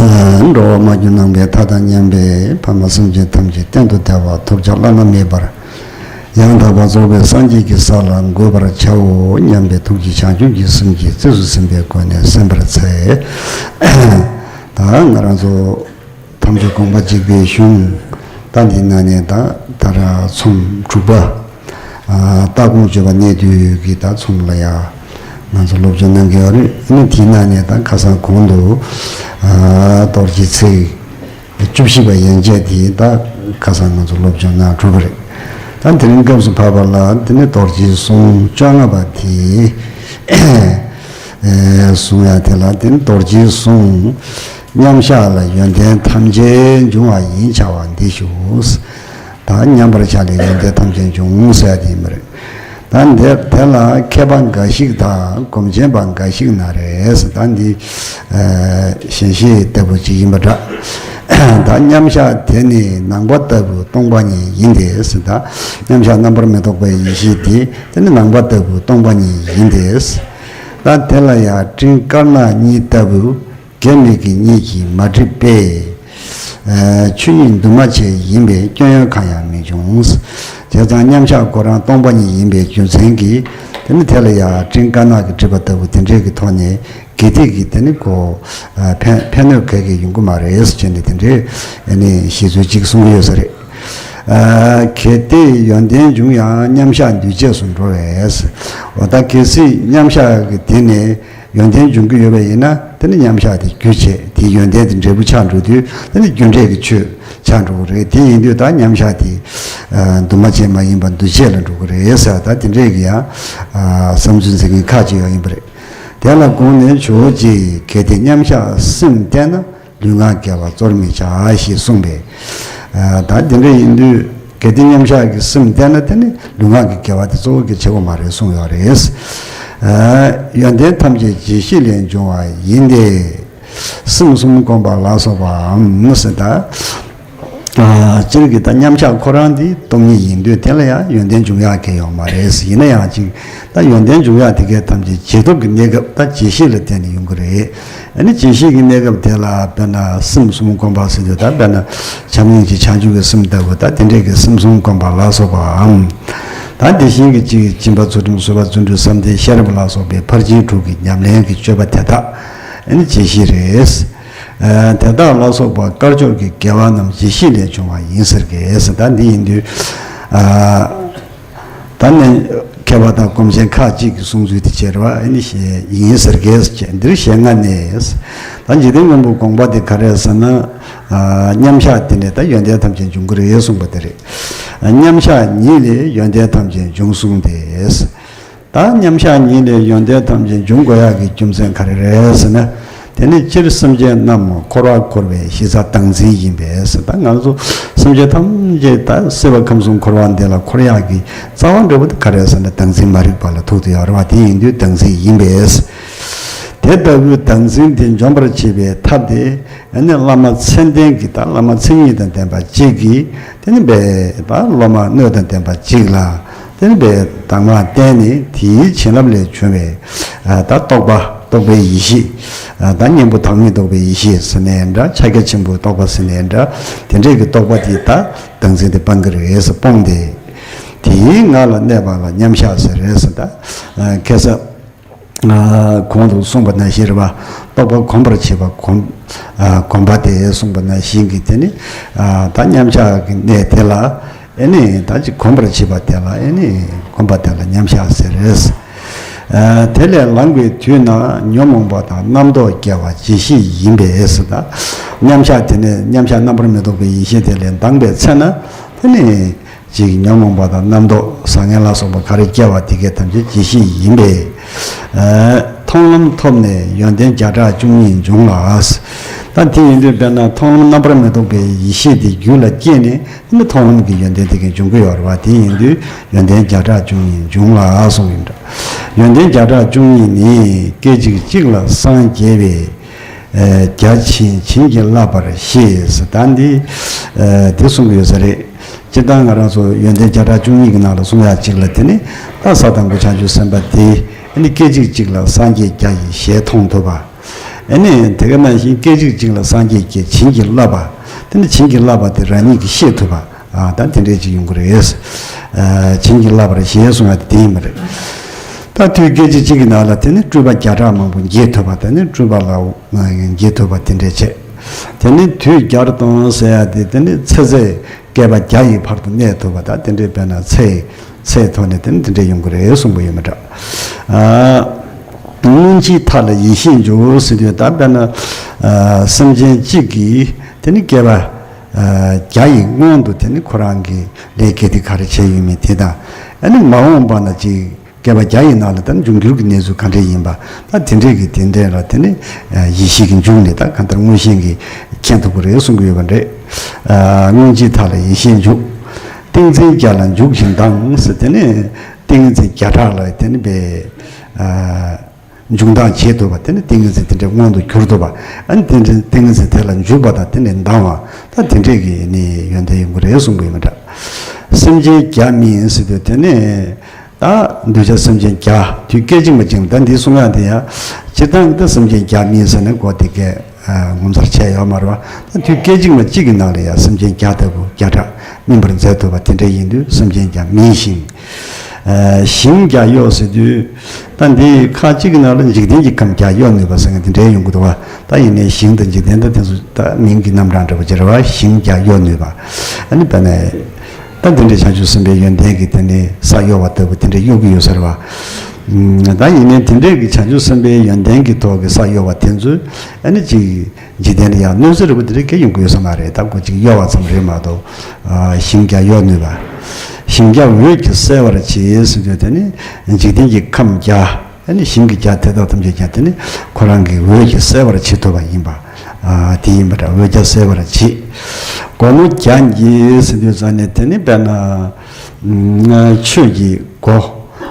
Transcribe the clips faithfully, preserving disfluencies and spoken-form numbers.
འགྲོ་བ་མ་གྱུར་ནང་པའི་མཐའ་དང་མཉམ་པའི་ཕ་མ་སེམས་ཅན་ཐམས་ཅད་གཏན་དུ་བདེ་བ་ཐོབ་བྱ་བླ་ན་མེད་པར་ཡང་དག་པར་རྫོགས་པའི་སངས་རྒྱས་ཀྱི་ས་ལ་འགོད་པར་བྱའོ་སྙམ་པའི་ཐུགས་རྗེ་བྱང་ཆུབ་ཀྱི་སེམས་ཀྱིས་རྩིས་སུ་ཟིན་པའི་སྒོ་ནས་གསན་པར་འཚལ། ད་ང་རང་ཚོ་ཐམས་ཅད་དགོངས་པ་གཅིག་པའི་གཞུང་། ད་འདི་ན་ནས་ད་ད་ར་ཚོམས་དྲུག་པ། ཨ། ལྟ་དགོངས་བརྗོད་པ་གནད་བསྡུས་ཀྱི་ད་ཚོམས་ལ་ཡ་ང་ཚོ་སློབ་སྦྱོང་གནང་གི་ཡོད་རེད། ཨ་ནི་དེའི་ནང་ནས་ད་ཁ་སང་གོང་དུ། ཨ། རྡོ་རྗེ་ཚིག་བཅུ་བཞི་པ་ཡན་ཆད་དེ་ད་ཁ་སང་ང་ཚོ་སློབ་སྦྱོང་གནང་གྲུབ་པ་རེད། ད་དེ་རིང་སྐབས་སུ་བབས་པ་ལ་དེ་ནི་རྡོ་རྗེའི་གསུང་བཅོ་ལྔ་པ་དེ། ཨེ། གསུང་ཡ་དེ་ལ་དེ་ནི་རྡོ་རྗེའི་གསུང་། མཉམ་བཞག་ལ་ཡོན་ཏན་ཐམས་ཅད་འབྱུང་བ་ཡིན་བྱ་བ་འདི་ཞུ། ད་མཉམ་པར་བཞག་ལས་ཡོན་ཏན་ཐམས་ཅད་འབྱུང་ཟེར་ཡ་དེ་ཡིན་པ་རེད། ད་འདི་དེ་ལ་མཁས་པ་འགའ་ཞིག་དང་སྒོམ་ཆེན་པ་འགའ་ཞིག་ན་རེ་ཟེར། ད་འདི། ཨེ། ཞལ་བཞེས་ལྟ་བུ་ཅིག་ཡིན་པ་འདྲ། ད་མཉམ་བཞག་དེ་ནི་ནང་པ་ལྟ་བུ་སྟོང་པ་ཉིད་ཡིན་ཏེ་ཟེར། ད་མཉམ་བཞག་རྣམ་པར་མི་རྟོག་པའི་ཡེ་ཤེས་དེ་དེ་ནི་ནང་པ་ལྟ་བུ་སྟོང་པ་ཉིད་ཡིན་ཏེ། ད་དེ་ལ་ཡང་སྤྲིན་དཀར་ནག་གཉིས་ལྟ་བུ། དགེ་མི་དགེ་གཉིས་ཀྱིས་མ་བསྒྲིབས་པས། ཨ། ཆོས་ཉིད་འདུས་མ་བྱས་ཡིན་པས་སྐྱོན་ཡོན་གང་ཡང་མི་འབྱུང་། བྱས་ཙང་མཉམ་བཞག་ཁོ་རང་སྟོང་པ་ཉིད་ཡིན་པའི་རྒྱུ་མཚན་གྱིས་དེ་ནི་དེ་ལ་ཡང་སྤྲིན་དཀར་ནག་གིས་བསྒྲིབས་པ་ལྟ་བུ་དེ་འདྲས་ཀྱི་ཐོག་ནས་དགེ་སྡིག་གི་དེ་ནི་གོ། ཨ། ཕན་ཕན་གནོད་ག་གེ་ཡོང་གི་མ་རེད་ཟེར་བྱས་ནས་དེ་འདྲས་ཨ་ནི་བཤད་ཚུལ་གཅིག་གསུང་གི་ཡོད་ས་རེད། ཨ། གལ་ཏེ་ཡོན་ཏན་འབྱུང་ཡང་མཉམ་བཞག་འདུས་བྱས་སུ་འགྲོ་བས། འོ་ད་གལ་སྲིད་མཉམ་བཞག་གི་དེ་ནས་ཡོན་ཏན་འབྱུང་གི་ཡོད་པ་ཡིན་ན་དེ་ནི་མཉམ་བཞག་དེ་རྒྱུ་བྱས་དེ་ཡོན་ཏན་དེ་འབྲས་བུ་ཆགས་འགྲོ་དུས་དེ་ནི་རྒྱུ་འབྲས་ཀྱི་ཆོས་ཆགས་འགྲོ་གི་རེད། དེ་ཡིན་དུས་ད་མཉམ་བཞག་དེ། ཨ། འདུས་མ་བྱས་མ་ཡིན་པ་འདུས་བྱས་ལ་འགྲོ་གི་རེད་ཟེར། ད་དེ་འདྲས་ཀྱི་ཡང་། ཨ། བསམ་ཚུལ་འཛིན་མཁན་ཁག་ཅིག་ཡང་ཡིན་པ་རེད། དེ་ལ་དགོངས་ནས་ཇོ་བོ་རྗེས་གལ་ཏེ་མཉམ་བཞག་སེམས་གཏད་ན་ལུས་ངག་དགེ་བ་གཙོར་མི་བྱ་ཞེས་གསུངས་པས། ཨ། ད་དེ་འདྲ་ཡིན་དུས་གལ་ཏེ་མཉམ་བཞག་གི་སེམས་གཏད་ན་དེ་ནི་ལུས་ངག་གི་དགེ་བ་དེ་གཙོ་བོ་གལ་ཆེ་བོ་མ་རེད་གསུངས་ཡོད་རེད། ཨ། ཡོན་ཏན་ཐམས་ཅད་རྗེས་ཤེས་ལས་འབྱུང་བ་ཡིན་ཏེ། སེམས་གསུམ་བསྒོམ་པ་ལ་སོགས་པའམ་ཟེར། ད། ཨ། སྤྱིར་གྱི་ད་མཉམ་བཞག་ཁོ་རང་འདི་སྟོང་ཉིད་ཡིན་དུས་དེ་ལ་ཡང་ཡོན་ཏན་འབྱུང་ཡག་གི་ཡོད་མ་རེད། ཡིན་ན་ཡང་ཅིག་ད་ཡོན་ཏན་འབྱུང་ཡག་དེ་གའི་ཐམས་ཅད་རྗེས་ཐོབ་ཀྱི་གནས་སྐབས་ད་རྗེས་ཤེས་ལ་བརྟེན་ནས་ཡོང་གི་རེད། ཨ་ནི་རྗེས་ཤེས་ཀྱི་གནས་སྐབས་དེ་ལ་དཔེར་ན་སེམས་གསུམ་བསྒོམ་པ་ཟེར་དུས་ད་དཔེར་ན་བྱམས་སྙིང་རྗེ་བྱང་ཆུབ་ཀྱི་སེམས་ལྟ་བུ་ད་དེ་འདྲས་ཀྱི་སེམས་གསུམ་བསྒོམ་པ་ལ་སོགས་པའམ། ད་དེ་བཞིན་གྱི་ཅིག་སྦྱིན་པ་ཚུལ་ཁྲིམས་བཟོད་པ་བརྩོན་འགྲུས་བསམ་གཏན་ཤེས་རབ་ལ་སོགས་པའི་ཕར་ཕྱིན་དྲུག་གི་ཉམས་ལེན་གྱི་སྤྱོད་པ་དེ་དག་ཨ་ནི་རྗེས་ཤེས་རེད། ཨ། དེ་དག་ལ་སོགས་པ་དཀར་ཕྱོགས་ཀྱི་དགེ་བ་རྣམས་རྗེས་ཤེས་ལས་བྱུང་བ་ཡིན་ཟེར་གི། ད་འདི་ཡིན་དུས། ཨ། ད་ནི་མཁས་པ་དང་སྒོམ་ཆེན་ཁག་ཅིག་གི་གསུང་ཚུལ་དེ་བྱེད་རོགས་ཨ་ནི་ཞེས་ཡིན་ཟེར་གི་ཅེས་འདིར་ཞེ་ལྔ་ནས། ད་འཇིག་རྟེན་མངོན་པོ་དགོངས་པ་དེ་ག་རེ་ཟེར་ན། ཨ། མཉམ་བཞག་དེ་ནས་ད་ཡོན་ཏན་ཐམས་ཅད་འབྱུང་གི་རེད་གསུངས་པ་དེ་རེད། མཉམ་བཞག་ཉིད་ལས་ཡོན་ཏན་ཐམས་ཅད་འབྱུང་གསུངས་ཏེ། ད་མཉམ་བཞག་ཉིད་ལས་ཡོན་ཏན་ཐམས་ཅད་འབྱུང་དགོས་ཡག་གི་རྒྱུ་མཚན་ག་རེ་རེད་ཟེར་ན། དེ་ནི་སྤྱིར་སེམས་ཅན་རྣམས་འཁོར་བར་འཁོར་བའི་གཞི་རྩ་བདག་འཛིན་ཡིན་པས་ཟེར། ད་ང་ཚོ་སེམས་ཅན་ཐམས་ཅད་ད་སྲིད་པ་ཁམས་གསུམ་འཁོར་བ་འདི་ལ་འཁོར་ཡག་གི་རྩ་བ་འབྲས་བུ་དེ་ག་རེ་ཟེར་ན་བདག་འཛིན་མ་རིག་པ་ལ་ཐུག་བསྡད་ཡོད་རེད་བ། དེ་ཡིན་དུས་བདག་འཛིན་ཡིན་པས། དེ་ལྟ་བུའི་བདག་འཛིན་དེ་འཇོམས་པར་བྱེད་པའི་ཐབས་དེ། ཨ་ནི་བླ་མ་མཚན་ལྡན་གྱི་ད་བླ་མ་མཚན་ཉིད་དང་ལྡན་པ་གཅིག་གིས་དེ་ནི་བའི་ད་སློབ་མ་སྣོད་དང་ལྡན་པ་གཅིག་ལ་དེ་ནི་བའི་གདམས་ངག་བསྟན་ནས་དེའི་བྱིན་རླབས་ལས་བྱུང་བའི་ཨ་ད་རྟོགས་པ་རྟོགས་པའི་ཡེ་ཤེས། ཨ་ད་གཉེན་པོ་དྭངས་མ་རྟོགས་པའི་ཡེ་ཤེས་ཟེར་ནའི་འདྲ། ཕྱག་རྒྱ་ཆེན་པོའི་རྟོགས་པ་ཟེར་ནའི་འདྲ། དེ་འདྲས་ཀྱི་རྟོགས་པ་དེ་ད་བདག་འཛིན་དེ་སྤང་གི་རེད་ཟེར་སྤོང་སྟེ། དེའི་ངང་ལ་གནས་པ་ལ་མཉམ་བཞག་ཟེར་རེད་ཟེར། ད་ཨ་ཁ་སང་། ཨ་གོང་དུ་གསུངས་པ་ནང་བཞིན་རེད་པ། རྟོགས་པ་གོམས་པར་བྱེད་པ་གོམས། ཨ་གོམས་པ་དེ་གསུངས་པ་ནང་བཞིན་གྱི་དེ་ནི། ཨ་ད་མཉམ་བཞག་གི་གནས་དེ་ལ། ཨེ་ནི་ད་ཅིག་གོམས་པར་བྱེད་པ་དེ་ལ་ཨེ་ནི་གོམས་པ་དེ་ལ་མཉམ་བཞག་ཟེར་རེད། ཨ་དེ་ལས་ལངས་པའི་དུས་ན་ཉོན་མོངས་པ་དང་རྣམ་རྟོག་སྐྱེ་བ་རྗེས་ཤེས་ཡིན་པས་ཟེར། ད་མཉམ་བཞག་དེ་ནི་མཉམ་བཞག་རྣམ་པར་མི་རྟོག་པའི་ཡེ་ཤེས་དེ་ལས་ལྡང་པའི་ཚེ་ན་དེ་ནི། ཅིག་ཉོན་མོངས་པ་དང་རྣམ་རྟོག་བཟང་ངན་ལ་སོགས་པ་ག་རེ་སྐྱེ་བ་དེ་གའི་ཐམས་ཅད་རྗེས་ཤེས་ཡིན་པས། ཨ་མཐོང་ལམ་ཐོབ་ནས་ཡོན་ཏན་བརྒྱ་ཕྲག་བཅུ་གཉིས་འབྱུང་ལ། ད་དེ་ཡིན་དུས་དཔེར་ན་མཐོང་ལམ་རྣམ་པར་མི་རྟོག་པའི་ཡེ་ཤེས་དེ་རྒྱུད་ལ་སྐྱེས་ནས་ནི་མཐོང་ལམ་གྱི་ཡོན་ཏན་དེ་གའི་འབྱུང་གི་ཡོད་རེད་བ། དེ་ཡིན་དུས་ཡོན་ཏན་བརྒྱ་ཕྲག་བཅུ་གཉིས་འབྱུང་ལ་གསུངས་ཡིན་འདྲ། ཡོན་ཏན་བརྒྱ་ཕྲག་བཅུ་གཉིས་ནི་སྐད་ཅིག་གཅིག་ལ་སངས་རྒྱས་པའི། ཨ་བརྒྱ་བྱིན་བྱིན་གྱིས་བརླབས་པར་ཤེས་ཟེར། ད་འདི་ཨ་དེ་གསུང་གི་ཡོད་ས་རེད། སྤྱིར་བཏང་ང་རང་ཚོ་ཡོན་ཏན་བརྒྱ་ཕྲག་བཅུ་གཉིས་ཀྱི་ནང་ལ་གསུང་ཡག་གཅིག་ལ་དེ་ནི་ད་ས་དང་པོ་བྱང་ཆུབ་སེམས་དཔའ་དེ་ཨ་ནི་སྐད་ཅིག་གཅིག་ལ་སངས་རྒྱས་བརྒྱ་ཡི་ཞལ་མཐོང་ཐུབ་པ། ཨ་ནི་དེ་ག་ནང་བཞིན་སྐད་ཅིག་གཅིག་ལ་སངས་རྒྱས་ཀྱིས་བྱིན་གྱིས་བརླབས་པ། དེ་ནི་བྱིན་གྱིས་བརླབས་པ་དེ་རང་ཉིད་ཀྱིས་ཤེས་ཐུབ་པ། ཨ་ད་དེ་འདྲས་ཅིག་ཡོང་གི་རེད། ཨ་བྱིན་གྱིས་བརླབས་པར་ཞེས་གསུང་ཡ་དེ་དེ་ཡིན་པ་རེད། ད་དུས་སྐད་ཅིག་གཅིག་གི་ནང་ལ་དེ་ནི་སྤྲུལ་པ་བརྒྱ་ཕྲག་མང་པོ་མཇལ་ཐུབ་པ། དེ་ནི་སྤྲུལ་པ་ལ་མཇལ་ཐུབ་པ་དེ་འདྲས་བྱས། དེ་ནི་དུས་བརྒྱ་སྟོང་ཟེར་ཡ་དེ་དེ་ནི་ཚེ་ཚད་བསྐལ་པ་བརྒྱ་ཡི་བར་དུ་གནས་ཐུབ་པ། ད་དེ་འདྲས་དཔེར་ན་ཚེ་ཚེ་ཐོག་ནས་དེ་ནི་དེ་འདྲས་ཡོང་གི་རེད་གསུངས་པ་ཡོད་མ་འདྲ། ཨ། སྔོན་གྱི་མཐའ་ལ་ཡེ་ཤེས་འཇུག་ཟེར་དུས་ད་དཔེར་ན། ཨ་སེམས་ཅན་གཅིག་གིས་དེ་ནི་བསྐལ་པ་ཨ་བརྒྱ་ཡི་སྔོན་དུ་དེ་ནི་ཁོ་རང་གི་ལས་དགེ་སྡིག་ག་རེ་བྱས་ཡོད་མེད་དེ་དང་། ཨ་ནི་མ་འོངས་པ་ན་ཅིག་བསྐལ་པ་བརྒྱ་ཡི་ནང་ལ་ད་འབྱུང་འགྱུར་གྱི་གནས་ཚུལ་ག་འདྲས་ཡིན་པ། ད་དེ་འདྲས་ཀྱི་དེ་འདྲས་ལ་དེ་ནི་ཡེ་ཤེས་ཀྱིས་འཇུག་ནས་ད་གང་ལྟར་མངོན་ཤེས་ཀྱིས་མཁྱེན་ཐུབ་ཀྱི་རེད་གསུང་གི་ཡོད་པ་འདྲས། ཨ་སྔོན་གྱི་མཐའ་ལ་ཡེ་ཤེས་འཇུག། ཏིང་འཛིན་བརྒྱ་ལ་འཇུག་ཅིང་ལྡང་ཟེར། དེ་ནི་ཏིང་འཛིན་བརྒྱ་ཕྲག་ལ་དེ་ནི་བས་ཨ་འཇུག་ལྡང་བྱེད་ཐུབ་པ། དེ་ནི་ཏིང་འཛིན་དེ་འདྲའི་དབང་དུ་གྱུར་ཐུབ་པ། ཨ་ནི་ཏིང་འཛིན་ཏིང་འཛིན་དེ་ལ་འཇུག་པ་དང་དེ་ནི་ལྡང་བ། ད་དེ་འདྲས་ཀྱི་ནི་ཡོན་ཏན་ཡོང་གི་རེད་གསུང་གི་ཡོད་མ་འདྲ། སེམས་ཅན་བརྒྱ་སྨིན་ཟེར་དུས་དེ་ནི། ད་གདུལ་བྱ་སེམས་ཅན་བརྒྱ་དུས་སྐད་ཅིག་མ་གཅིག་ལ་ད་འདི་གསུང་ཡག་དེ་ཡང་སྤྱིར་བཏང་གི་ད་སེམས་ཅན་བརྒྱ་སྨིན་ཟེར་ནས་གོ་དེ་གས་ངོ་མཚར་ཆེ་ཡོད་མ་རེད་བ། ད་དུས་སྐད་ཅིག་མ་གཅིག་གི་ནང་ལ་ཡང་སེམས་ཅན་བརྒྱ་ལྟ་བུ་བརྒྱ་ཕྲག་སྨིན་པར་མཛད་ཐུབ་པ་དེ་འདྲ་ཡིན་དུས་སེམས་ཅན་བརྒྱ་སྨིན་ཞིང་། ཨ་ཞིང་བརྒྱ་གཡོ་ཟེར་དུས། ད་འདི་ཁ་གཅིག་གི་ནང་ལ་འཇིག་རྟེན་གྱི་ཁམས་བརྒྱ་གཡོ་ནུས་པ་ཟེར་མཁན་དེ་འདྲའི་ཡོང་གི་འདུག་བ། ད་ཡིན་ནའི་ཞིང་དང་འཇིག་རྟེན་དང་དེ་ཚོ་ད་མིང་གི་རྣམ་གྲངས་འདྲ་པོ་ཅིག་རེད་བ། ཞིང་བརྒྱ་གཡོ་ནུས་པ། ཨ་ནི་དཔེར་ན། ད་དེ་འདྲའི་བྱང་ཆུབ་སེམས་དཔའི་ཡོན་ཏན་གྱིས་དེ་ནི་ས་གཡོ་བ་ལྟ་བུ་དེ་འདྲ་གཡོ་གི་ཡོད་ས་རེད་བ། ཨུམ། ད་ཡིན་ནའི་དེ་འདྲའི་གི་བྱང་ཆུབ་སེམས་དཔའི་ཡོན་ཏན་གྱི་ཐོག་གི་ས་གཡོ་བ་དེ་ཚོས་ཨ་ནི་ཅིག་འཇིག་རྟེན་ལ་ཡང་གནོད་འཚེ་རེ་བ་དེ་འདྲ་གང་ཡང་ཡོང་གི་ཡོད་ས་མ་རེད། ད་ཁོ་ཅིག་གཡོ་བ་ཙམ་རེད་མ་གཏོགས། ཨ་ཞིང་བརྒྱ་གཡོ་ནུས་པ། ཞིང་བརྒྱ་འོད་ཀྱིས་གསལ་བར་བྱེད་ཟེར་དུས་དེ་ནི་འཇིག་རྟེན་གྱི་ཁམས་བརྒྱ། ཨ་ནི་ཞིང་གི་བརྒྱ་དེ་དག་ཐམས་ཅད་ཀྱང་དེ་ནི་ཁོ་རང་གི་འོད་ཀྱིས་གསལ་བར་བྱེད་ཐུབ་པ་ཡིན་པ། ཨ་དེ་ཡིན་པ་འདྲ། འོད་བརྒྱ་གསལ་བར་བྱེད། སྒོ་མོ་བརྒྱ་འགྱེད་ཟེར་དུས་ཙང་ནས་དེ་ནི་དཔེར་ན། ཨ་ཆོས་ཀྱི་སྒོ།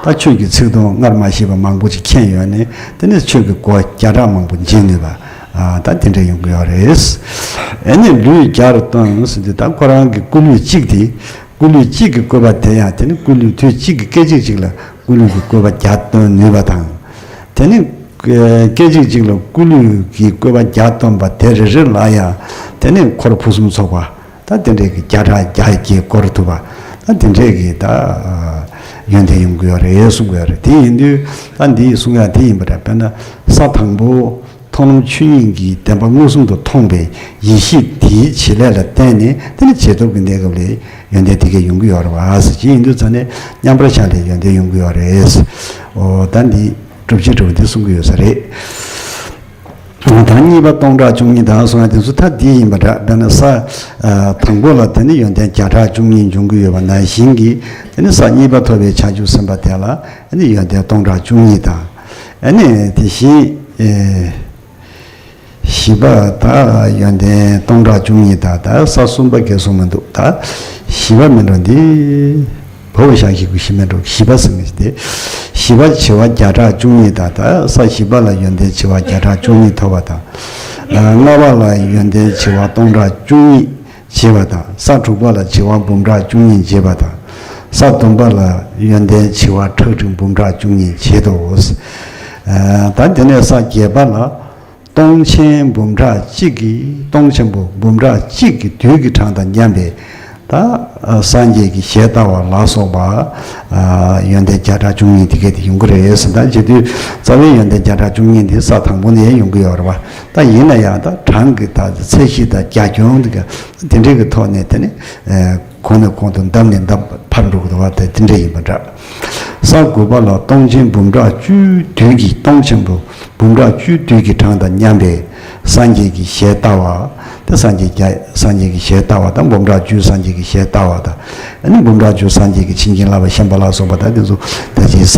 ད་ཆོས་ཀྱི་ཚིག་དོན་སྔར་མ་ཤེས་པ་མང་པོ་ཅིག་མཁྱེན་ཡོད་ནས་དེ་ནི་ཆོས་ཀྱི་སྒོ་བརྒྱ་ཕྲག་མང་པོ་འབྱེད་ནུས་པ། ཨ་ད་དེ་འདྲ་ཡོང་གི་ཡོད་རེད། ཨ་ནི་ལུས་བརྒྱར་སྟོན་ཟེར་དུས་ད་ཁོ་རང་གི་སྐུ་ལུས་གཅིག་དེ། སྐུ་ལུས་གཅིག་གི་བཀོད་པ་དེ་ཡང་དེ་ནི་སྐུ་ལུས་དུས་གཅིག་གི་སྐད་ཅིག་གཅིག་ལ་སྐུ་ལུས་ཀྱི་བཀོད་པ་བརྒྱ་སྟོན་ནུས་པ་དང་། དེ་ནི་སྐད་ཅིག་གཅིག་ལ་སྐུ་ལུས་ཀྱི་བཀོད་པ་བརྒྱ་སྟོན་པ་དེ་རེ་རེ་ལ་ཡང་དེ་ནི་འཁོར་ཕུན་སུམ་ཚོགས་པ། ད་དེ་འདྲའི་གི་བརྒྱ་ཕྲག་བརྒྱ་བརྒྱས་བསྐོར་ཐུབ་པ། ད་དེ་འདྲའི་གི་ད་ཡོན་ཏན་ཡོང་གི་ཡོད་རེད་གསུང་གི་ཡོད་རེད། དེ་ཡིན་དུས་ད་འདི་གསུང་ཡ་དེ་ཡིན་པ་འདྲ། དཔེར་ན་ས་དང་པོ། མཐོང་ལམ་ཆོས་ཉིད་ཀྱི་བདེན་པ་མངོན་སུམ་དུ་མཐོང་བའི་ཡེ་ཤེས་དེའི་བྱེད་ལས་ལ་བརྟེན་ནས་དེ་ནི་རྗེས་ཐོབ་ཀྱི་གནས་སྐབས་ལ་ཡོན་ཏན་དེ་གས་ཡོང་གི་ཡོད་རེད་བ་ཟེར། ཅི་ཡིན་དུས་ཙང་ནས་མཉམ་པར་བཞག་ལས་ཡོན་ཏན་ཡོང་གི་ཡོད་རེད། འོ་ད་འདི་སྒྲུབ་བྱེད་འདྲ་བོ་འདི་གསུང་གི་ཡོད་ས་རེད། ད་གཉིས་པ་སྟོང་ཕྲག་བཅུ་གཉིས་དང་གསུང་ཡ་དེ་ཚོ་ད་འདི་ཡིན་པ་འདྲ། དཔེར་ན་ས་དང་པོ་ལ་དེ་ནི་ཡོན་ཏན་བརྒྱ་ཕྲག་བཅུ་གཉིས་འབྱུང་གི་ཡོད་པ་ནང་བཞིན་གྱི་དེ་ནི་ས་གཉིས་པ་ཐོབ་པའི་བྱང་ཆུབ་སེམས་དཔའ་དེ་ལ་ནི་ཡོན་ཏན་སྟོང་ཕྲག་བཅུ་གཉིས་དང་། ཨ་ནི་དེ་བཞིན། ཨེ། བཞི་པ་ད་ཡོན་ཏན་སྟོང་ཕྲག་བཅུ་གཉིས་དང་ད་ས་གསུམ་པ་གས་གསུངས་མི་འདུག་ད་བཞི་པ་མིན་འགྲོ་འདི། བོ་བ་ཞག་བཞི་གུ་བཞི་མིན་འགྲོ། བཞི་པ་ཟེར་མི་འདི། བཞི་པ་བྱེ་བ་བརྒྱ་ཕྲག་བཅུ་གཉིས་དང་ད་ས་བཞི་པ་ལ་ཡོན་ཏན་བྱེ་བ་བརྒྱ་ཕྲག་བཅུ་གཉིས་ཐོབ་པ་དང་། ལྔ་པ་ལ་ཡོན་ཏན་བྱེ་བ་སྟོང་ཕྲག་བཅུ་གཉིས་བྱེད་པ་དང་། ས་དྲུག་པ་ལ་བྱེ་བ་འབུམ་ཕྲག་བཅུ་གཉིས་བྱེད་པ་དང་། ས་བདུན་པ་ལ་ཡོན་ཏན་བྱེ་བ་ཁྲག་ཁྲིག་འབུམ་ཕྲག་བཅུ་གཉིས་བྱེད་དོ། ད་དེ་ནས་ས་བརྒྱད་པ་ལ། སྟོང་ཆེན་འབུམ་ཕྲག་གཅིག་གི་སྟོང་ཆེན་པོ་འབུམ་ཕྲག་གཅིག་གི་རྡུལ་གྱི་གྲངས་དང་མཉམ་པའི་ད་སངས་རྒྱས་ཀྱི་ཞལ་ལྟ་བ་ལ་སོགས་པ་ཡོན་ཏན་བརྒྱ་ཕྲག་བཅུ་གཉིས་དེ་གས་དེ་ཡོང་གི་རེད་ཟེར། ད་བྱེད་དུས་རྩ་བའི་ཡོན་ཏན་བརྒྱ་ཕྲག་བཅུ་གཉིས་འདི་ས་དང་པོ་ནས་ཡོང་གི་ཡོད་རེད་བ། ད་ཡིན་ན་ཡང་ད་གྲངས་ཀྱི་ད་ཚད་གཞི་དང་རྒྱ་ཁྱོན་དེ་ག་དེ་འདྲའི་གི་ཐོག་ནས་དེ་ནི། གོང་ནས་གོང་དུ་ལྡབ་ནས་ལྡབ་འཕར་འགྲོ་གི་འདུག་བ། དེ་དེ་འདྲ་ཡིན་པ་འདྲ། ས་དགུ་པ་ལ་སྟོང་ཆེན་འབུམ་ཕྲག་བཅུའི་རྡུལ་གྱི་སྟོང་ཆེན་པོ་འབུམ་ཕྲག་བཅུའི་རྡུལ་གྱི་གྲངས་དང་མཉམ་པའི་སངས་རྒྱས་ཀྱི་ཞལ་ལྟ་བ། དེ་སངས་རྒྱས་ཀྱི་སངས་རྒྱས་ཀྱི་ཞལ་ལྟ་བ་དང་འབུམ་ཕྲག་བཅུའི་སངས་རྒྱས་ཀྱི་ཞལ་ལྟ་བ་དང་། ཨ་ནི་འབུམ་ཕྲག་བཅུའི་སངས་རྒྱས་ཀྱི་བྱིན་གྱིས་བརླབས་པ་བཤམས་པ་ལ་སོགས་པ་དང་དེ་ཚོ་ད་ཅིག་ས་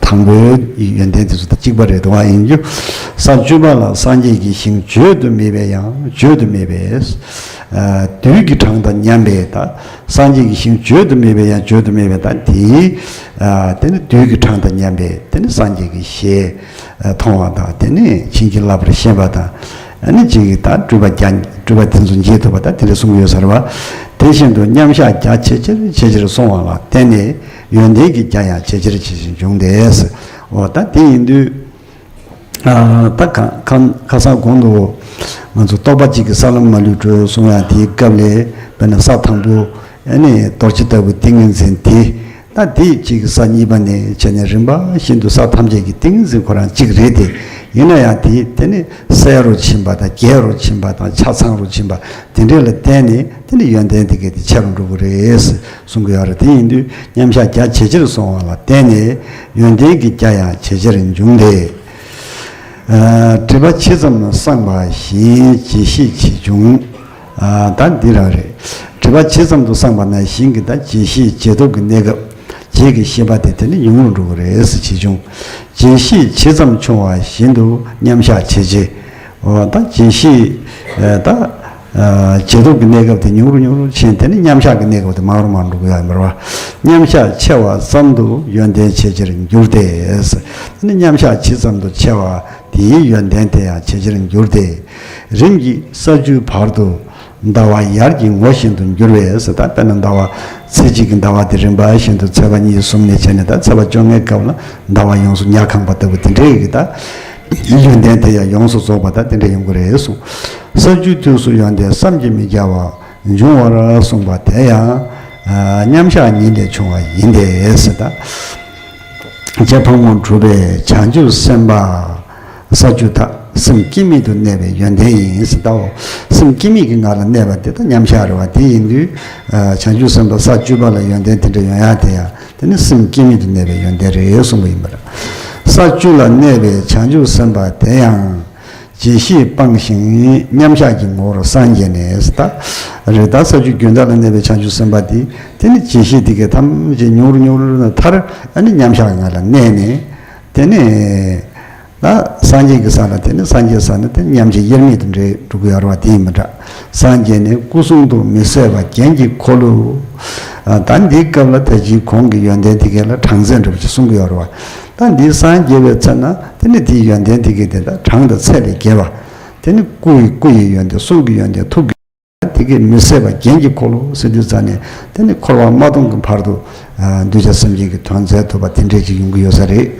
དང་པོའི་ཡོན་ཏན་དེ་ཚོ་དང་གཅིག་པ་རེད་འདུག་བ། ཡིན་རྒྱུ། ས་བཅུ་པ་ལ་སངས་རྒྱས་ཀྱི་ཞིང་བརྗོད་དུ་མེད་པའི་ཡང་བརྗོད་དུ་མེད་པའི་རྡུལ་གྱི་གྲངས་དང་མཉམ་པའི་ད། སངས་རྒྱས་ཀྱི་ཞིང་བརྗོད་དུ་མེད་པའི་ཡང་བརྗོད་དུ་མེད་པའི་ད་དེའི། ཨ་དེ་ནི་རྡུལ་གྱི་གྲངས་དང་མཉམ་པའི་དེ་ནི་སངས་རྒྱས་ཀྱི་ཞལ་མཐོང་བ་དང་དེ་ནི་བྱིན་གྱིས་བརླབས་པར་ཤེས་པ་དང་། ཨ་ནི་གཅིག་གིས་ད་སྤྲུལ་པ་བརྒྱ་སྤྲུལ་པ་དེ་ཚོ་མཇལ་ཐུབ་པ་ད་དེ་འདྲ་གསུངས་ཡོད་ས་རེད་བ། དེ་བཞིན་དུ་མཉམ་བཞག་རྒྱ་ཇེ་ཆེར་ཇེ་ཆེར་སོང་བ་ལ་བརྟེན་ནས་ཡོན་ཏན་གྱི་རྒྱ་ཡང་ཇེ་ཆེར་ཇེ་ཆེར་འབྱུང་སྟེ། འོ་ད་དེ་ཡིན་དུས། ད་ཁ་ཁ་ཁ་སང་གོང་དུ་ང་ཚོ་རྟོག་པ་གཅིག་གིས་ས་ལམ་མ་ལུས་གྲོལ་གསུང་ཡ་དེའི་སྐབས་ལས། དཔེར་ན་ས་དང་པོ་ཨ་ནི་རྡོ་རྗེ་ལྟ་བུའི་ཏིང་ངེ་འཛིན་དེ། ད་དེ་གཅིག་གིས་ས་གཉིས་པ་ནས་བྱས་ནས་རིམ་པ་བཞིན་དུ་ས་ཐམས་ཅད་ཀྱི་ཏིང་ངེ་འཛིན་ཁོ་རང་གཅིག་རེད་དེ། ཡིན་ན་ཡང་དེ་དེ་ནི་གསལ་རུ་ཕྱིན་པ་དང་རྒྱས་རུ་ཕྱིན་པ་དང་ཆ་ཚང་རུ་ཕྱིན་པ་དེ་འདྲ་ལ་བརྟེན་ནས། དེ་ནི་ཡོན་ཏན་དེ་གས་དེ་ཆེ་རུ་འགྲོ་གི་རེད་གསུང་གི་ཡོད་རེད། དེ་ཡིན་དུས་མཉམ་གཞག་རྒྱ་ཇེ་ཆེར་སོང་བ་ལ་བརྟེན་ནས་ཡོན་ཏན་གྱི་རྒྱ་ཡང་ཇེ་ཆེར་འབྱུང་སྟེ། ཨ། སྒྲིབ་པ་ཇི་ཙམ་སངས་པ་བཞིན་ཇེ་ཞི་ཇེ་ཆུང་། ཨ། ད་འདི་རང་རེད། སྒྲིབ་པ་ཇི་ཙམ་དུ་སངས་པ་ན་བཞིན་གྱི་ད་ཇེ་ཞི་ཇེ་སྟོབས་ཀྱི་གནས་སྐབས་རྗེས་ཀྱི་ཤེས་པ་དེ་དེ་ནི་ཉུང་རུ་འགྲོ་གི་རེད་ཟེར། ཇེ་ཆུང་། ཇེ་ཞི་ཇི་ཙམ་ཆུང་བ་བཞིན་དུ་མཉམ་གཞག་ཇེ་ཆེ། འོ་ད་ཇེ་ཞི། ཨ། ད་ཨ་ཇེ་སྟོབས་ཀྱི་གནས་སྐབས་དེ་ཉུང་རུ་ཉུང་རུ་ཕྱིན། དེ་ནི་མཉམ་གཞག་གི་གནས་སྐབས་དེ་མང་རུ་མང་རུ་འགྲོ་གི་ཡོད་ཡིན་པ་རེད་བ། མཉམ་གཞག་ཆེ་བ་ཙམ་དུ་ཡོན་ཏན་ཆེ་ཆེར་འགྱུར་ཏེ། དེ་ནི་མཉམ་གཞག་ཇི་ཙམ་དུ་ཆེ་བ་དེའི་ཡོན་ཏན་དེ་ཡང་ཆེ་ཆེར་འགྱུར་ཏེ། རིམ་གྱིས་ས་བཅུའི་བར་དུ་ཟླ་བ་ཡར་གྱི་ངོ་བཞིན་དུ་འགྱུར་བས་ཟེར། ད་དཔེར་ན་ཟླ་བ་ཚེས་གཅིག་གི་ཟླ་བ་དེ་རིམ་པ་བཞིན་དུ་ཚེས་པ་གཉིས་གསུམ་ནས་བྱས་ནས། ད་ཚེས་པ་བཅོ་ལྔའི་སྐབས་ལ་ཟླ་བ་ཡོངས་སུ་ཉ་གང་བ་ལྟ་བུ་དེ་འདྲའི་གི་ད་ཡོན་ཏན་དེ་ཡང་ཡོངས་སུ་རྫོགས་པ་ད་དེ་འདྲ་ཡོང་གི་རེད་གསུངས། ས་བཅུའི་དུས་སུ་ཡོན་ཏན་བསམ་གྱིས་མི་ཁྱབ་པ་འབྱུང་བར་གསུངས་པ་དེ་ཡང་མཉམ་གཞག་ཉིད་ལས་བྱུང་བ་ཡིན་ཏེ་ཟེར། ད་རྗེ་ཕག་མོ་གྲུ་པས་བྱང་ཆུབ་སེམས་དཔའ་ས་བཅུ་དག་སེམས་སྐྱེ་མེད་དུ་གནས་པའི་ཡོན་ཏན་ཡིན་ཟེར། ད་འོ་སེམས་སྐྱེ་མེད་ཀྱི་ངང་ལ་གནས་པ་དེ་ད་མཉམ་གཞག་རེད་བ། དེ་ཡིན་དུས་བྱང་ཆུབ་སེམས་དཔའ་ས་བཅུ་པ་ལ་ཡོན་ཏན་དེ་འདྲ་ཡོང་ཡ་དེ་ཡང་དེ་ནི་སེམས་སྐྱེ་མེད་དུ་གནས་པའི་ཡོན་ཏན་རེད་གསུངས་པ་ཡིན་པ་རེད། ས་བཅུ་ལ་གནས་པའི་བྱང་ཆུབ་སེམས་དཔའ་དེ་ཡང་ཇེ་ཞིས་སྤངས་ཤིང་མཉམ་གཞག་གི་ངོ་བོར་སངས་རྒྱས་ནས་ཟེར། ད་རེད། ད་ས་བཅུ་རྒྱུན་མཐའ་ལ་གནས་པའི་བྱང་ཆུབ་སེམས་དཔའ་དེ་དེ་ནི་ཇེ་ཞི་དེ་གས་ཐམས་ཅད་ཉུང་རུ་ཉུང་རུ་ན་མཐར་ཨ་ནི་མཉམ་གཞག་གི་ངང་ལ་གནས་ནས། དེ་ནས་ད་སངས་རྒྱས་ཀྱི་ས་ལ་དེ་ནི་སངས་རྒྱས་ས་ནི་དེ་མཉམ་རྗེས་དབྱེར་མེད་དུ་འདྲེས་འགྲོ་གི་ཡོད་རེད་བ། དེ་ཡིན་མི་འདྲ། སངས་རྒྱས་ནས་སྐུ་གསུང་ཐུགས་མི་ཟད་པ་རྒྱན་གྱི་འཁོར་ལོ། ཨ། ད་འདིའི་སྐབས་ལ་ད་ཅིའི་གོང་གི་ཡོན་ཏན་དེ་གས་ལ་གྲངས་ཚད་འདྲ་པོ་ཅིག་གསུང་གི་ཡོད་རེད་བ། ད་འདི་སངས་རྒྱས་པའི་ཚེ་ན་དེ་ནི་དེའི་ཡོན་ཏན་དེ་གས་དེ་ད་གྲངས་དང་ཚད་ལས་བརྒལ་བ། དེ་ནི་སྐུ་ཡི་སྐུ་ཡི་ཡོན་ཏན། གསུང་གི་ཡོན་ཏན། ཐུགས་ཀྱི་དེ་གས་མི་ཟད་པ་རྒྱན་གྱི་འཁོར་ལོ་ཟེར་དུས་ཙ་ནས་དེ་ནི་འཁོར་བ་མ་སྟོངས་ཀྱི་བར་དུ་ཨ་གདུལ་བྱ་སེམས་ཅན་གྱི་དོན་མཛད་ཐུབ་པ་དེ་འདྲས་ཅིག་ཡོང་གི་ཡོད་ས་རེད།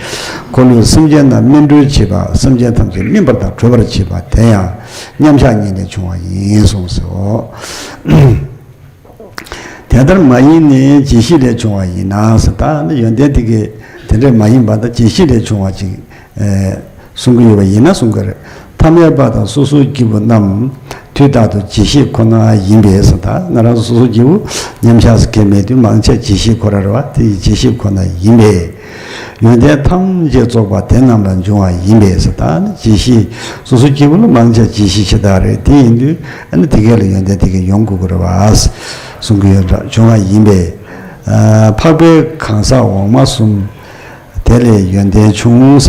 འཁོར་ལོས་སེམས་ཅན་རྣམས་སྨིན་གྲོལ་བྱེད་པ། སེམས་ཅན་ཐམས་ཅད་སྨིན་པ་དང་གྲོལ་བར་བྱེད་པ་དེ་ཡང་མཉམ་གཞག་ཉིད་ལས་བྱུང་བ་ཡིན་གསུངས་སོ། དེ་ལྟར་མ་ཡིན་ནི་ཇི་ཞིག་ལས་བྱུང་བ་ཡིན་ན་ཟེར། ད་ནི་ཡོན་ཏན་དེ་གས་དེ་འདྲས་མ་ཡིན་པ་ད་ཇི་ཞིག་ལས་བྱུང་བ་ཅིག་ཨེ་གསུང་གི་ཡོད་པ་ཡིན་ན་གསུང་གི་རེད། ཐ་མལ་པ་དང་སོ་སོའི་སྐྱེས་བུ་རྣམས་དུས་རྟག་ཏུ་ཇི་ཞིག་ཁོ་ན་ཡིན་པས་ཟེར། ད་ང་རང་ཚོ་སོ་སོའི་སྐྱེས་བུ་མཉམ་གཞག་ཟེར་མཁན་མེད་དུས་མང་ཆེ་ཇི་ཞིག་ཁོ་ར་རེད་བ། དེ་ཡི་ཇི་ཞིག་ཁོ་ན་ཡིན་པས། ཡོན་ཏན་ཐམས་ཅད་རྫོགས་པ་དེ་རྣམས་ལ་འབྱུང་བ་ཡིན་པས་ཟེར། ད་ནི་ཇི་ཞིག་སོ་སོ་སྐྱེས་བུ་ལ་མང་ཆེ་ཇི་ཞིག་ཆེ་ཐག་རེད། དེ་ཡིན་དུས་ཨ་ནི་དེ་གས་ལ་ཡོན་ཏན་དེ་གས་ཡོང་དགོས་ཀྱི་རེད་བ་གསུང་གི་ཡོད་འདྲ། འབྱུང་བ་ཡིན་པས། ཨ། འཕགས་པའི་གང་ཟག་འོག་མ་གསུམ་དེ་ལས་ཡོན་ཏན་ཆུང་ས་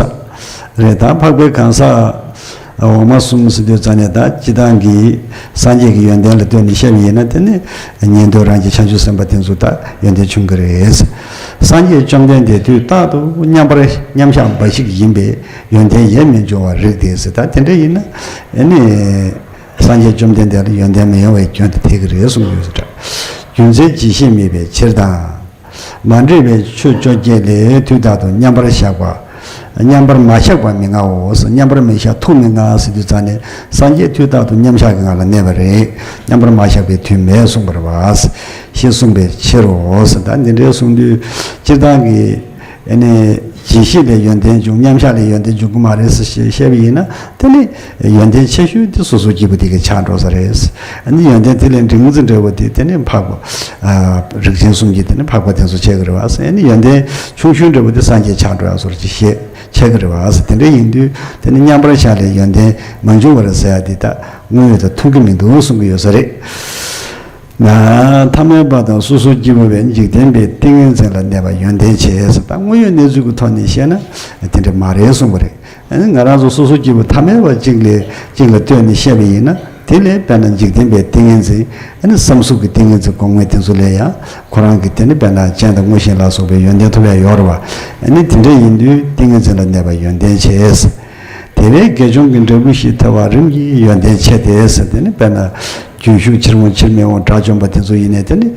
རེད། ད་འཕགས་པའི་གང་ཟག་འོག་མ་གསུམ་ཟེར་དུས་ཙ་ནས་ད་སྤྱིར་བཏང་གི་སངས་རྒྱས་ཀྱི་ཡོན་ཏན་ལ་ལྟོས་ནས་བཤད་པ་ཡིན་ན་དེ་ནི་ཉན་ཐོས་རང་གི་བྱང་ཆུབ་སེམས་དཔའ་དེ་ཚོ་ད་ཡོན་ཏན་ཆུང་གི་རེད། སངས་རྒྱས་བཅོམ་ལྡན་འདས་དུས་རྟག་ཏུ་མཉམ་པར་མཉམ་གཞག་འབའ་ཞིག་ཡིན་པས་ཡོན་ཏན་ཡེ་མི་འབྱུང་བར་རིགས་ཏེ་ཟེར། ད་དེ་འདྲ་ཡིན་ན་ཨ་ནི་སངས་རྒྱས་བཅོམ་ལྡན་འདས་ལ་ཡོན་ཏན་མི་ཡོང་བའི་སྐྱོན་དེ་དེ་གི་རེད་གསུངས་ཡོད་ཟེར། རྒྱུ་མཚན་ཇི་ཞིག་མེད་པའི་ཕྱིར་དང་། མ་འདྲེས་པའི་ཆོས་བཅོ་བརྒྱད་ལས་དུས་རྟག་ཏུ་མཉམ་པར་བཞག་པ། མཉམ་པར་མ་བཞག་པ་མི་མངའོ། མཉམ་པར་མི་བཞག་ཐུགས་མི་མངའ་ཟེར་དུས་ཙ་ནས་སངས་རྒྱས་དུས་རྟག་ཏུ་མཉམ་བཞག་གི་ངང་ལ་གནས་པ་རེད། མཉམ་པར་མ་བཞག་པའི་དུས་མེད་གསུངས་པ་རེད་བ། ཞེས་གསུངས་པའི་ཕྱིར་རོ་ཟེར། ད་འདི་འདྲའི་གསུངས་དུས་སྤྱིར་བཏང་གི་ཨ་ནི་ཇི་ཞིག་ལས་ཡོན་ཏན་འབྱུང་། མཉམ་བཞག་ལས་ཡོན་ཏན་འབྱུང་གི་མ་རེད་ཟེར་བཤད་པ་ཡིན་ན་དེ་ནི་ཡོན་ཏན་ཆེ་ཤོས་དེ་སོ་སོ་སྐྱེས་བུ་དེ་གས་ཆགས་འགྲོ་ས་རེད། ཨ་ནི་ཡོན་ཏན་དེ་ལས་འབྲིང་ཙམ་འདྲ་བོ་དེ་དེ་ནི་འཕགས་པ། ཨ། རིགས་ཆེན་གསུམ་གྱི་དེ་ནི་འཕགས་པ་དེ་ཚོ་ཆགས་ཀྱི་རེད་བ་ཟེར། ཨ་ནི་ཡོན་ཏན་ཆུང་ཤོས་འདྲ་བོ་དེ་སངས་རྒྱས་ཆགས་འགྲོ་ཡ་བཟོ་འདྲ་ཅིག་བཤད་ཆགས་ཀྱི་རེད་བ་ཟེར། དེ་འདྲ་ཡིན་དུས་དེ་ནི་མཉམ་པར་བཞག་ལས་ཡོན་ཏན་མ་འབྱུང་བར་ཟེར་ཡ་དེ་ད་དངོས་ཡོད་དང་མཐུན་གྱི་མི་འདུག་གསུང་གི་ཡོད་ས་རེད། ཐ་མལ་པ་དང་སོ་སོ་སྐྱེ་བོ་བས་འཇིག་རྟེན་པའི་ཏིང་ངེ་འཛིན་ལ་གནས་པ་ཡོན་ཏན་ཆེ་ཟེར། ད་དངོས་ཡོད་གནས་ཚུལ་གྱི་ཐོག་ནས་བཤད་ན་དེ་འདྲ་མ་རེད་གསུངས་པ་རེད། ཨ་ནི་ང་རང་ཚོ་སོ་སོ་སྐྱེ་བོ་ཐ་མལ་པ་གཅིག་ལས་གཅིག་ལ་ལྟོས་ནས་བཤད་པ་ཡིན་ན་དེ་ལས་དཔེར་ན་འཇིག་རྟེན་པའི་ཏིང་ངེ་འཛིན། ཨ་ནི་བསམ་གཟུགས་ཀྱི་ཏིང་ངེ་འཛིན་སྒོམ་མཁན་དེ་ཚོ་ལས་ཡང་ཁོ་རང་གི་དེ་ནི་དཔེར་ན་སྤྱན་དང་དངོས་ཞེན་ལ་སོགས་པའི་ཡོན་ཏན་ཐོབ་ཡ་ཡོད་རེད་བ། ཨ་ནི་དེ་འདྲ་ཡིན་དུས་ཏིང་ངེ་འཛིན་ལ་གནས་པ་ཡོན་ཏན་ཆེ་ཟེར། དེ་བས་དགེ་སྦྱོང་གི་འབྲས་བུ་ཞིག་ཐོབ་པ་རིམ་གྱིས་ཡོན་ཏན་ཆེ་སྟེ་ཟེར། དེ་ནི་དཔེར་ན་རྒྱུན་ཞུགས་ཕྱིར་འོང་ཕྱིར་མི་འོང་དགྲ་བཅོམ་པ་དེ་ཚོ་ཡིན་ནའི་དེ་ནི་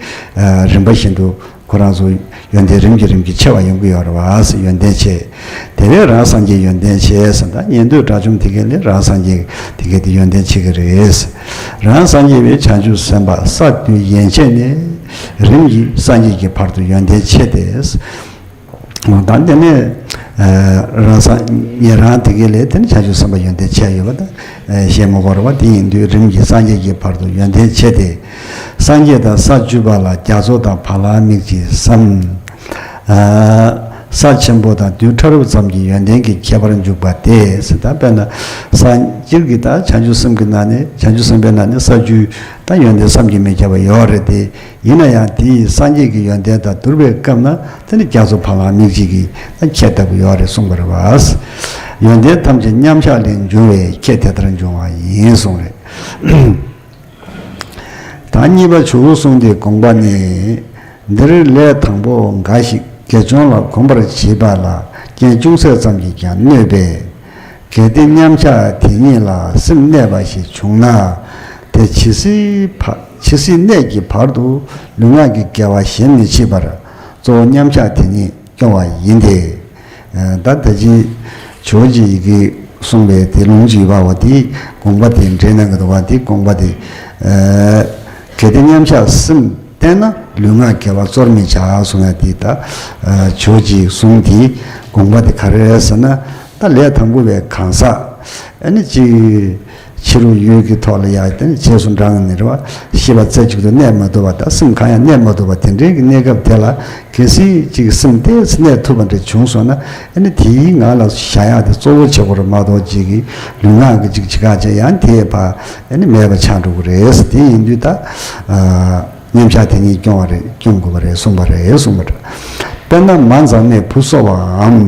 རིམ་པ་བཞིན་དུ་ ཁོ་རང་ཚོ་ཡོན་ཏན་རིམ་གྱིས་རིམ་གྱིས་ཆེ་བ་ཡོང་གི་ཡོད་རེད་བ། ཡོན་ཏན་ཆེ། དེ་བས་རང་སངས་རྒྱས་ཡོན་ཏན་ཆེ་ཟེར། ད་ཉན་ཐོས་དགྲ་བཅོམ་དེ་གས་ལས་རང་སངས་རྒྱས་དེ་གས་དེ་ཡོན་ཏན་ཆེ་གི་རེད། རང་སངས་རྒྱས་པའི་བྱང་ཆུབ་སེམས་དཔའ་ས་བདུན་ཡན་ཆད་ནས་རིམ་གྱིས་སངས་རྒྱས་ཀྱི་བར་དུ་ཡོན་ཏན་ཆེ་སྟེ། ད་དེ་ནས་རང་སངས་ཉན་རང་དེ་གས་ལས་དེ་ནས་བྱང་ཆུབ་སེམས་དཔའ་ཡོན་ཏན་ཆེ་ཡོད་པ་དང་། བཤད་མ་དགོས་རེད་བ། དེ་ཡིན་དུས་རིམ་གྱིས་སངས་རྒྱས་ཀྱི་བར་དུ་ཡོན་ཏན་ཆེ་སྟེ། སངས་རྒྱས་དང་ས་བཅུ་པ་ལ་རྒྱ་མཚོ་དང་བ་ལང་མིག་གཅིག་ཙམ། ས་ཆེན་པོ་དང་རྡུལ་ཕྲ་རབ་ཙམ་གྱི་ཡོན་ཏན་གྱི་ཁྱད་པར་འཇུག་པ་སྟེ་ཟེར། ད་དཔེར་ན་ས་སྤྱིར་གྱི་ད་བྱང་ཆུབ་སེམས་ཀྱི་ནང་ནས་བྱང་ཆུབ་སེམས་དཔའི་ནང་ནས་ས་བཅུ་ད་ཡོན་ཏན་བསམ་གྱིས་མི་ཁྱབ་པ་ཡོད་རེད་དེ། ཡིན་ན་ཡང་དེ་ཡི་སངས་རྒྱས་ཀྱི་ཡོན་ཏན་དང་བསྡུར་བའི་སྐབས་ན་དེ་ནི་རྒྱ་མཚོ་བ་ལང་མིག་གཅིག་གི་ད་ཁྱད་ལྟ་བུ་ཡོད་རེད་གསུངས་པ་རེད་བ། ཡོན་ཏན་ཐམས་ཅད་མཉམ་གཞག་ལས་འབྱུང་བས་ཁྱད་དེ་ལྟར་འབྱུང་བ་ཡིན་གསུངས་རེད། ད་གཉིས་པ་ཇོ་བོ་གསུང་སྟེ་དགོངས་པ་ནི། འདིར་ལས་དང་པོ་འགའ་ཞིག་དགེ་སྦྱོང་ལ་གོམས་པར་བྱེད་པ་ལ་རྐྱེན་ཅུང་ཟད་ཙམ་གྱིས་ཀྱང་གནོད་པས། གལ་ཏེ་མཉམ་གཞག་དེ་ཉིད་ལ་སེམས་གནས་པ་ཞིག་བྱུང་ན། དེ་ཇི་སྲིད་བ་ཇི་སྲིད་གནས་ཀྱི་བར་དུ་ལུས་ངག་གི་དགེ་བ་གཞན་མི་བྱེད་པར་གཙོ་བོ་མཉམ་གཞག་དེ་ཉིད་སྐྱོང་བ་ཡིན་ཏེ། ད་ད་ཅི་ཇོ་བོ་རྗེ་ཡི་གེ་གསུངས་པའི་དེ་ལུང་ཅིག་ཡོད་པ་བ། དེའི་དགོངས་པ་དེ་འགྲེལ་གནང་གི་འདུག་བ། དེའི་དགོངས་པ་དེ། གལ་ཏེ་མཉམ་གཞག་སེམས་བསྟེན་ན་ལུས་ངག་དགེ་བ་གཙོར་མི་བྱ་གསུང་ཡ་དེ། ད་ཇོ་བོ་རྗེའི་གསུང་དེའི་དགོངས་པ་དེ་ག་རེ་རེད་ཟེར་ན། ད་ལས་དང་པོ་བའི་གང་ཟག་ཨ་ནི་ཅིག་ཕྱི་རོལ་ཡུལ་གྱི་ཐོག་ལ་ཡ་དེ་ནི་རྗེས་སུ་འབྲང་ནི་རེད་བ། ཤེས་པ་རྩེ་གཅིག་ཏུ་གནས་མ་ཐུབ་པ་དང་སེམས་གང་ཡང་གནས་མ་ཐུབ་པ་དེ་འདྲའི་གི་གནས་སྐབས་དེ་ལ་གལ་སྲིད་ཅིག་སེམས་ཏོག་ཙམ་གནས་ཐུབ་པ་འདྲ་བྱུང་སོང་ན། ཨ་ནི་དེའི་ངང་ལ་བཞག་ཡག་དེ་གཙོ་བོ་བྱེད་དགོས་རེད་མ་གཏོགས། ཅིག་གི་ལུས་ངག་གི་ཅིག་བྱེད་ཀ་བྱེད་ཡང་དེའི་བར་ཨ་ནི་མེད་པ་ཆགས་འགྲོ་གི་རེད། དེ་ཡིན་དུས་ད་མཉམ་གཞག་དེ་ཉིད་སྐྱོང་བ་རེད། སྐྱོང་དགོས་པ་རེད་གསུངས་པ་རེད་གསུངས་པ་རེད། དཔེར་ན་མ་མཛངས་མས་བུ་གསོ་བའམ།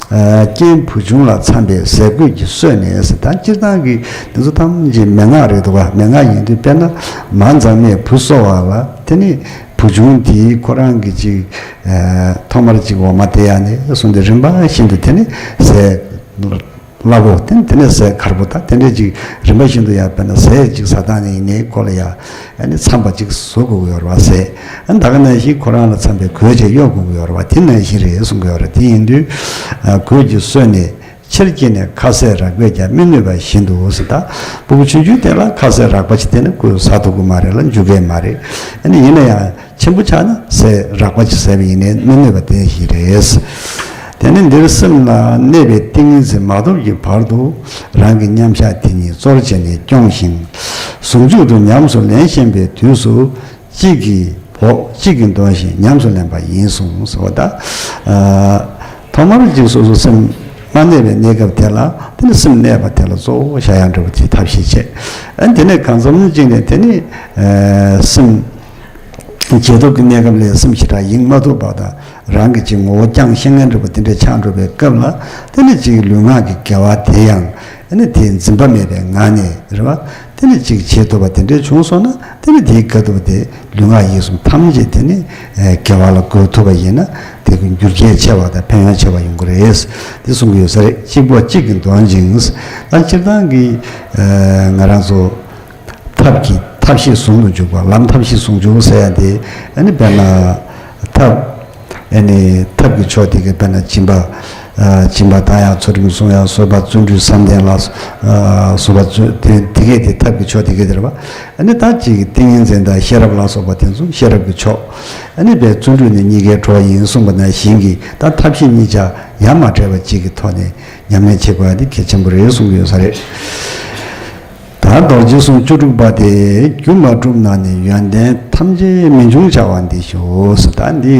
རྐྱེན་བུ་ཆུང་ལ་འཚམ་པའི་ཟས་གོས་ཀྱིས་གསོས་ནས་ཟེར། ད་སྤྱིར་བཏང་གི་འདི་ཚོ་ཐམས་ཅད་མན་ངག་རེད་འདུག་བ། མན་ངག་ཡིན་དུས་དཔེར་ན་མ་མཛངས་མས་བུ་གསོ་བ་ལ་དེ་ནི་བུ་ཆུང་དེས་ཁོ་རང་གི་ཅིག་ཐོག་མར་ཅིག་འོ་མ་དེ་ཡང་ནས་བཟུང་སྟེ་རིམ་པ་བཞིན་དུ་དེ་ནི་ཟས་སླ་པོ་དེ་དེ་ནས་ཟས་དཀར་པོ་དང་དེ་འདྲས་ཅིག་རིམ་པ་བཞིན་དུ་ཡང་དཔེར་ན་ཟས་ཅིག་ཟ་སྟངས་ནས་ཡིན་ནའི་ཁོ་ལ་ཡང་ཨ་ནི་འཚམ་པ་ཅིག་བཟོ་དགོས་ཀྱི་ཡོད་རེད་བ། ཟས་ཨ་ནི་ད་ག་ནང་བཞིན་ཁོ་རང་ལ་འཚམ་པའི་གོས་ཅིག་གཡོག་དགོས་ཀྱི་ཡོད་རེད་བ། དེ་ནང་བཞིན་རེད་གསུང་གི་ཡོད་རེད། དེ་ཡིན་དུས་གོས་ཀྱིས་གསོས་ནས་ཆེར་སྐྱེས་ནས་ཁ་ཟས་རགས་པས་ཀྱང་མི་གནོད་པ་བཞིན་དུ་ཟེར། ད་སྤུ་གུ་ཆུང་ཆུང་དེ་ལ་ཁ་ཟས་རགས་པ་ཅིག་དེ་ནི་ཁོས་ཟ་ཐུབ་ཀྱི་མ་རེད་ལ་འཇུ་གི་མ་རེད། ཨ་ནི་ཡིན་ན་ཡང་ཆེན་པོ་ཆགས་ན་ཟས་རགས་པ་ཅིག་ཟས་པ་ཡིན་ནའི་མི་གནོད་པ་དེ་ཞིག་རེད། དེ་ནི་འདིར་སེམས་ལ་གནས་པའི་ཏིང་ངེ་འཛིན་མ་ཐོབ་ཀྱི་བར་དུ་རང་གི་མཉམ་གཞག་དེ་ཉིད་གཙོར་བྱས་ནས་སྐྱོང་ཞིང་། ཟུང་འཇུག་ཏུ་ཉམས་སུ་ལེན་བཞིན་པའི་དུས་སུ་གཅིག་གིས་བོགས་གཅིག་གིས་འདོན་ཞིང་ཉམས་སུ་ལེན་པ་ཡིན་གསུངས་སོ། ད་ཐོག་མར་གཅིག་སོ་སོ་སེམས་མ་གནས་པའི་གནས་སྐབས་དེ་ལ་དེ་ནི་སེམས་གནས་པ་དེ་ལ་གཙོ་བོ་བཞག་ཡག་འདྲ་བོ་ཅིག་ཐབས་ཤེས་བྱེད། ཨ་དེ་ནས་གང་འཚམ་གཅིག་ནས་དེ་ནི་སེམས་རྗེས་ཐོབ་ཀྱི་གནས་སྐབས་ལ་སེམས་ཞེ་དྲག་ཡེངས་མ་ཐུབ་པ་དང་། རང་གི་ཅིག་ངོ་བོ་རྐྱང་ཤེས་མཁན་འདྲ་པོ་དེ་འདྲ་ཆགས་འགྲོ་བའི་སྐབས་ལ་དེ་ནི་ཅིག་ལུས་ངག་གི་དགེ་བ་དེ་ཡང་ཨ་ནི་དེ་འཛིན་པ་མེད་པའི་ངང་ནས་རེད་བ། དེ་ནི་ཅིག་བྱེད་ཐུབ་པ་དེ་འདྲ་བྱུང་སོང་ན་དེ་ནི་དེའི་དགའ་ཐུབ་དེ་ལུས་ངག་ཡིད་གསུམ་ཐམས་ཅད་དེ་ནི་དགེ་བ་ལ་བཀོལ་ཐུབ་པ་ཡིན་ན་དེ་གི་འགྱུར་རྒྱས་ཆེ་བ་དང་ཕན་ཡོན་ཆེ་བ་ཡོང་གི་རེད། དེ་གསུང་གི་ཡོད་ས་རེད། གཅིག་པོ་གཅིག་གིས་འདོན་ཅིང་། ད་སྤྱིར་བཏང་གི་ང་རང་ཚོ་ཐབས་ཀྱི་ཐབས་ཤེས་ཟུང་དུ་འཇུག་པ། ལམ་ཐབས་ཤེས་ཟུང་འཇུག་ཟེར་ཡ་དེ་ཨ་ནི་དཔེར་ན་ཐབས་ཨ་ནི་ཐབས་ཀྱི་ཕྱོགས་དེ་གའི་དཔེར་ན་སྦྱིན་པ། ཨ་སྦྱིན་པ་དང་ཡང་ཚུལ་ཁྲིམས་སྲུང་ཡ། བཟོད་པ་བརྩོན་འགྲུས་བསམ་གཏན་ལ་སོགས་པ་བརྩོན་དེ་དེ་གའི་དེ་ཐབས་ཀྱི་ཕྱོགས་དེ་གའི་དེ་རེད་བ། ཨ་ནི་ད་ཅིག་ཏིང་ངེ་འཛིན་དང་ཤེས་རབ་ལ་སོགས་པ་དེ་ཚོ་ཤེས་རབ་ཀྱི་ཕྱོགས། ཨ་ནི་དཔེ་བརྩོན་འགྲུས་ནི་གཉིས་ཀའི་གྲོགས་ཡིན་གསུངས་པ་ནང་བཞིན་གྱི་ད་ཐབས་ཤེས་གཉིས་ཆ་ཡ་མ་བྲལ་བ་གཅིག་གི་ཐོག་ནས་ཉམས་ལེན་བྱེད་དགོས་ཡ་དེ་གལ་ཆེན་པོ་རེད་གསུང་གི་ཡོད་ས་རེད། ད་རྡོ་རྗེ་གསུང་བཅུ་དྲུག་པ་དེ། རྒྱུ་མ་གྲུབ་ན་ནི་ཡོན་ཏན་ཐམས་ཅད་མི་འབྱུང་བྱ་བ་འདི་ཞུ། ད་འདི་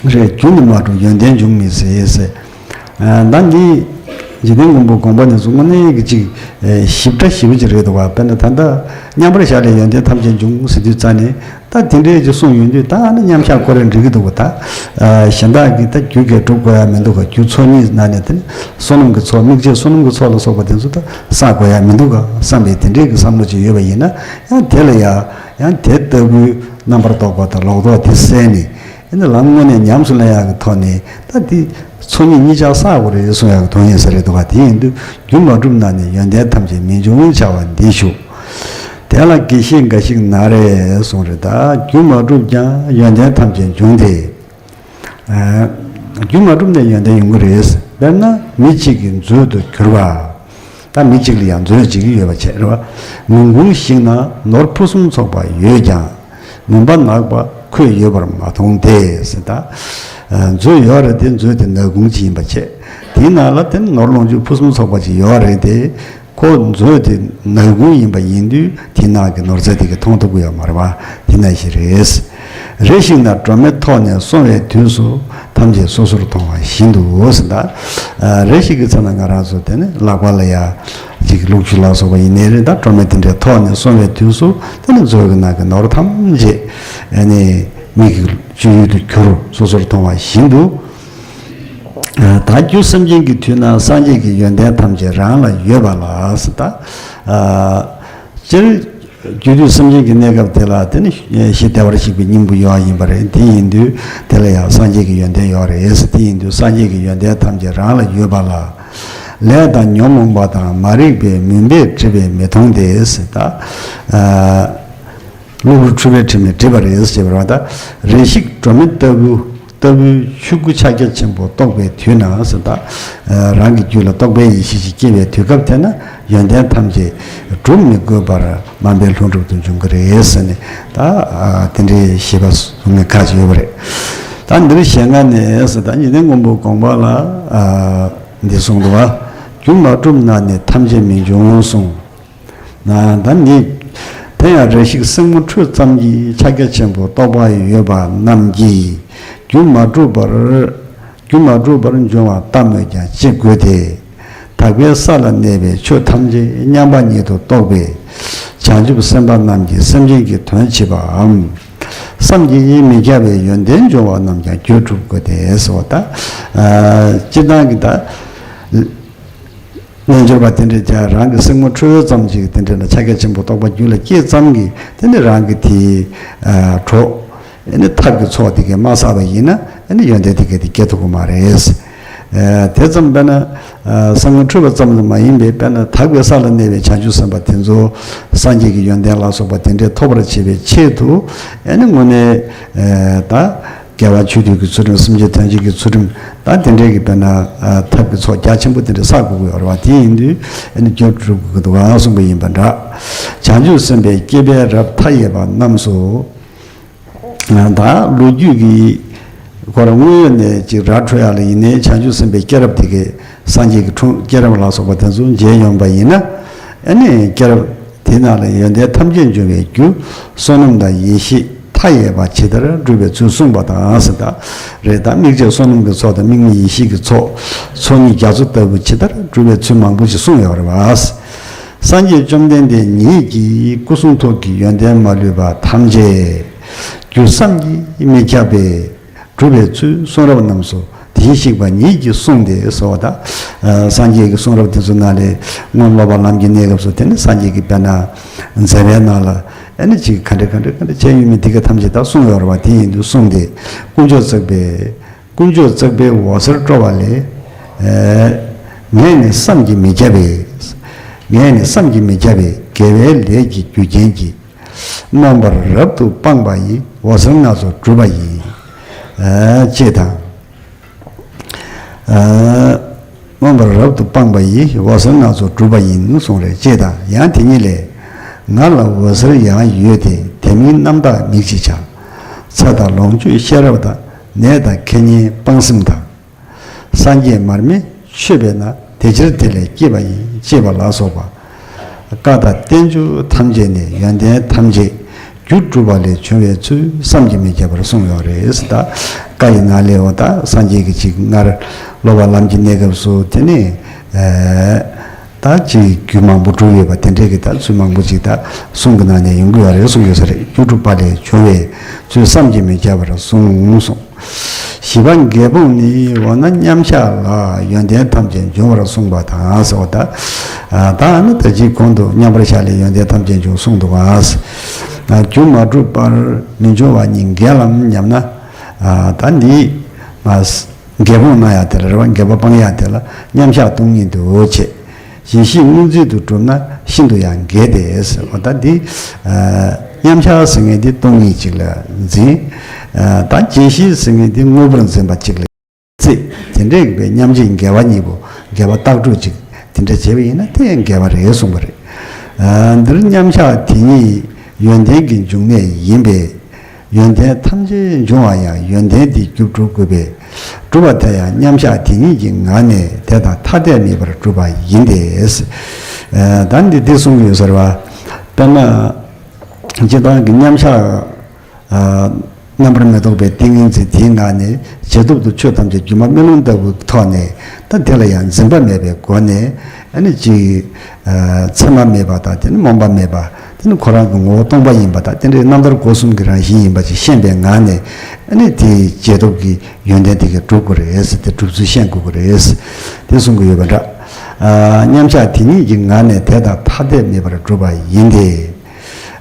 རེད། རྒྱུ་ནི་མ་གྲུབ་ཡོན་ཏན་འབྱུང་མི་སྲིད་ཟེར། ད་འདི་འཇིག་རྟེན་མགོན་པོ་དགོངས་པ་ནས་གསུང་དངོས་གནས་ཀྱི་ཅིག་ཞིབ་ཕྲ་ཞིབ་ཅིག་རེད་འདུག་བ། དཔེར་ན་ད་ལྟ་མཉམ་པར་བཞག་ལས་ཡོན་ཏན་ཐམས་ཅད་འབྱུང་ཟེར་དུས་ཙ་ནས། ད་དེ་འདྲའི་ཅིག་གསུངས་ཡོང་དུས་ད་ནི་མཉམ་གཞག་ཁོ་རང་འགྲིག་གི་འདུག་ག་ད་གཞན་དག་གིས་ད་རྒྱུ་གས་སྒྲུབ་དགོས་ཡ་མི་འདུག་ག་རྒྱུ་ཚོགས་གཉིས་ནང་ནས་དེ་ནི་བསོད་ནམས་ཀྱི་ཚོགས། དམིགས་བཅས་བསོད་ནམས་ཀྱི་ཚོགས་ལ་སོགས་པ་དེ་ཚོ་ད་བསགས་དགོས་ཡ་མི་འདུག་ག་བསམ་པའི་དེ་འདྲའི་གི་བསམ་བློ་ཅིག་ཡོད་པ་ཡིན་ན། ཡང་དེ་ལ་ཡ་ཡང་དེ་ལྟ་བུའི་རྣམ་པར་རྟོག་པ་དང་ལོག་རྟོག་དེ་བསལ་ནས། ཨ་ནི་ལམ་དངོས་གནས་ཉམས་སུ་ལེན་ཡག་གི་ཐོག་ནས་ད་དེ་ཚོགས་གཉིས་གཉིས་ཆར་བསགས་དགོས་རེད་གསུང་ཡག་གི་དོན་ཡིན་ས་རེད་འདུག་ག་དེ་ཡིན་དུས་རྒྱུ་མ་གྲུབ་ན་ནི་ཡོན་ཏན་ཐམས་ཅད་མི་འབྱུང་བྱ་བ་འདི་ཞུ། དེ་ལ་དགེ་བཤེས་འགའ་ཞིག་ན་རེ་གསུངས་རེད། ད་རྒྱུ་མ་གྲུབ་ཀྱང་ཡོན་ཏན་ཐམས་ཅད་འབྱུང་སྟེ། ཨ། རྒྱུ་མ་གྲུབ་ནས་ཡོན་ཏན་ཡོང་གི་རེད། དཔེར་ན་མི་གཅིག་གི་མཛོད་དུ་གྱུར་པ། ད་མི་གཅིག་ལ་ཡང་མཛོད་གཅིག་ཡོད་པ་བྱས་རེད་བ། མུན་ཁུང་ཞིག་ན་ནོར་ཕུན་སུམ་ཚོགས་པ་ཡོད་ཀྱང་། མུན་པ་ནག་པ་ཁོས་ཡོད་པར་མ་མཐོང་སྟེ་ཟེར། ད་མཛོད་ཡོད་རེད་དེ། མཛོད་དེ་ནག་ཁུང་ཅིག་ཡིན་པ་བྱས། དེའི་ནང་ལ་དེ་ནོར་ལོངས་སྤྱོད་ཕུན་སུམ་ཚོགས་པ་ཅིག་ཡོད་རེད་དེ། ཁོ་མཛོད་དེ་ནག་ཁུང་ཡིན་པ་ཡིན་དུས། དེ་ནང་གི་ནོར་རྫས་དེ་གས་མཐོང་ཐུབ་ཀྱི་ཡོད་མ་རེད་བ། དེ་ནང་བཞིན་རེད། རེ་ཞིག་ན་སྒྲོན་མེ་ཐོགས་ནས་སོང་བའི་དུས་སུ། ཐམས་ཅད་སོ་སོར་མཐོང་བ་བཞིན་དུ་ཟེར། ད་རེ་ཞིག་གི་ཚེ་ན་ང་རང་ཚོ་དེ་ནི་ལག་པ་ལ་ཡ་ཅིག་ལུག་ཁྱུ་ལ་སོགས་པ་ཡིན་ནའི་རེད། ད་སྒྲོན་མེ་དེ་འདྲས་ཐོགས་ནས་སོང་བའི་དུས་སུ། དེ་ནི་མཛོད་ཀྱི་ནང་གི་ནོར་ཐམས་ཅད་ཨ་ནི་མིག་གི་སྤྱོད་ཡུལ་དུ་གྱུར། སོ་སོར་མཐོང་བ་བཞིན་དུ། ད་རྒྱུ་སེམས་ཅན་གྱི་དུས་ན་སངས་རྒྱས་ཀྱི་ཡོན་ཏན་ཐམས་ཅད་རང་ལ་ཡོད་པ་ལ་ཟེར། ད་སྤྱིར་རྒྱུ་དུས་སེམས་ཅན་གྱི་གནས་སྐབས་དེ་ལ་དེ་ནི་ཞི་བདེ་བར་གཤེགས་པའི་སྙིང་པོ་ཡོད་ཡིན་པ་རེད། དེ་ཡིན་དུས་དེ་ལ་ཡང་སངས་རྒྱས་ཀྱི་ཡོན་ཏན་ཡོད་རེད་ཟེར། དེ་ཡིན་དུས་སངས་རྒྱས་ཀྱི་ཡོན་ཏན་ཐམས་ཅད་རང་ལ་ཡོད་པ་ལ། ལས་དང་ཉོན་མོངས་པ་དང་མ་རིག་པའི་མུན་པས་བསྒྲིབས་པས་མི་མཐོང་སྟེ་ཟེར། ད་གློ་བུར་འཁྲུལ་པས་བསྒྲིབས་ནས་བསྒྲིབས་པ་རེད་ཅེས་པ་རེད་བ། ད་རེ་ཞིག་སྒྲོན་མེ་ལྟ་བུ་ལྟ་བུའི་ཆོས་སྐུ་ཕྱག་རྒྱ་ཆེན་པོ་རྟོགས་པའི་དུས་ན་ཟེར། ད་རང་གི་རྒྱུད་ལ་རྟོགས་པའི་ཡེ་ཤེས་ཤིག་སྐྱེ་བའི་དུས་སྐབས་དེ་ན་ཡོན་ཏན་ཐམས་ཅད་སྒྲུབ་མི་དགོས་པར་མ་འབད་ལྷུན་གྲུབ་ཏུ་འབྱུང་གི་རེད་ཟེར་ནས། ད་དེ་འདྲའི་བཞེད་པ་གསུང་མཁན་ཁ་ཅིག་ཡོད་པ་རེད། ད་འདིར་ཞལ་སྔ་ནས་ཟེར། ད་ཉི་སྟེང་མགོན་པོ་དགོངས་པ་ལ་འདི་གསུངས་འདུག་བ། རྒྱུ་མ་གྲུབ་ན་ནི་ཐམས་ཅད་མི་འབྱུང་གསུངས། ན་ད་ནི། དེ་ཡང་རེ་ཞིག་སྲིང་མོ་ཁྲོས་ཙམ་གྱིས་ཕྱག་རྒྱ་ཆེན་པོ་རྟོགས་པ་ཡོད་པ་རྣམས་ཀྱིས་རྒྱུ་མ་གྲུབ་པར། རྒྱུ་མ་གྲུབ་པར་འབྱུང་བ་ལྟ་སྨོས་ཀྱང་ཅི་དགོས་ཏེ། དག་པའི་ས་ལ་གནས་པའི་ཆོས་ཐམས་ཅད་མཉམ་པ་ཉིད་དུ་རྟོགས་པའི་བྱང་ཆུབ་སེམས་དཔའ་རྣམས་ཀྱིས་སེམས་ཅན་གྱི་དོན་བྱེད་པའམ། བསམ་གྱིས་མི་ཁྱབ་པའི་ཡོན་ཏན་འབྱུང་བ་རྣམས་ཀྱང་རྒྱུར་གྲུབ་དགོས་ཏེ་ཟེར་བ། ད་སྤྱིར་བཏང་གི་ད། རྣལ་འབྱོར་པ་དེ་འདྲས་ཀྱང་རང་གི་སྲིང་མོ་ཁྲོས་ཙམ་ཅིག་དེ་འདྲས་ལ་ཕྱག་རྒྱ་ཆེན་པོ་རྟོགས་པ་རྒྱུད་ལ་སྐྱེས་ཙམ་གྱིས་དེ་ནི་རང་གི་དེའི་གྲོགས། ཨ་ནི་ཐབས་ཀྱི་ཚོགས་དེ་གས་མ་བསགས་པ་ཡིན་ན། ཨ་ནི་ཡོན་ཏན་དེ་གས་དེ་སྐྱེ་ཐུབ་ཀྱི་མ་རེད། ཨ་དེ་ཙམ་དཔེར་ན་ཨ་སྲིང་མོ་ཁྲོས་པ་ཙམ་དུ་མ་ཡིན་པའི། དཔེར་ན་དག་པའི་ས་ལ་གནས་པའི་བྱང་ཆུབ་སེམས་དཔའ་དེ་ཚོ་སངས་རྒྱས་ཀྱི་ཡོན་ཏན་ལ་སོགས་པ་དེ་འདྲས་ཐོབ་པར་བྱེད་པའི་ཆེད་དུ། ཨ་ནི་དངོས་གནས་ཨ་ད། དགེ་བ་ཆོས་སྡུད་ཀྱི་ཚུལ་ཁྲིམས། སེམས་ཅན་དོན་བྱེད་ཀྱི་ཚུལ་ཁྲིམས། ད་དེ་འདྲའི་གི་དཔེར་ན་ཨ་ཐབས་ཀྱི་ཚོགས་རྒྱ་ཆེན་པོ་དེ་འདྲ་བསགས་དགོས་ཀྱི་ཡོད་རེད་བ། དེ་ཡིན་དུས་ཨ་ནི་རྒྱུར་གྲུབ་དགོས་ཀྱི་འདུག་ག་གསུངས་པ་ཡིན་པ་འདྲ། བྱང་ཆུབ་སེམས་དཔའི་སྐྱེ་བའི་རབས་མཐའ་ཡས་པ་རྣམས་སུ། ད་ལོ་རྒྱུས་ཀྱི་ཁོ་རང་དངོས་ཡོད་ནས་ཅིག་ར་འཕྲོད་ཡག་ལ་ཡིན་ནའི། བྱང་ཆུབ་སེམས་དཔའི་སྐྱེས་རབས་དེ་གས་སངས་རྒྱས་ཀྱི་འཁྲུངས་སྐྱེས་རབས་ལ་སོགས་པ་དེ་ཚོ་མཇལ་ཡོང་པ་ཡིན་ན། ཨ་ནི་སྐྱེས་རབས་དེ་ནང་ལ་ཡོན་ཏན་ཐམས་ཅད་འབྱུང་བའི་རྒྱུ་བསོད་ནམས་དང་ཡེ་ཤེས་མཐའ་ཡས་པ་ཇི་ལྟར་སྒྲུབ་པའི་ཚུལ་གསུངས་པ་དང་ཟེར། ད་རེད། ད་དམིགས་བཅས་བསོད་ནམས་ཀྱི་ཚོགས་དང་དམིགས་མེད་ཡེ་ཤེས་ཀྱི་ཚོགས། ཚོགས་གཉིས་རྒྱ་མཚོ་ལྟ་བུ་ཇི་ལྟར་སྒྲུབ་པའི་ཚུལ་མང་པོ་ཞིག་གསུངས་ཡོད་རེད་བ། སངས་རྒྱས་བཅོམ་ལྡན་འདས་ཉིད་ཀྱིས་སྐུ་གསུང་ཐུགས་ཀྱི་ཡོན་ཏན་མ་ལུས་པ་ཐམས་ཅད་རྒྱུ་བསམ་གྱིས་མི་ཁྱབ་པས་སྒྲུབ་པའི་ཚུལ་གསུང་རབ་རྣམས་སུ་དེ་བཞིན་གཤེགས་པ་ཉིད་ཀྱིས་གསུངས་ཏེ་ཟེར་བ། ད་སངས་རྒྱས་ཀྱི་གསུང་རབ་དེ་ཚོ་ནང་ལས་སྔོན་སློབ་པ་ལམ་གྱི་གནས་སྐབས་སུ་དེ་ནི་སངས་རྒྱས་ཀྱི་དཔེར་ན་མཛད་པའི་ནང་ལ་ཨ་ནི་ཅིག་ག་འདྲ་ག་འདྲ་ག་འདྲ་བྱས་ཡོད་མེད་དེ་ག་ཐམས་ཅད་ད་གསུངས་ཡོད་རེད་བ། དེ་ཡིན་དུས་གསུངས་ཏེ། དཀོན་མཆོག་བརྩེགས་པའི་དཀོན་མཆོག་བརྩེགས་པའི་འོད་ཟེར་སྤྲོ་བ་ལས། ཨེ། ངས་ནི་བསམ་གྱིས་མི་ཁྱབ་པའི། ངས་ནི་བསམ་གྱིས་མི་ཁྱབ་པའི་དགེ་བའི་ལས་ཀྱི་རྒྱུ་རྐྱེན་གྱིས། རྣམ་པར་རབ་ཏུ་སྤངས་པ་ཡིས་འོད་ཟེར་སྣ་ཚོགས་གྲུབ་པ་ཡིན། ཨེ། ཅེས་དང་། ཨེ། རྣམ་པར་རབ་ཏུ་སྤངས་པ་ཡིས་འོད་ཟེར་སྣ་ཚོགས་གྲུབ་པ་ཡིན་གསུངས་རེད། ཅེས་དང་། ཡང་དེ་ཉིད་ལས། ང་ལ་འོད་ཟེར་ཡང་ཡོད་དེ། དེ་མིན་རྣམ་དག་མིག་གཅིག་བྱ། ཚེ་དང་ལོངས་སྤྱོད་ཤེས་རབ་དང་། ནད་དང་ཁེ་ཉེན་སྤངས་སེམས་དང་། སངས་རྒྱས་མར་མེ་མཆོད་པས་ན། དེ་ཕྱིར་དེ་ལས་སྐྱེས་པ་ཡིན། ཅེས་པ་ལ་སོགས་པ། བཀའ་དང་བསྟན་བཅོས་ཐམས་ཅད་ནས་ཡོན་ཏན་ཐམས་ཅད་རྒྱུར་གྲུབ་པ་ལས་བྱུང་བའི་ཚུལ་བསམ་གྱིས་མི་ཁྱབ་པར་གསུངས་ཡོད་རེད། ད་བཀའ་ཡི་ནང་ལས་འོ་ད་སངས་རྒྱས་ཀྱི་ཅིག་སྔར་སློབ་པ་ལམ་གྱི་གནས་སྐབས་སུ་དེ་ནས་ཨ་ད་ཅིག་རྒྱུད་མང་པོ་གྲུབ་ཡོད་པ་དེ་འདྲས་ཀྱི་ད་ཚུལ་མང་པོ་ཅིག་ད་གསུང་གི་ནང་ནས་ཡོང་གི་ཡོད་རེད་གསུངས་ཡོད་ས་རེད། རྒྱུར་གྲུབ་པ་ལས་བྱུང་བའི་ཚུལ་བསམ་གྱིས་མི་ཁྱབ་པར་གསུངས་གསུངས། བཞི་པ་འགལ་སྤོང་ནི། འོ་ན་མཉམ་གཞག་ལ་ཡོན་ཏན་ཐམས་ཅད་འབྱུང་བར་གསུངས་པ་དང་ཟེར་བ་ད། ད་ནི་ད་ཅིའི་གོང་དུ་མཉམ་པར་བཞག་ལས་ཡོན་ཏན་ཐམས་ཅད་འབྱུང་གསུངས་འདུག་ག། རྒྱུ་མ་གྲུབ་པར་མི་འབྱུང་བ་ཉིད་འགལ་ལམ་སྙམ་ན། ད་འདི་འགལ་སྤོང་གནང་ཡག་དེ་ལ་རེད་བ། འགལ་བ་སྤང་ཡག་དེ་ལ་མཉམ་གཞག་སྟོང་ཉིད་དུ་བྱེད། བརྗེད་གཞི་དངོས་འཛིན་དུ་གྲུབ་ན་ཤིན་ཏུ་ཡང་འགལ་ཏེ། འོ་ད་འདི་མཉམ་གཞག་ཟེར་མཁན་འདི་སྟོང་ཉིད་ཅིག་ལ་འཛིན། ད་བརྗེད་གཞི་ཟེར་མཁན་འདི་དངོས་པོར་འཛིན་པ་ཅིག་ལ། རྩིས་དེ་འདྲའི་གི་མཉམ་རྗེས་འགལ་བ་གཉིས་པོ་འགལ་བ་རྟགས་གྲུབ་ཅིག་དེ་འདྲ་བྱས་པ་ཡིན་ན་དེ་འགལ་བ་རེད་གསུངས་པ་རེད། འདིར་མཉམ་གཞག་དེ་ཉིད་ཡོན་ཏན་གྱི་འབྱུང་གནས་ཡིན་པས། ཡོན་ཏན་ཐམས་ཅད་འབྱུང་བ་ཡང་ཡོན་ཏན་དེས་རྒྱུ་གྲུབ་དགོས་པས། གྲུབ་པ་དེ་ཡང་མཉམ་གཞག་དེ་ཉིད་ཀྱི་ངང་ནས་དེ་དང་ཐ་དད་མེད་པར་གྲུབ་པ་ཡིན་ཏེ། ད་འདི་འདི་གསུངས་ཡོད་ཟེར་བ། དཔེར་ན། སྤྱིར་བཏང་གི་མཉམ་གཞག་རྣམ་པར་མི་རྟོག་པའི་ཏིང་ངེ་འཛིན་དེའི་ངང་ནས་ཇེ་སྟོབས་དུ་ཆོས་ཐམས་ཅད་སྒྱུ་མ་རྨི་ལམ་ལྟ་བུའི་ཐོག་ནས་ད་དེ་ལ་ཡང་འཛིན་པ་མེད་པའི་སྒོ་ནས་ཨ་ནི་ཅིག་མཚན་མ་མེད་པ་དང་དེ་ནི་རྨོངས་པ་མེད་པ་དེ་ནི་ཁོ་རང་གི་ངོ་བོ་སྟོང་པ་ཡིན་པ་དང་དེ་འདྲའི་རྣམ་ཐར་སྒོ་གསུམ་གྱི་རང་བཞིན་ཡིན་པ་ཅིག་ཤེས་པའི་ངང་ནས་ཨ་ནི་དེའི་ཇེ་སྟོབས་ཀྱི་ཡོན་ཏན་དེ་གས་གྲུབ་དགོས་རེད་ཟེར་དེ་གྲུབ་ཚུལ་ཤེས་དགོས་ཀྱི་རེད་དེ་གསུང་གི་ཡོད་པ་འདྲ། མཉམ་གཞག་དེ་ཉིད་ཀྱི་ངང་ནས་དེ་དང་ཐ་དད་མེད་པར་གྲུབ་པ་ཡིན་ཏེ།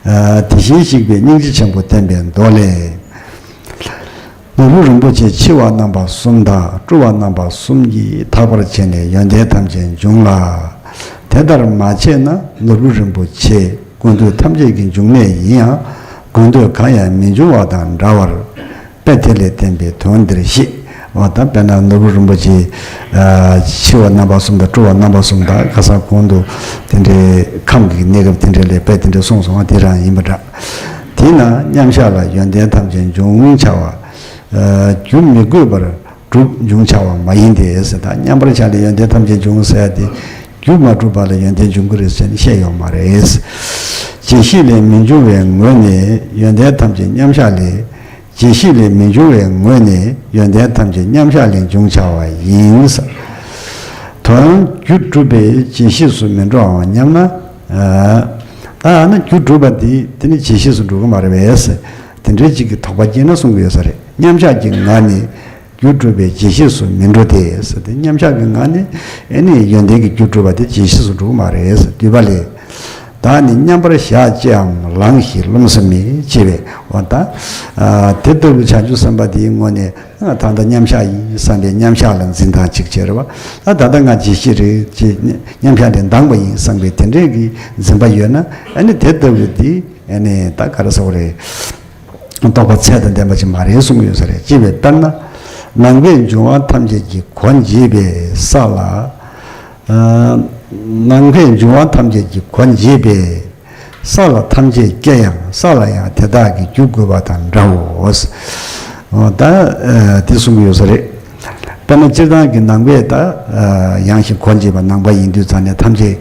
དེ་བཞིན་གཤེགས་པའི་སྙིང་རྗེ་ཆེན་པོ་བསྟན་པའི་མདོ་ལས། ནོར་བུ་རིན་པོ་ཆེ་འཆི་བ་རྣམ་པ་གསུམ་དང་སྤྲུལ་བ་རྣམ་པ་གསུམ་གྱིས་དག་པར་བྱས་ནས་ཡོན་ཏན་ཐམས་ཅད་འབྱུང་ལ། དེ་ལྟར་མ་བྱས་ན་ནོར་བུ་རིན་པོ་ཆེ་ཀུན་འདུས་ཐམས་ཅད་ཀྱི་འབྱུང་གནས་ཡིན་ཡང་ཀུན་འདུས་གང་ཡང་མི་འབྱུང་བ་དང་འདྲ་བར། དཔེ་དེ་ལས་བསྟན་པའི་དོན་འདིར་བཤད། འོ་ད་དཔེར་ན་ནོར་བུ་རིན་པོ་ཆེ། འཆི་བ་རྣམ་པ་གསུམ་དང་སྤྲུལ་བ་རྣམ་པ་གསུམ་དང་ཁ་སང་གོང་དུ་དེ་འདྲའི་ཁམས་ཀྱི་གནས་སྐབས་དེ་འདྲའི་ལས་དཔེ་དེ་འདྲ་གསུངས་སོང་བ་དེ་རང་ཡིན་པ་འདྲ། དེས་ན་མཉམ་གཞག་ལ་ཡོན་ཏན་ཐམས་ཅད་འབྱུང་བྱ་བ། རྒྱུ་མི་དགོས་པར་གྲུབ་འབྱུང་བྱ་བ་མ་ཡིན་ཏེ་ཟེར། ད་མཉམ་པར་བཞག་ལ་ཡོན་ཏན་ཐམས་ཅད་འབྱུང་ཟེར་ཡ་དེ་རྒྱུ་མ་གྲུབ་པ་ལ་ཡོན་ཏན་འབྱུང་གི་རེད་ཟེར་ནས་བཤད་ཡོད་མ་རེད། བརྗེད་གཞི་ལས་མི་འབྱུང་བའི་ངོས་ནས་ཡོན་ཏན་ཐམས་ཅད་མཉམ་གཞག་ལས། བརྗེད་གཞི་ལས་མི་འབྱུང་བའི་ངོས་ནས་ཡོན་ཏན་ཐམས་ཅད་མཉམ་གཞག་ལས་འབྱུང་བྱ་བ་ཡིན། དོན་རྒྱུ་གྲུབ་པས་བརྗེད་གཞི་སུ་མི་འགྲོའམ་སྙམ་ན། ད་ཨ་ན་རྒྱུ་གྲུབ་པ་འདི་དེ་ནི་བརྗེད་གཞི་སུ་འགྲོ་གི་མ་རེད་པས། དེ་འདྲའི་ཅིག་གི་དོགས་པ་སྐྱེས་ན་གསུང་གི་ཡོད་ས་རེད། མཉམ་གཞག་གི་ངང་ནས་རྒྱུ་གྲུབ་པས་བརྗེད་གཞི་སུ་མི་འགྲོ་སྟེ་ཟེར་ཏེ་མཉམ་གཞག་གི་ངང་ནས་ཨེ་ནི་ཡོན་ཏན་གྱི་རྒྱུ་གྲུབ་པ་དེ་བརྗེད་གཞི་སུ་འགྲོ་གི་མ་རེད་ཟེར། བསྡུས་པ་ལས། བདག་ནི་མཉམ་པར་བཞག་ཅེའམ་ལངས་ཤིག་རློམ་ས་མེད་ཅེས་པས། འོ་ད། དེ་ལྟ་བུ་བྱང་ཆུབ་སེམས་དཔའ་དེའི་ངོས་ནས་ད་ལྟ་མཉམ་གཞག་ཡིན་བསམ་པའི་མཉམ་གཞག་ལ་འཛིན་སྟངས་གཅིག་བྱས་རེད་བ། ད་ད་ལྟ་ང་བརྗེད་གཞི་རེད་ཅེས་མཉམ་གཞག་དེ་འདང་པ་ཡིན་བསམ་པའི་དེ་འདྲའི་གི་འཛིན་པ་ཡོད་ན་ཨ་ནི་དེ་ལྟ་བུ་དེ་ཨ་ནི་ད་ག་རེ་ཟེར་བ་རེད། རྟོགས་པ་ཚད་དང་ལྡན་པ་ཅིག་མ་རེད་གསུང་གི་ཡོད་ས་རེད། ཅེས་པས་དཔེར་ན། ནམ་མཁའི་འབྱུང་བ་ཐམས་ཅད་ཀྱི་གོ་འབྱེད་པའི་ས་ལ། ནམ་མཁའི་འབྱུང་བ་ཐམས་ཅད་ཀྱི་གོ་འབྱེད་པའི་ས་ལ་ཐམས་ཅད་སྐྱེ་ཡང་ས་ལ་ཡང་དེ་དག་གི་རྒྱུ་དགོས་པ་དང་འདྲའོ། འོ་ད་དེ་གསུང་གི་ཡོད་ས་རེད། དཔེར་ན་སྤྱིར་བཏང་གི་ནམ་མཁའི་ད་ཡང་ཞིང་གོ་འབྱེད་པ་ནམ་མཁའ་ཡིན་དུས་ཙང་ནས་ཐམས་ཅད་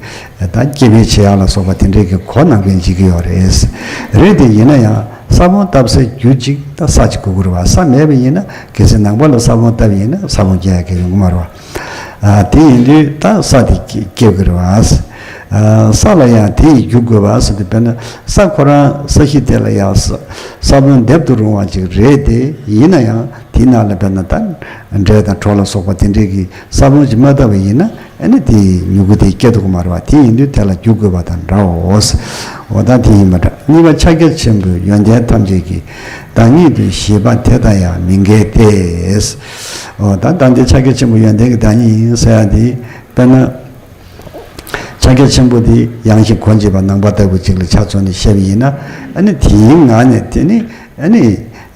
ད་སྐྱེ་འཕེལ་བྱེད་ཡག་ལ་སོགས་པ་དེ་འདྲའི་གི་གོ་ནམ་མཁའ་འབྱེད་ཀྱི་ཡོད་རེད། རེད་དེ་ཡིན་ན་ཡང་ས་བོན་བཏབ་སའི་རྒྱུ་གཅིག་ད་ས་གཅིག་དགོས་ཀྱི་རེད་བ། ས་མེད་པ་ཡིན་ན་གལ་སྲིད་ནམ་མཁའ་ལ་ས་བོན་བཏབ་ཡིན་ན་ས་བོན་སྐྱེ་ཡག་གི་ཡོང་གི་མ་རེད་བ། དེ་ཡིན་དུས་ད་ས་དེ་སྐྱེ་དགོས་རེད་བ། ས་ལ་ཡང་དེ་ཡི་རྒྱུ་དགོས་པ་ཟེར་དུས་དཔེར་ན་ས་ཁོ་རང་ས་གཞི་དེ་ལ་ཡང་ས་ས་བོན་འདེབས་ཏུ་རུང་བ་ཅིག་རེད་དེ་ཡིན་ན་ཡང་དེའི་ནང་ལ་དཔེར་ན་ད་འབྲས་དང་གྲོ་ལ་སོགས་པ་དེ་འདྲའི་གི་ས་བོན་ཅིག་མ་བཏབ་པ་ཡིན་ན་ཨ་ནི་དེ་མྱུ་གུ་དེ་སྐྱེ་ཐུབ་ཀྱི་མ་རེད་བ། དེ་ཡིན་དུས་དེ་ལ་རྒྱུ་དགོས་པ་དང་འདྲའོ། འོ་ད་དེ་ཡིན་པ་འདྲ། གཉིས་པ་ཕྱག་རྒྱ་ཆེན་པོའི་ཡོན་ཏན་ཐམས་ཅད་ཀྱི་བདག་ཉིད་དུ་བཞེད་པ་དེ་དང་ཡང་མི་འགལ་ཏེ། འོ་ད་ད་འདི་ཕྱག་རྒྱ་ཆེན་པོའི་ཡོན་ཏན་གྱི་བདག་ཉིད་ཡིན་ཟེར་ཡ་དེ་དཔེར་ན། ཕྱག་རྒྱ་ཆེན་པོ་དེ་ཡང་ཞིང་གོ་འབྱེད་པ་ནང་པ་ལྟ་བུ་ཅིག་ལ་ཆ་མཚོན་ནས་བཤད་པ་ཡིན་ན་ཨ་ནི་དེའི་ངང་ནས་དེ་ནི་ཨ་ནི་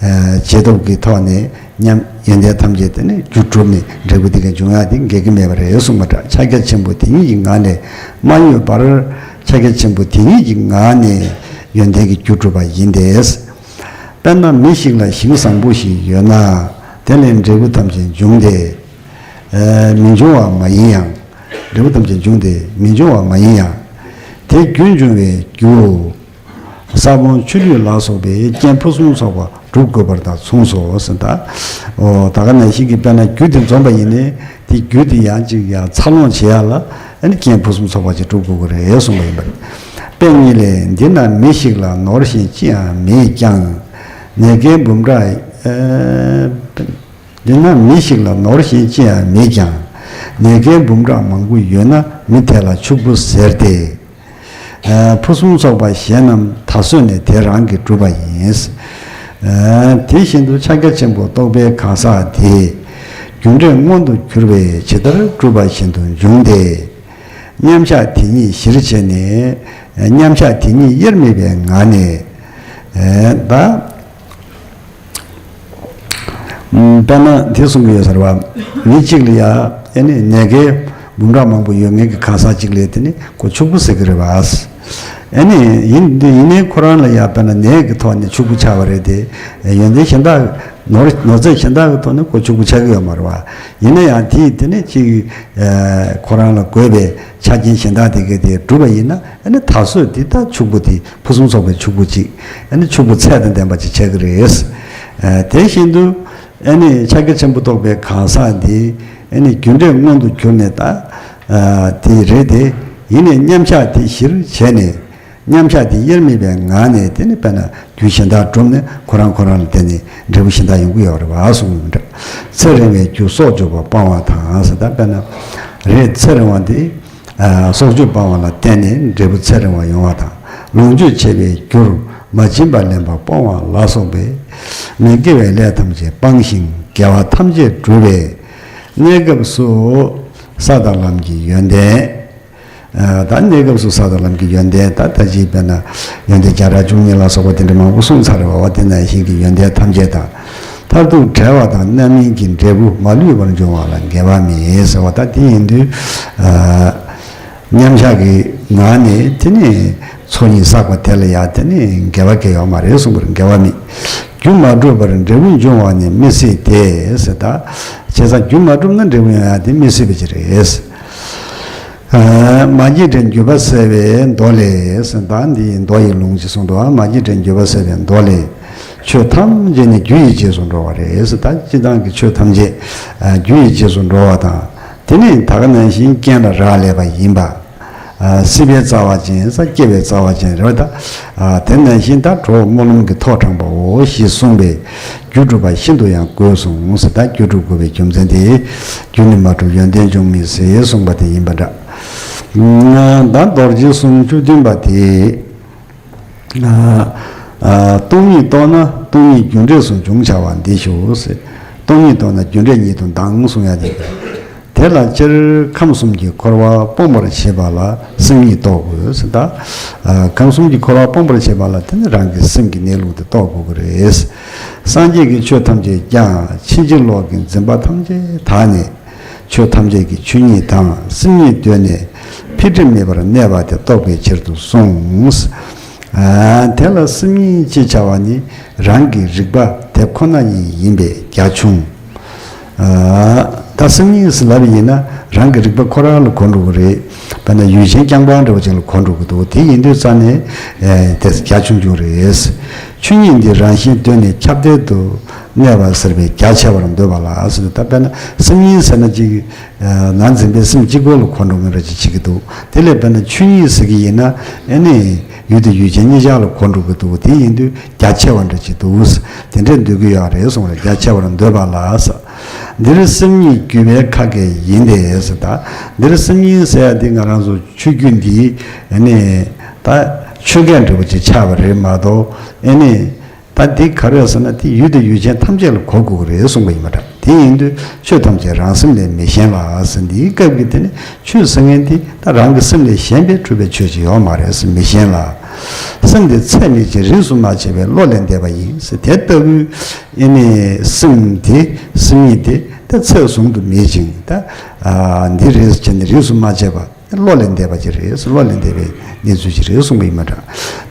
རྗེས་ཐོབ་ཀྱི་ཐོག་ནས་མཉམ་ཡོན་ཏན་ཐམས་ཅད་དེ་ནི་རྒྱུ་གྲུབ་ནས་འབྲས་བུ་དེ་ག་འབྱུང་ཡག་དེ་འགལ་གྱི་མེད་པ་རེད་གསུངས་པ་འདྲ། ཕྱག་རྒྱ་ཆེན་པོ་དེ་ཉིད་ཀྱི་ངང་ནས་མ་གཡོས་པར་ཕྱག་རྒྱ་ཆེན་པོ་དེ་ཉིད་ཀྱི་ངང་ནས་ཡོན་ཏན་གྱི་རྒྱུ་གྲུབ་པ་ཡིན་ཏེ། དཔེར་ན་མི་ཞིག་ལ་ཞིང་བཟང་པོ་ཞིག་ཡོད་ན་དེ་ལས་འབྲས་བུ་ཐམས་ཅད་འབྱུང་སྟེ། མི་འབྱུང་བ་མ་ཡིན་ཡང་། འབྲས་བུ་ཐམས་ཅད་འབྱུང་སྟེ་མི་འབྱུང་བ་མ་ཡིན་ཡང་། དེ་རྒྱུ་འབྱུང་བའི་རྒྱུ། ས་བོན་ཆུ་ལུད་ལ་སོགས་པའི་རྐྱེན་ཕུན་སུམ་ཚོགས་པ་སྒྲུབ་དགོས་པར་དང་མཚུངས་སོ་ཟེར་ད། འོ་ད་ག་ནང་བཞིན་གྱི་དཔེར་ན་རྒྱུ་དེ་འཛོམས་པ་ཡིན་ནའི་དེ་རྒྱུ་དེ་ཡང་ཅིག་ཡང་འཚར་ལོངས་བྱེད་ཡག་ལ་ཨ་ནི་རྐྱེན་ཕུན་སུམ་ཚོགས་པ་ཅིག་སྒྲུབ་དགོས་ཀྱི་རེད་གསུངས་པ་ཡིན་པ་རེད། དཔེ་གཉིས་ལས། འདི་ན་མི་ཞིག་ལ་ནོར་གཞན་ཅི་ཡང་མེད་ཀྱང་། ནས་ཀའི་འབུམ་ཕྲག་འདི་ན་མི་ཞིག་ལ་ནོར་གཞན་ཅི་ཡང་མེད་ཀྱང་། ནས་ཀའི་འབུམ་ཕྲག་མང་པོ་ཡོད་ན་མི་དེ་ལ་ཕྱུག་པོ་ཟེར་ཏེ། ཕུན་སུམ་ཚོགས་པ་གཞན་རྣམས་ད་གཟོད་ནས་དེ་རང་གིས་བསྒྲུབས་པ་ཡིན། དེ་བཞིན་དུ་ཕྱག་རྒྱ་ཆེན་པོ་རྟོགས་པའི་གང་ཟག་དེས་རྒྱུ་འབྲས་མངོན་དུ་གྱུར་པས་ཇི་ལྟར་བསྒྲུབས་པ་བཞིན་དུ་འབྱུང་སྟེ། མཉམ་བཞག་དེ་ཉིད་གཞིར་བྱས་ནས། མཉམ་བཞག་དེ་ཉིད་དབྱེར་མེད་པའི་ངང་ནས། ད། དཔེར་ན་དེ་གསུང་གི་ཡོད་ཟེར་བ། མི་གཅིག་ལ་ཡ་ཨེ་ནི་ནས་ཀའི་འབུམ་ཕྲག་མང་པོ་ཡོད་མཁན་གྱི་གང་ཟག་གཅིག་ལ་དེ་ནི་ཁོ་ཕྱུག་པོ་ཟེར་གི་རེད་བ། ཨེ་ནི་ཡིན་ཡིན་ནའི་ཁོ་རང་ལ་ཡ་དཔེར་ན་ནས་ཀྱི་ཐོག་ནས་ཕྱུག་པོ་ཆགས་པ་རེད་དེ། ཡོན་ཏན་གཞན་དག་ནོར་ནོར་རྫས་གཞན་དག་གི་ཐོག་ནས་ཁོ་ཕྱུག་པོ་ཆགས་ཀྱི་ཡོད་མ་རེད་བ། ཡིན་ན་ཡང་དེ་དེ་ནི་གཅིག་ཁོ་རང་ལ་དགོས་པའི་ཆ་རྐྱེན་གཞན་དག་དེ་གས་དེ་གྲུབ་པ་ཡིན་ན། ཨ་ནི་ད་གཟོད་འདི་ལྟར་ཕྱུག་པོ་དེ་ཕུན་སུམ་ཚོགས་པའི་ཕྱུག་པོ་ཅིག་ཨ་ནི་ཕྱུག་པོ་ཚད་དང་ལྡན་པ་ཅིག་ཆགས་ཀྱི་རེད། ཨ་དེ་བཞིན་དུ་ཨ་ནི་ཕྱག་རྒྱ་ཆེན་པོ་རྟོགས་པའི་གང་ཟག་འདི་ཨ་ནི་རྒྱུ་འབྲས་མངོན་དུ་གྱུར་ནས། ད་ཨ་དེ་རེད་དེ། ཡིན་ནའི་མཉམ་བཞག་དེ་གཞིར་བྱས་ནས། མཉམ་བཞག་དེ་དབྱེར་མེད་པའི་ངང་ནས། དེ་ནི་དཔེར་ན་རྒྱུ་གཞན་དག་གྲུབ་ནས་ཁོ་རང་ཁོ་རང་ལ་བརྟེན་ནས་འབྲས་བུ་གཞན་དག་ཡོང་གི་ཡོད་རེད་བ་གསུངས་ཡོད་འདྲ། ཚེ་རིང་བའི་རྒྱུ་སྲོག་གཅོད་པ་སྤང་བ་དང་ཟེར། ད་དཔེར་ན་རེད། ཚེ་རིང་བ་དེ། ཨ་སྲོག་གཅོད་སྤང་བ་ལ་བརྟེན་ནས་འབྲས་བུ་ཚེ་རིང་བ་ཡོང་བ་དང་། ལོངས་སྤྱོད་ཆེ་བའི་རྒྱུར་མ་བྱིན་པ་ལེན་པ་སྤོང་བ་ལ་སོགས་པའི་མི་དགེ་བའི་ལས་ཐམས་ཅད་སྤངས་ཤིང་། དགེ་བ་ཐམས་ཅད་བསྒྲུབ་པའི་གནས་སྐབས་སུ་ས་དང་ལམ་གྱི་ཡོན་ཏན། ཨ་ད་གནས་སྐབས་སུ་ས་དང་ལམ་གྱི་ཡོན་ཏན། ད་ལྟ་ཅིག་དཔེར་ན་ཡོན་ཏན་བརྒྱ་ཕྲག་བཅུ་གཉིས་ལ་སོགས་པ་དེ་འདྲ་མང་པོ་གསུངས་ཚར་བ། དེ་ནང་བཞིན་གྱི་ཡོན་ཏན་ཐམས་ཅད་དང་། མཐར་ཐུག་བྲལ་བ་དང་རྣམ་སྨིན་གྱི་འབྲས་བུ་མ་ལུས་པར་འབྱུང་བ་ལ་འགལ་བ་མེད་ཟེར་བ། ད་དེ་ཡིན་དུས་ཨ་མཉམ་བཞག་གི་ངང་ནས་དེ་ནི་ཚོགས་གཉིས་བསགས་པ་དེ་ལ་ཡང་དེ་ནི་འགལ་བ་གང་ཡང་ཡོད་མ་རེད་གསུངས་པར་འགལ་བ་མེད། རྒྱུ་མ་གྲུབ་པར་འབྲས་བུ་འབྱུང་བ་ནི་མི་སྲིད་དེ་ཟེར། ད་བྱས་ཙང་རྒྱུ་མ་གྲུབ་ན་འབྲས་བུ་ཡོང་ཡ་དེ་མི་སྲིད་པ་ཅིག་རེད། ཨ་མ་སྐྱེས་དགྲའི་འགྱོད་པ་བསལ་བའི་མདོ་ལས་ཟེར། ད་འདི་མདོ་ཡི་ལུང་ཅིག་གསུངས་འདུག། ཨ་མ་སྐྱེས་དགྲའི་འགྱོད་པ་བསལ་བའི་མདོ་ལས། ཆོས་ཐམས་ཅད་ནི་རྒྱུ་ཡི་རྗེས་སུ་འགྲོ་བ་རེད་ཟེར། ད་སྤྱིར་བཏང་གི་ཆོས་ཐམས་ཅད་ཨ་རྒྱུ་ཡི་རྗེས་སུ་འགྲོ་བ་དང་། དེ་ནི་ད་ག་ནང་བཞིན་རྐྱེན་ལ་རག་ལས་པ་ཡིན་པ། ཨ་སྲིད་པའི་རྩ་བ་ཅན་ཟེར། སྐྱེ་བའི་རྩ་བ་ཅན་རེད་བ། ད་ཨ་དེ་ནང་བཞིན་ད་གྲོགས་སྨོན་ལམ་གྱི་ཐོག་དྲངས་པའོ་ཞེས་གསུངས་པས། རྒྱུ་སྒྲུབ་པ་ཤིན་ཏུ་ཡང་དགོས་གསུངས་ཟེར། ད་རྒྱུ་སྒྲུབ་དགོས་པའི་རྒྱུ་མཚན་དེ། རྒྱུ་ནི་མ་གྲུབ་ཡོན་ཏན་འབྱུང་མིན་ཟེར་གསུངས་པ་དེ་ཡིན་པ་འདྲ། ད་རྡོ་རྗེ་གསུམ་བཅུ་བདུན་པ་དེ། ཨ་ཨ་སྟོང་ཉིད་རྟོགས་ན་སྟོང་ཉིད་རྒྱུ་འབྲས་སུ་འབྱུང་བྱ་བ་འདི་ཞུ་ཟེར། སྟོང་ཉིད་རྟོགས་ན་རྒྱུ་འབྲས་ཉིད་དུ་ལྡང་གསུང་ཡ་དེ། དེ་ལ་སྤྱིར་ཁམས་གསུམ་གྱི་འཁོར་བ་སྤོང་བར་བྱེད་པ་ལ་སེམས་ཉིད་རྟོགས་དགོས་ཟེར། ད་ཨ་ཁམས་གསུམ་གྱི་འཁོར་བ་སྤོང་བར་བྱེད་པ་ལ་དེ་ནི་རང་གི་སེམས་ཀྱི་གནས་ལུགས་དེ་རྟོགས་དགོས་ཀྱི་རེད། སངས་རྒྱས་ཀྱི་ཆོས་ཐམས་ཅད་ཀྱང་ཕྱིན་ཅི་ལོག་གི་འཛིན་པ་ཐམས་ཅད་དག་ནས། ཆོས་ཐམས་ཅད་ཀྱི་ཆོས་ཉིད་དང་སེམས་ཉིད་གདོད་ནས་འཕེལ་འགྲིབ་མེད་པར་གནས་པ་དེ་རྟོགས་པའི་ཕྱིར་དུ་གསུངས། ཨ་དེ་ལ་སེམས་ཉིད་ཅེས་བྱ་བ་ནི་རང་གི་རིག་པ་དེ་ཁོ་ན་ཉིད་ཡིན་པས་རྒྱ་ཆུང་། ཨ་ད་སེམས་ཉིད་ཟེར་ལབ་པ་ཡིན་ན་རང་གི་རིག་པ་ཁོ་རང་ལ་གོ་འགྲོ་གི་རེད། དཔེར་ན་ཡུལ་ཅན་རྐྱང་པ་འདྲ་བོ་ཅིག་ལ་གོ་འགྲོ་གི་འདུག། དེ་ཡིན་དུས་ཙང་ནས་ཨེ་དེ་རྒྱ་ཆུང་ཆུང་རེད། ཆོས་ཉིད་འདི་རང་བཞིན་གདོད་ནས་ཁྱབ་བརྡལ་དུ་གནས་པ་ཟེར་བའི་རྒྱ་ཆེ་བར་འདོད་པ་ལ་ཟེར། ད་དཔེར་ན་སེམས་ཉིད་ཟེར་ན་ཅིག་ནང་འཛིན་པའི་སེམས་གཅིག་པོ་ལ་གོ་འགྲོ་མཁན་འདྲ་ཅིག་བྱེད་ཀྱི་འདུག། དེ་ལས་དཔེར་ན་ཆོས་ཉིད་ཟེར་གྱི་ཡིན་ན་ཨེ་ནི་ཡུལ་དང་ཡུལ་ཅན་གཉིས་ཆར་ལ་གོ་འགྲོ་གི་འདུག། དེ་ཡིན་དུས་རྒྱ་ཆེ་བ་འདྲ་ཅིག་འདུག། དེ་འདྲས་འདོད་ཀྱི་ཡོད་རེད་གསུངས་པ་རེད། རྒྱ་ཆེ་བར་འདོད་པ་ལ་ཟེར། འདིར་སེམས་ཉིད་རྒྱུད་པའི་ཁ་སྐད་ཡིན་ཏེ་ཟེར། ད་འདིར་སེམས་ཉིད་ཟེར་ཡ་འདི་ང་རང་ཚོ་ཆོས་བརྒྱུད་འདིའི་ཨེ་ནི་ད་ཆོས་སྐད་འདྲ་བོ་ཅིག་ཆགས་པ་རེད་མ་གཏོགས། ཨེ་ནི་ད་འདི་ག་རེ་ཟེར་ན་དེ་ཡུལ་དང་ཡུལ་ཅན་ཐམས་ཅད་ལ་གོ་དགོས་ཀྱི་རེད་གསུངས་པ་ཡིན་པ་འདྲ། དེ་ཡིན་དུས་ཆོས་ཐམས་ཅད་རང་སེམས་ལས་མི་གཞན་ལ་ཟེར། འདིའི་སྐབས་ཀྱི་དེ་ནི་ཆོས་ཟེར་མཁན་དེ་ད་རང་གི་སེམས་ལས་གཞན་པའི་གྲུབ་པའི་ཆོས་ཅིག་ཡོད་མ་རེད་ཟེར། མི་གཞན་ལ། སེམས་དེ་ཚད་མེད་ཅིང་རིས་སུ་མ་ཆད་པའི་བློ་ལས་འདས་པ་ཡིན་ཟེར། དེ་ལྟ་བུའི་ཨེ་ནི་སེམས་དེ་སེམས་ཉིད་དེ་ད་ཚད་བཟུང་དུ་མེད་ཅིང་ད་ཨ་འདི་རེད་ཟེར་ནས་རིས་སུ་མ་ཆད་པ། བློ་ལས་འདས་པ་ཅིག་རེད། བློ་ལས་འདས་པའི་གནས་ཚུལ་ཅིག་རེད་གསུངས་པ་ཡིན་པ་འདྲ།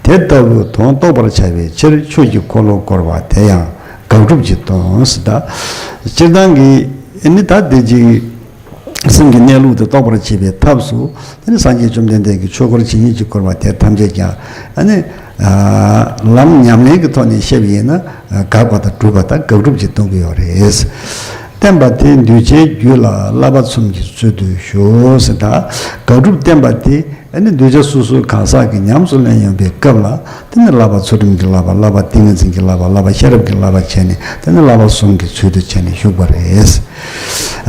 དེ་ལྟ་བུའི་དོན་རྟོགས་པར་བྱ་བའི་ཕྱིར་ཆོས་ཀྱི་འཁོར་ལོ་བསྐོར་བ་དེ་ཡང་དགག་སྒྲུབ་ཀྱི་དོན་ཟེར། ད་སྤྱིར་བཏང་གི་ཨ་ནི་ད་དེ་ཅིག་སེམས་ཀྱི་གནས་ལུགས་དེ་རྟོགས་པར་བྱེད་པའི་ཐབས་སུ་དེ་ནི་སངས་རྒྱས་བཅོམ་ལྡན་འདས་ཀྱིས་ཆོས་འཁོར་ཇི་སྙེད་ཅིག་བསྐོར་བ་དེ་ཐམས་ཅད་ཀྱང་ཨ་ནི་ལམ་ཉམས་ལེན་གྱི་ཐོག་ནས་བཤད་པ་ཡིན་ན་དགག་པ་དང་སྒྲུབ་པ་དང་དགག་སྒྲུབ་ཀྱི་སྟོན་གྱི་ཡོད་རེད། བསྟན་པ་དེ་གདུལ་བྱའི་རྒྱུད་ལ་བསླབ་པ་ཚུལ་གྱིས་འཚོལ་དུ་གཞོལ་ཟེར། ད་དགག་སྒྲུབ་བསྟན་པ་དེ་ཨ་ནི་གདུལ་བྱ་སོ་སོའི་གང་ཟག་གིས་ཉམས་སུ་ལེན་ཡོང་པའི་སྐབས་ལ་དེ་ནི་བསླབ་པ་ཚུལ་ཁྲིམས་ཀྱི་བསླབ་པ། བསླབ་པ་ཏིང་ངེ་འཛིན་གྱི་བསླབ་པ། བསླབ་པ་ཤེས་རབ་ཀྱི་བསླབ་པ་བྱས་ནས་དེ་ནི་བསླབ་པ་གསུམ་གྱི་ཚུལ་དུ་བྱས་ནས་བཞུགས་པ་རེད།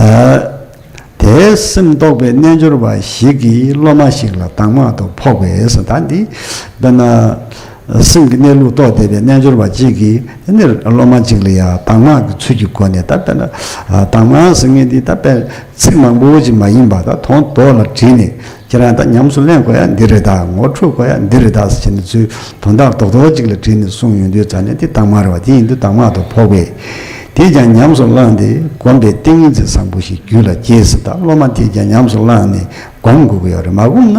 ཨ་དེ་སེམས་རྟོགས་པའི་རྣལ་འབྱོར་པ་ཞིག་གིས་སློབ་མ་ཞིག་ལ་དྭངས་མ་དུ་ཕོག་པས་ཟེར། ད་འདི་དཔེར་ན། སེམས་ཀྱི་གནས་ལུགས་རྟོགས་བསྡད་པའི་རྣལ་འབྱོར་པ་གཅིག་གིས་དེ་ནས་སློབ་མ་གཅིག་ལ་ཡང་དྭངས་མ་གི་ཚུལ་གྱི་སྒོ་ནས། ད་དཔེར་ན་དྭངས་མ་ཟེར་མཁན་འདི་ད་དཔེ་ཚིག་མང་པོ་ཅིག་མ་ཡིན་པ། ད་དོན་རྡོག་ལ་བྲིས་ནས། ཁྱེད་རང་ད་ཉམས་སུ་ལེན་དགོས་ཡ་འདི་རེད། ད་ངོ་འཕྲོད་དགོས་ཡ་འདི་རེད། ད་ཟེར་བྱས་ནས་ཚུལ་དོན་དག་རྡོག་རྡོག་ཅིག་ལ་བྲིས་ནས་གསུངས་ཡོང་དུས་ཙང་ནས་དེ་དྭངས་མ་རེད་བ། དེ་ཡིན་དུས་དྭངས་མ་དང་ཕོག་པས། དེས་ཀྱང་ཉམས་སུ་བླངས་ཏེ་བསྒོམས་པས་ཏིང་ངེ་འཛིན་བཟང་པོ་ཞིག་རྒྱུད་ལ་སྐྱེས་ཟེར། ད་སློབ་མ་དེས་ཀྱང་ཉམས་སུ་བླངས་ནས་བསྒོམ་དགོས་ཀྱི་ཡོད་རེད། མ་བསྒོམས་ན་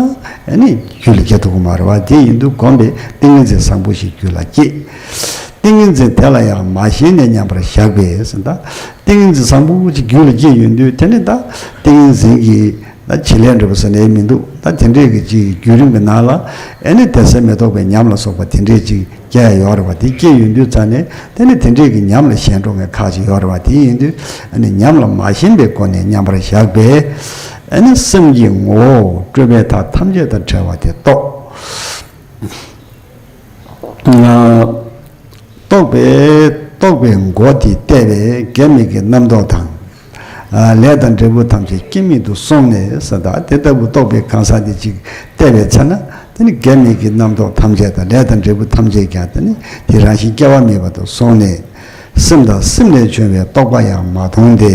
ཨ་ནི་རྒྱུད་ལ་སྐྱེ་ཐུབ་ཀྱི་མ་རེད་བ། དེ་ཡིན་དུས་བསྒོམས་པས་ཏིང་ངེ་འཛིན་བཟང་པོ་ཞིག་རྒྱུད་ལ་སྐྱེས། ཏིང་ངེ་འཛིན་དེ་ལ་ཡང་མ་ཞེན་ནས་མཉམ་པར་བཞག་པས་ཟེར། ད་ཏིང་ངེ་འཛིན་བཟང་པོ་ཅིག་རྒྱུད་ལ་སྐྱེས་ཡོང་དུས་དེ་ནི་ད་ཏིང་ངེ་འཛིན་གྱི་ད་བྱེད་ལས་འདྲ་པོ་ཟེར་ནས་མི་འདུག་ད་དེ་འདྲས་ཀྱི་ཅིག་བརྒྱུད་རིམ་གྱི་ནང་ལ་ཨ་ནི་དད་སེམས་མི་རྟོག་པའི་ཉམས་ལ་སོགས་པ་དེ་འདྲས་ཅིག་སྐྱེ་ཡ་ཡོད་རེད་བ། དེ་སྐྱེས་ཡོང་དུས་ཙང་ནས་དེ་ནི་དེ་འདྲས་ཀྱི་ཉམས་ལ་ཞེན་འགྲོ་མཁན་ཁག་ཅིག་ཡོད་རེད་བ། དེ་ཡིན་དུས་ཨ་ནི་ཉམས་ལ་མ་ཞེན་པའི་སྒོ་ནས་མཉམ་པར་བཞག་པས། ཨ་ནི་སེམས་ཀྱི་ངོ་བོ་སྤྲོས་པའི་མཐའ་ཐམས་ཅད་དང་བྲལ་བ་དེ་རྟོགས། རྟོགས་པའི་རྟོགས་པའི་སྒོ་དེ་བལྟས་པས་དགེ་མི་དགེའི་རྣམ་རྟོག་དང་། ལས་དང་འབྲས་བུ་ཐམས་ཅད་སྐྱེ་མེད་དུ་སོང་ནས་ཟེར། ད་དེ་ལྟ་བུ་རྟོགས་པའི་གང་ཟག་དེ་ཅིག་བལྟས་པའི་ཚེ་ན་དེ་ནི་དགེ་མི་དགེའི་རྣམ་རྟོག་ཐམས་ཅད་དང་ལས་དང་འབྲས་བུ་ཐམས་ཅད་ཀྱང་དེ་ནི་དེ་རང་བཞིན་སྐྱེ་བ་མེད་པ་དུ་སོང་ནས། སེམས་དང་སེམས་ལས་བྱུང་བའི་རྟོག་པ་ཡང་མ་མཐོང་སྟེ།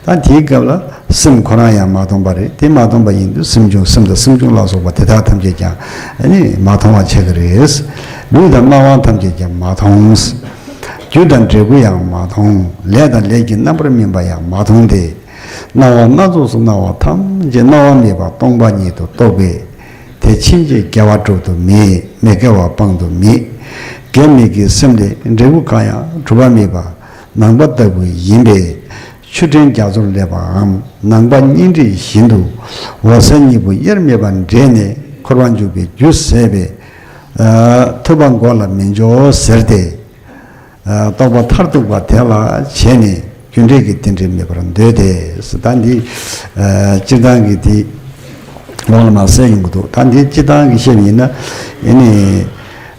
ད་དེའི་སྐབས་ལ་སེམས་ཁོ་རང་ཡང་མ་མཐོང་བ་རེད། དེ་མ་མཐོང་བ་ཡིན་དུས་སེམས་བྱུང་སེམས་དང་སེམས་བྱུང་ལ་སོགས་པ་དེ་དག་ཐམས་ཅད་ཀྱང་ཨ་ནི་མ་མཐོང་བ་ཆགས་ཀྱི་རེད། ལུས་དང་སྣང་བ་ཐམས་ཅད་ཀྱང་མ་མཐོང་། རྒྱུ་དང་འབྲས་བུ་ཡང་མ་མཐོང་། ལས་དང་ལས་ཀྱི་རྣམ་པར་སྨིན་པ་ཡང་མ་མཐོང་སྟེ། སྣང་བ་སྣ་ཚོགས་སུ་སྣང་བ་ཐམས་ཅད་སྣང་བ་མེད་པ་སྟོང་པ་ཉིད་དུ་རྟོགས་པས། དེ་ཕྱིན་ཆད་སྐྱེ་བ་སྒྲུབ་ཏུ་མེད། མི་སྐྱེ་བ་སྤང་དུ་མེད། དགེ་མི་དགེའི་སེམས་ལས་འབྲས་བུ་གང་ཡང་གྲུབ་པ་མེད་པ་ནང་པ་ལྟ་བུ་ཡིན་པས། ཆུ་ཕྲན་རྒྱ་མཚོར་སླེབས་པའམ་ནང་པ་གཉེན་སྒྲིག་བཞིན་དུ་འོད་གསལ་གཉིས་པོ་དབྱེར་མེད་པར་འདྲེས་ནས་འཁོར་བར་འཇུག་པའི་རྒྱུ་ཟད་པས། ཐོས་པ་མགོ་ལ་མི་འཇོག་ཟེར་ཏེ། རྟོག་པ་མཐར་ཐུག་པ་དེ་ལ་བྱས་ནས་རྒྱུ་འབྲས་ཀྱི་རྟེན་འབྲེལ་མེད་པར་འདོད་དེ། ད་འདི་སྤྱིར་བཏང་གི་དེ་འོག་ལ་མ་གསལ་ཡོང་གི་འདུག་ད་འདི་སྤྱིར་བཏང་གི་བཤད་པ་ཡིན་ན་ཨེ་ནི་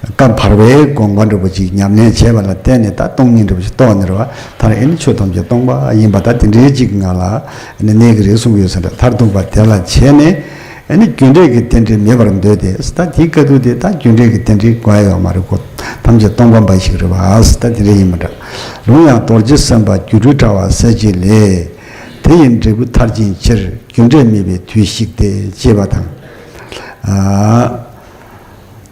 སྐབས་བར་པའི་དགོངས་པ་འདྲ་པོ་ཅིག་ཉམས་ལེན་བྱས་པ་ལ་བརྟེན་ནས་ད་སྟོང་ཉིད་འདྲ་པོ་ཞིག་རྟོགས་ནས་རེད་བ། མཐར་ཨེ་ནི་ཆོས་ཐམས་ཅད་སྟོང་པ་ཡིན་པ་ད་དེ་འདྲའི་ཅིག་ང་ལ་ཨེ་ནི་གནས་ཀྱི་རེད་གསུངས་ཡོད་ས་འདྲ། མཐར་ཐུག་པ་དེ་ལ་བྱས་ནས། ཨ་ནི་རྒྱུ་འབྲས་ཀྱི་རྟེན་འབྲེལ་མེད་པར་འདོད་དེ། ད་དེའི་སྐབས་དུས་དེ་ད་རྒྱུ་འབྲས་ཀྱི་རྟེན་འབྲེལ་དགོས་ཡ་ཡོད་མ་རེད་གོ། ཐམས་ཅད་སྟོང་པ་འབའ་ཞིག་རེད་བ། ད་དེ་འདྲ་ཡིན་མི་འདྲ། རུང་ཡང་རྡོ་རྗེ་སེམས་དཔའ་སྒྱུ་འཕྲུལ་དྲ་བ་གསལ་བྱེད་ལས། དེ་ཡི་འབྲས་བུ་མཐར་ཕྱིན་ཕྱིར། རྒྱུ་འབྲས་མེད་པའི་དུས་ཤིག་སྟེ། ཅེས་པ་དང་། ཨ།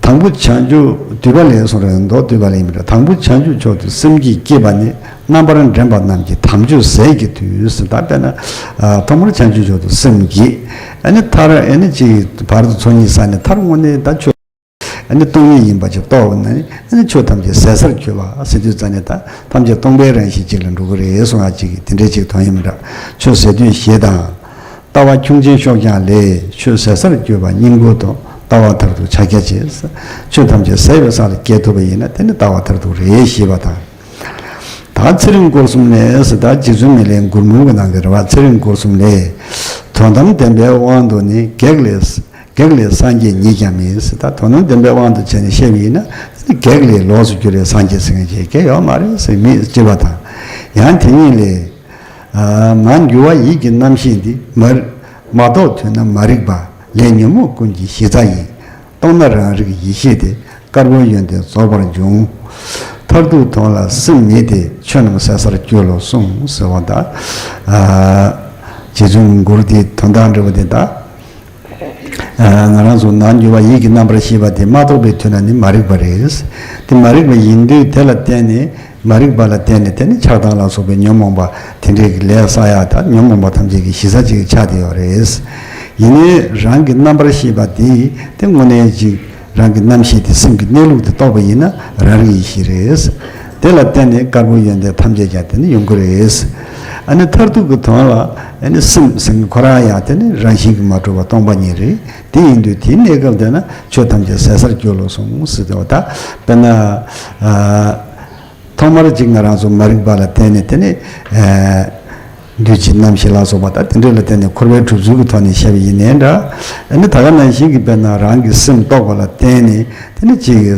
དང་པོ་བྱང་ཆུབ་བསྡུས་པ་ལས་གསུངས་རེད། མདོ་བསྡུས་པ་ལས་ཡིན་མི་འདྲ། དང་པོ་བྱང་ཆུབ་མཆོག་ཏུ་སེམས་བསྐྱེད་བསྐྱེད་པ་ནི། རྣམ་པར་འདྲེན་པ་རྣམས་ཀྱི་དམ་ཆོས་ཟས་ཀྱི་དུས་སུ། ད་དཔེར་ན། ཨ། ཐོག་མར་བྱང་ཆུབ་མཆོག་ཏུ་སེམས་བསྐྱེད། ཨ་ནི་མཐར་ཨ་ནི་ཅིག་བར་དུ་ཚོགས་གཉིས་བསགས་ནས་མཐར་དངོས་གནས་ད་ཆོས་ཨ་ནི་སྟོང་ཉིད་ཡིན་པ་ཅིག་རྟོགས་པ་ན་ནི། ཨ་ནི་ཆོས་ཐམས་ཅད་ཟད་སར་གྱུར་པ་ཟེར་དུས་ཙ་ནས་ད་ཐམས་ཅད་སྟོང་པའི་རང་བཞིན་ཅིག་ལ་འགྲོ་གི་རེད་གསུང་ཡ་ཅིག་དེ་འདྲའི་ཅིག་དོན་ཡིན་མི་འདྲ། ཆོས་ཟད་དུས་ཞེས་དང་། ལྟ་བ་ཁྱུང་ཆེན་གཤོག་རྐྱང་ལས། ཆོས་ཟད་སར་གྱུར་པ་སྙིང་པོ་དང་། ལྟ་བ་མཐར་ཐུག་ཕྱག་རྒྱ་ཆེ། ཆོས་ཐམས་ཅད་ཟད་པའི་ས་ལ་སྐྱེ་ཐུབ་པ་ཡིན་ན་དེ་ནི་ལྟ་བ་མཐར་ཐུག་རེད་ཞེས་པ་དང་། ད་ཚེ་རིང་སྐོར་གསུམ་ལས། ད་རྗེ་བཙུན་མི་ལའི་མགུར་མོ་གི་ནང་གི་རེད་བ། ཚེ་རིང་སྐོར་གསུམ་ལས། དོན་དམ་བདེན་པའི་དབང་དུ་ནི། གེགས་ལས་གེགས་ལས་སངས་རྒྱས་ཉིད་ཀྱང་མིན། ད་དོན་དམ་བདེན་པའི་དབང་དུ་བྱས་ནས་བཤད་པ་ཡིན་ན། གེགས་ལས་ལོགས་སུ་གྱུར་པའི་སངས་རྒྱས་ཟེར་མཁན་ཅིག་གང་ཡང་ཡོད་མ་རེད་ཟེར་མི་ཅེས་པ་དང་། ཡང་དེ་ཉིད་ལས། ནང་འགྱུ་བ་ཡིད་ཀྱི་རྣམ་ཤེས་འདི། མ་མ་རྟོགས་དུས་ན་མ་རིག་པ། ལས་ཉོན་མོངས་ཀུན་གྱི་གཞི་རྩ་ཡིན། རྟོགས་ན་རང་རིག་ཡེ་ཤེས་ཏེ། དཀར་པོའི་ཡོན་ཏན་རྫོགས་པར་འབྱུང་། མཐར་ཐུག་དོན་ལ་སེམས་མེད་དེ། ཆོས་རྣམས་ཟད་སར་གྱུར་ལོ་གསུངས་ཟེར་བ་དང་། རྗེ་བཙུན་མགུར་འདིའི་དོན་དག་འདྲ་བོ་དེ་དང་། ང་རང་ཚོ་ནང་འགྱུ་བ་ཡིད་ཀྱི་རྣམ་པར་ཤེས་པ་དེ་མ་རྟོགས་པའི་དུས་ན་ནི་མ་རིག་པ་རེད། དེ་མ་རིག་པ་ཡིན་དུས་དེ་ལ་བརྟེན་ནས། མ་རིག་པ་ལ་བརྟེན་ནས་དེ་ནི་ཆགས་སྡང་ལ་སོགས་པའི་ཉོན་མོངས་པ་དེ་འདྲའི་གི་ལས་བསགས་ཡག་དང་ཉོན་མོངས་པ་ཐམས་ཅད་ཀྱི་གཞི་རྩ་གཅིག་ཆགས་བསྡད་ཡོད་རེད། ཡིན་ནའི་རང་གི་རྣམ་པར་ཤེས་པ་དེ་དེ་དངོས་གནས་ཅིག་རང་གི་རྣམ་ཤེས་དེ་སེམས་ཀྱི་གནས་ལུགས་དེ་རྟོགས་པ་ཡིན་ན་རང་རིག་ཡེ་ཤེས་རེད། དེ་ལ་བརྟེན་ནས་དཀར་པོའི་ཡོན་ཏན་ཐམས་ཅད་ཀྱང་དེ་ནི་ཡོང་གི་རེད། ཨ་ནི་མཐར་ཐུག་གི་དོན་ལ་ཨ་ནི་སེམས་ཟེར་མཁན་ཁོ་རང་ཡང་དེ་ནི་རང་བཞིན་གྱིས་མ་གྲུབ་པ་སྟོང་པ་ཉིད་རེད། དེ་ཡིན་དུས་དེའི་གནས་སྐབས་དེ་ན་ཆོས་ཐམས་ཅད་ཟད་སར་གྱུར་ལོ་གསུངས་ཟེར་དུས་ད་དཔེར་ན། ཐོག་མར་ཅིག་ང་རང་ཚོ་མ་རིག་པ་ལ་བརྟེན་ནས་དེ་ནི། འདུས་བྱས་རྣམ་ཤེས་ལ་སོགས་པ་དང་དེ་འདྲ་ལ་བརྟེན་ནས་འཁོར་བའི་གྲུབ་ཚུལ་གྱི་ཐོག་ནས་བཤད་པ་ཡིན་ནའི་འདྲ། ཨ་ནི་ད་ག་ནང་བཞིན་གྱི་དཔེར་ན་རང་གི་སེམས་རྟོགས་པ་ལ་བརྟེན་ནས་དེ་ནི་ཅིག་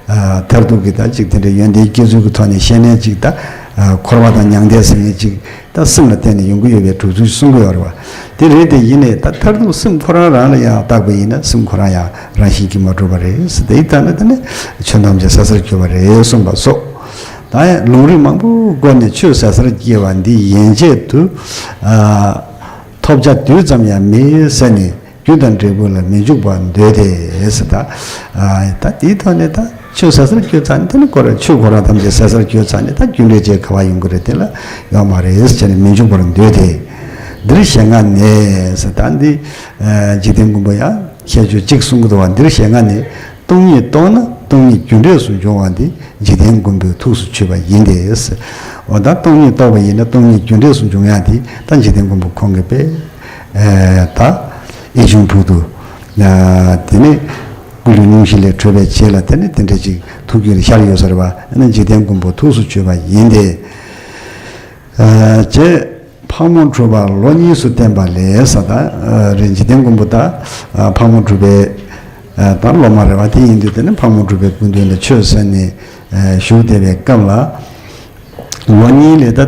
མཐར་ཐུག་གི་ད་ཅིག་དེ་འདྲ་ཡོན་ཏན་སྐྱེ་ཚུལ་གྱི་ཐོག་ནས་བཤད་ནའི་ཅིག་ད་ འཁོར་བ་དང་མྱང་འདས་ཟེར་མཁན་ཅིག་ད་སེམས་ལ་བརྟེན་ནས་ཡོང་གི་ཡོད་པའི་གྲུབ་ཚུལ་གསུང་གི་ཡོད་རེད་བ། དེ་རེད་དེ་ཡིན་ནའི་ད་མཐར་ཐུག་སེམས་ཁོ་རང་རང་ལ་ཡང་བརྟགས་པ་ཡིན་ན་སེམས་ཁོ་རང་ཡང་རང་བཞིན་གྱིས་མ་གྲུབ་པ་རེད་ཟེར། དེའི་ཐད་ལ་དེ་ནི་ཆོས་ཐམས་ཅད་ཟད་སར་གྱུར་པ་རེད་གསུངས་པ་སོགས། ད་ཡང་ལུང་རིགས་མང་པོ་བཀོད་ནས་ཆོས་ཟད་སར་སྐྱེ་བ་འདི་ཡན་ཆད་དུ། ཐོབ་བྱ་དུས་ཙམ་ཡང་མེད་ཟེར་ནས། རྒྱུ་དང་འབྲས་བུ་ལ་མི་འཇུག་པར་འདོད་དེ་ཟེར། ད་ད་དེའི་ཐོག་ནས་ད་ཆོས་ཟད་སར་གྱུར་ཚར་ནས་དེ་ནི་ཁོ་རང་ཆོས་ཁོ་རང་ཐམས་ཅད་ཟད་སར་གྱུར་ཚར་ནས་ད་རྒྱུ་འབྲས་ཅན་ག་བ་ཡོང་གི་རེད། དེ་ལ་ཡོད་མ་རེད་ཟེར་ནས་མི་འཇུག་པར་འདོད་དེ། འདིར་ཞེ་ལྔ་ནས་ཟེར། ད་འདི་འཇིག་རྟེན་མགོན་པོ་ཡང་ཁྱད་ཆོས་གཅིག་གསུང་གི་འདུག་བ། འདིར་ཞེ་ལྔ་ནས་སྟོང་ཉིད་རྟོགས་ན་སྟོང་ཉིད་རྒྱུ་འབྲས་སུ་འབྱུང་བ་འདི་འཇིག་རྟེན་མགོན་པོའི་ཐུགས་སུ་ཆུད་པ་ཡིན་ཏེ། འོ་ད་སྟོང་ཉིད་རྟོགས་པ་ཡིན་ན་སྟོང་ཉིད་རྒྱུ་འབྲས་སུ་འབྱུང་ཡ་འདི་ད་འཇིག་རྟེན་མགོན་པོ་ཁོང་གིས་པས། ད་ཨེ་ཆུང་ཕུག་ཏུ་དེ་ནས་སྐུ་ལུས་སྙུང་གཞི་ལས་གྲོལ་བའི་རྗེས་ལ་དེ་ནས་དེ་འདྲ་ཅིག་ཐུགས་རྒྱུད་ལ་ཤར་ཡོད་ས་རེད་བ། ཨ་ནི་འཇིག་རྟེན་མགོན་པོ་ཐུགས་སུ་ཆུད་པ་ཡིན་ཏེ། རྗེ་ཕག་མོ་གྲུ་པ་ལོ་གཉིས་སུ་བསྟེན་པ་ལས་ས། ད་རེད། འཇིག་རྟེན་མགོན་པོ་ད་ཕག་མོ་གྲུ་པའི་ད་སློབ་མ་རེད་བ། དེ་ཡིན་དུས་དེ་ནས་ཕག་མོ་གྲུ་པའི་སྐུ་མདུན་ལ་ཆོས་གསན་ནས་བཞུགས་བསྡད་པའི་སྐབས་ལ། ལོ་གཉིས་ལས་ད་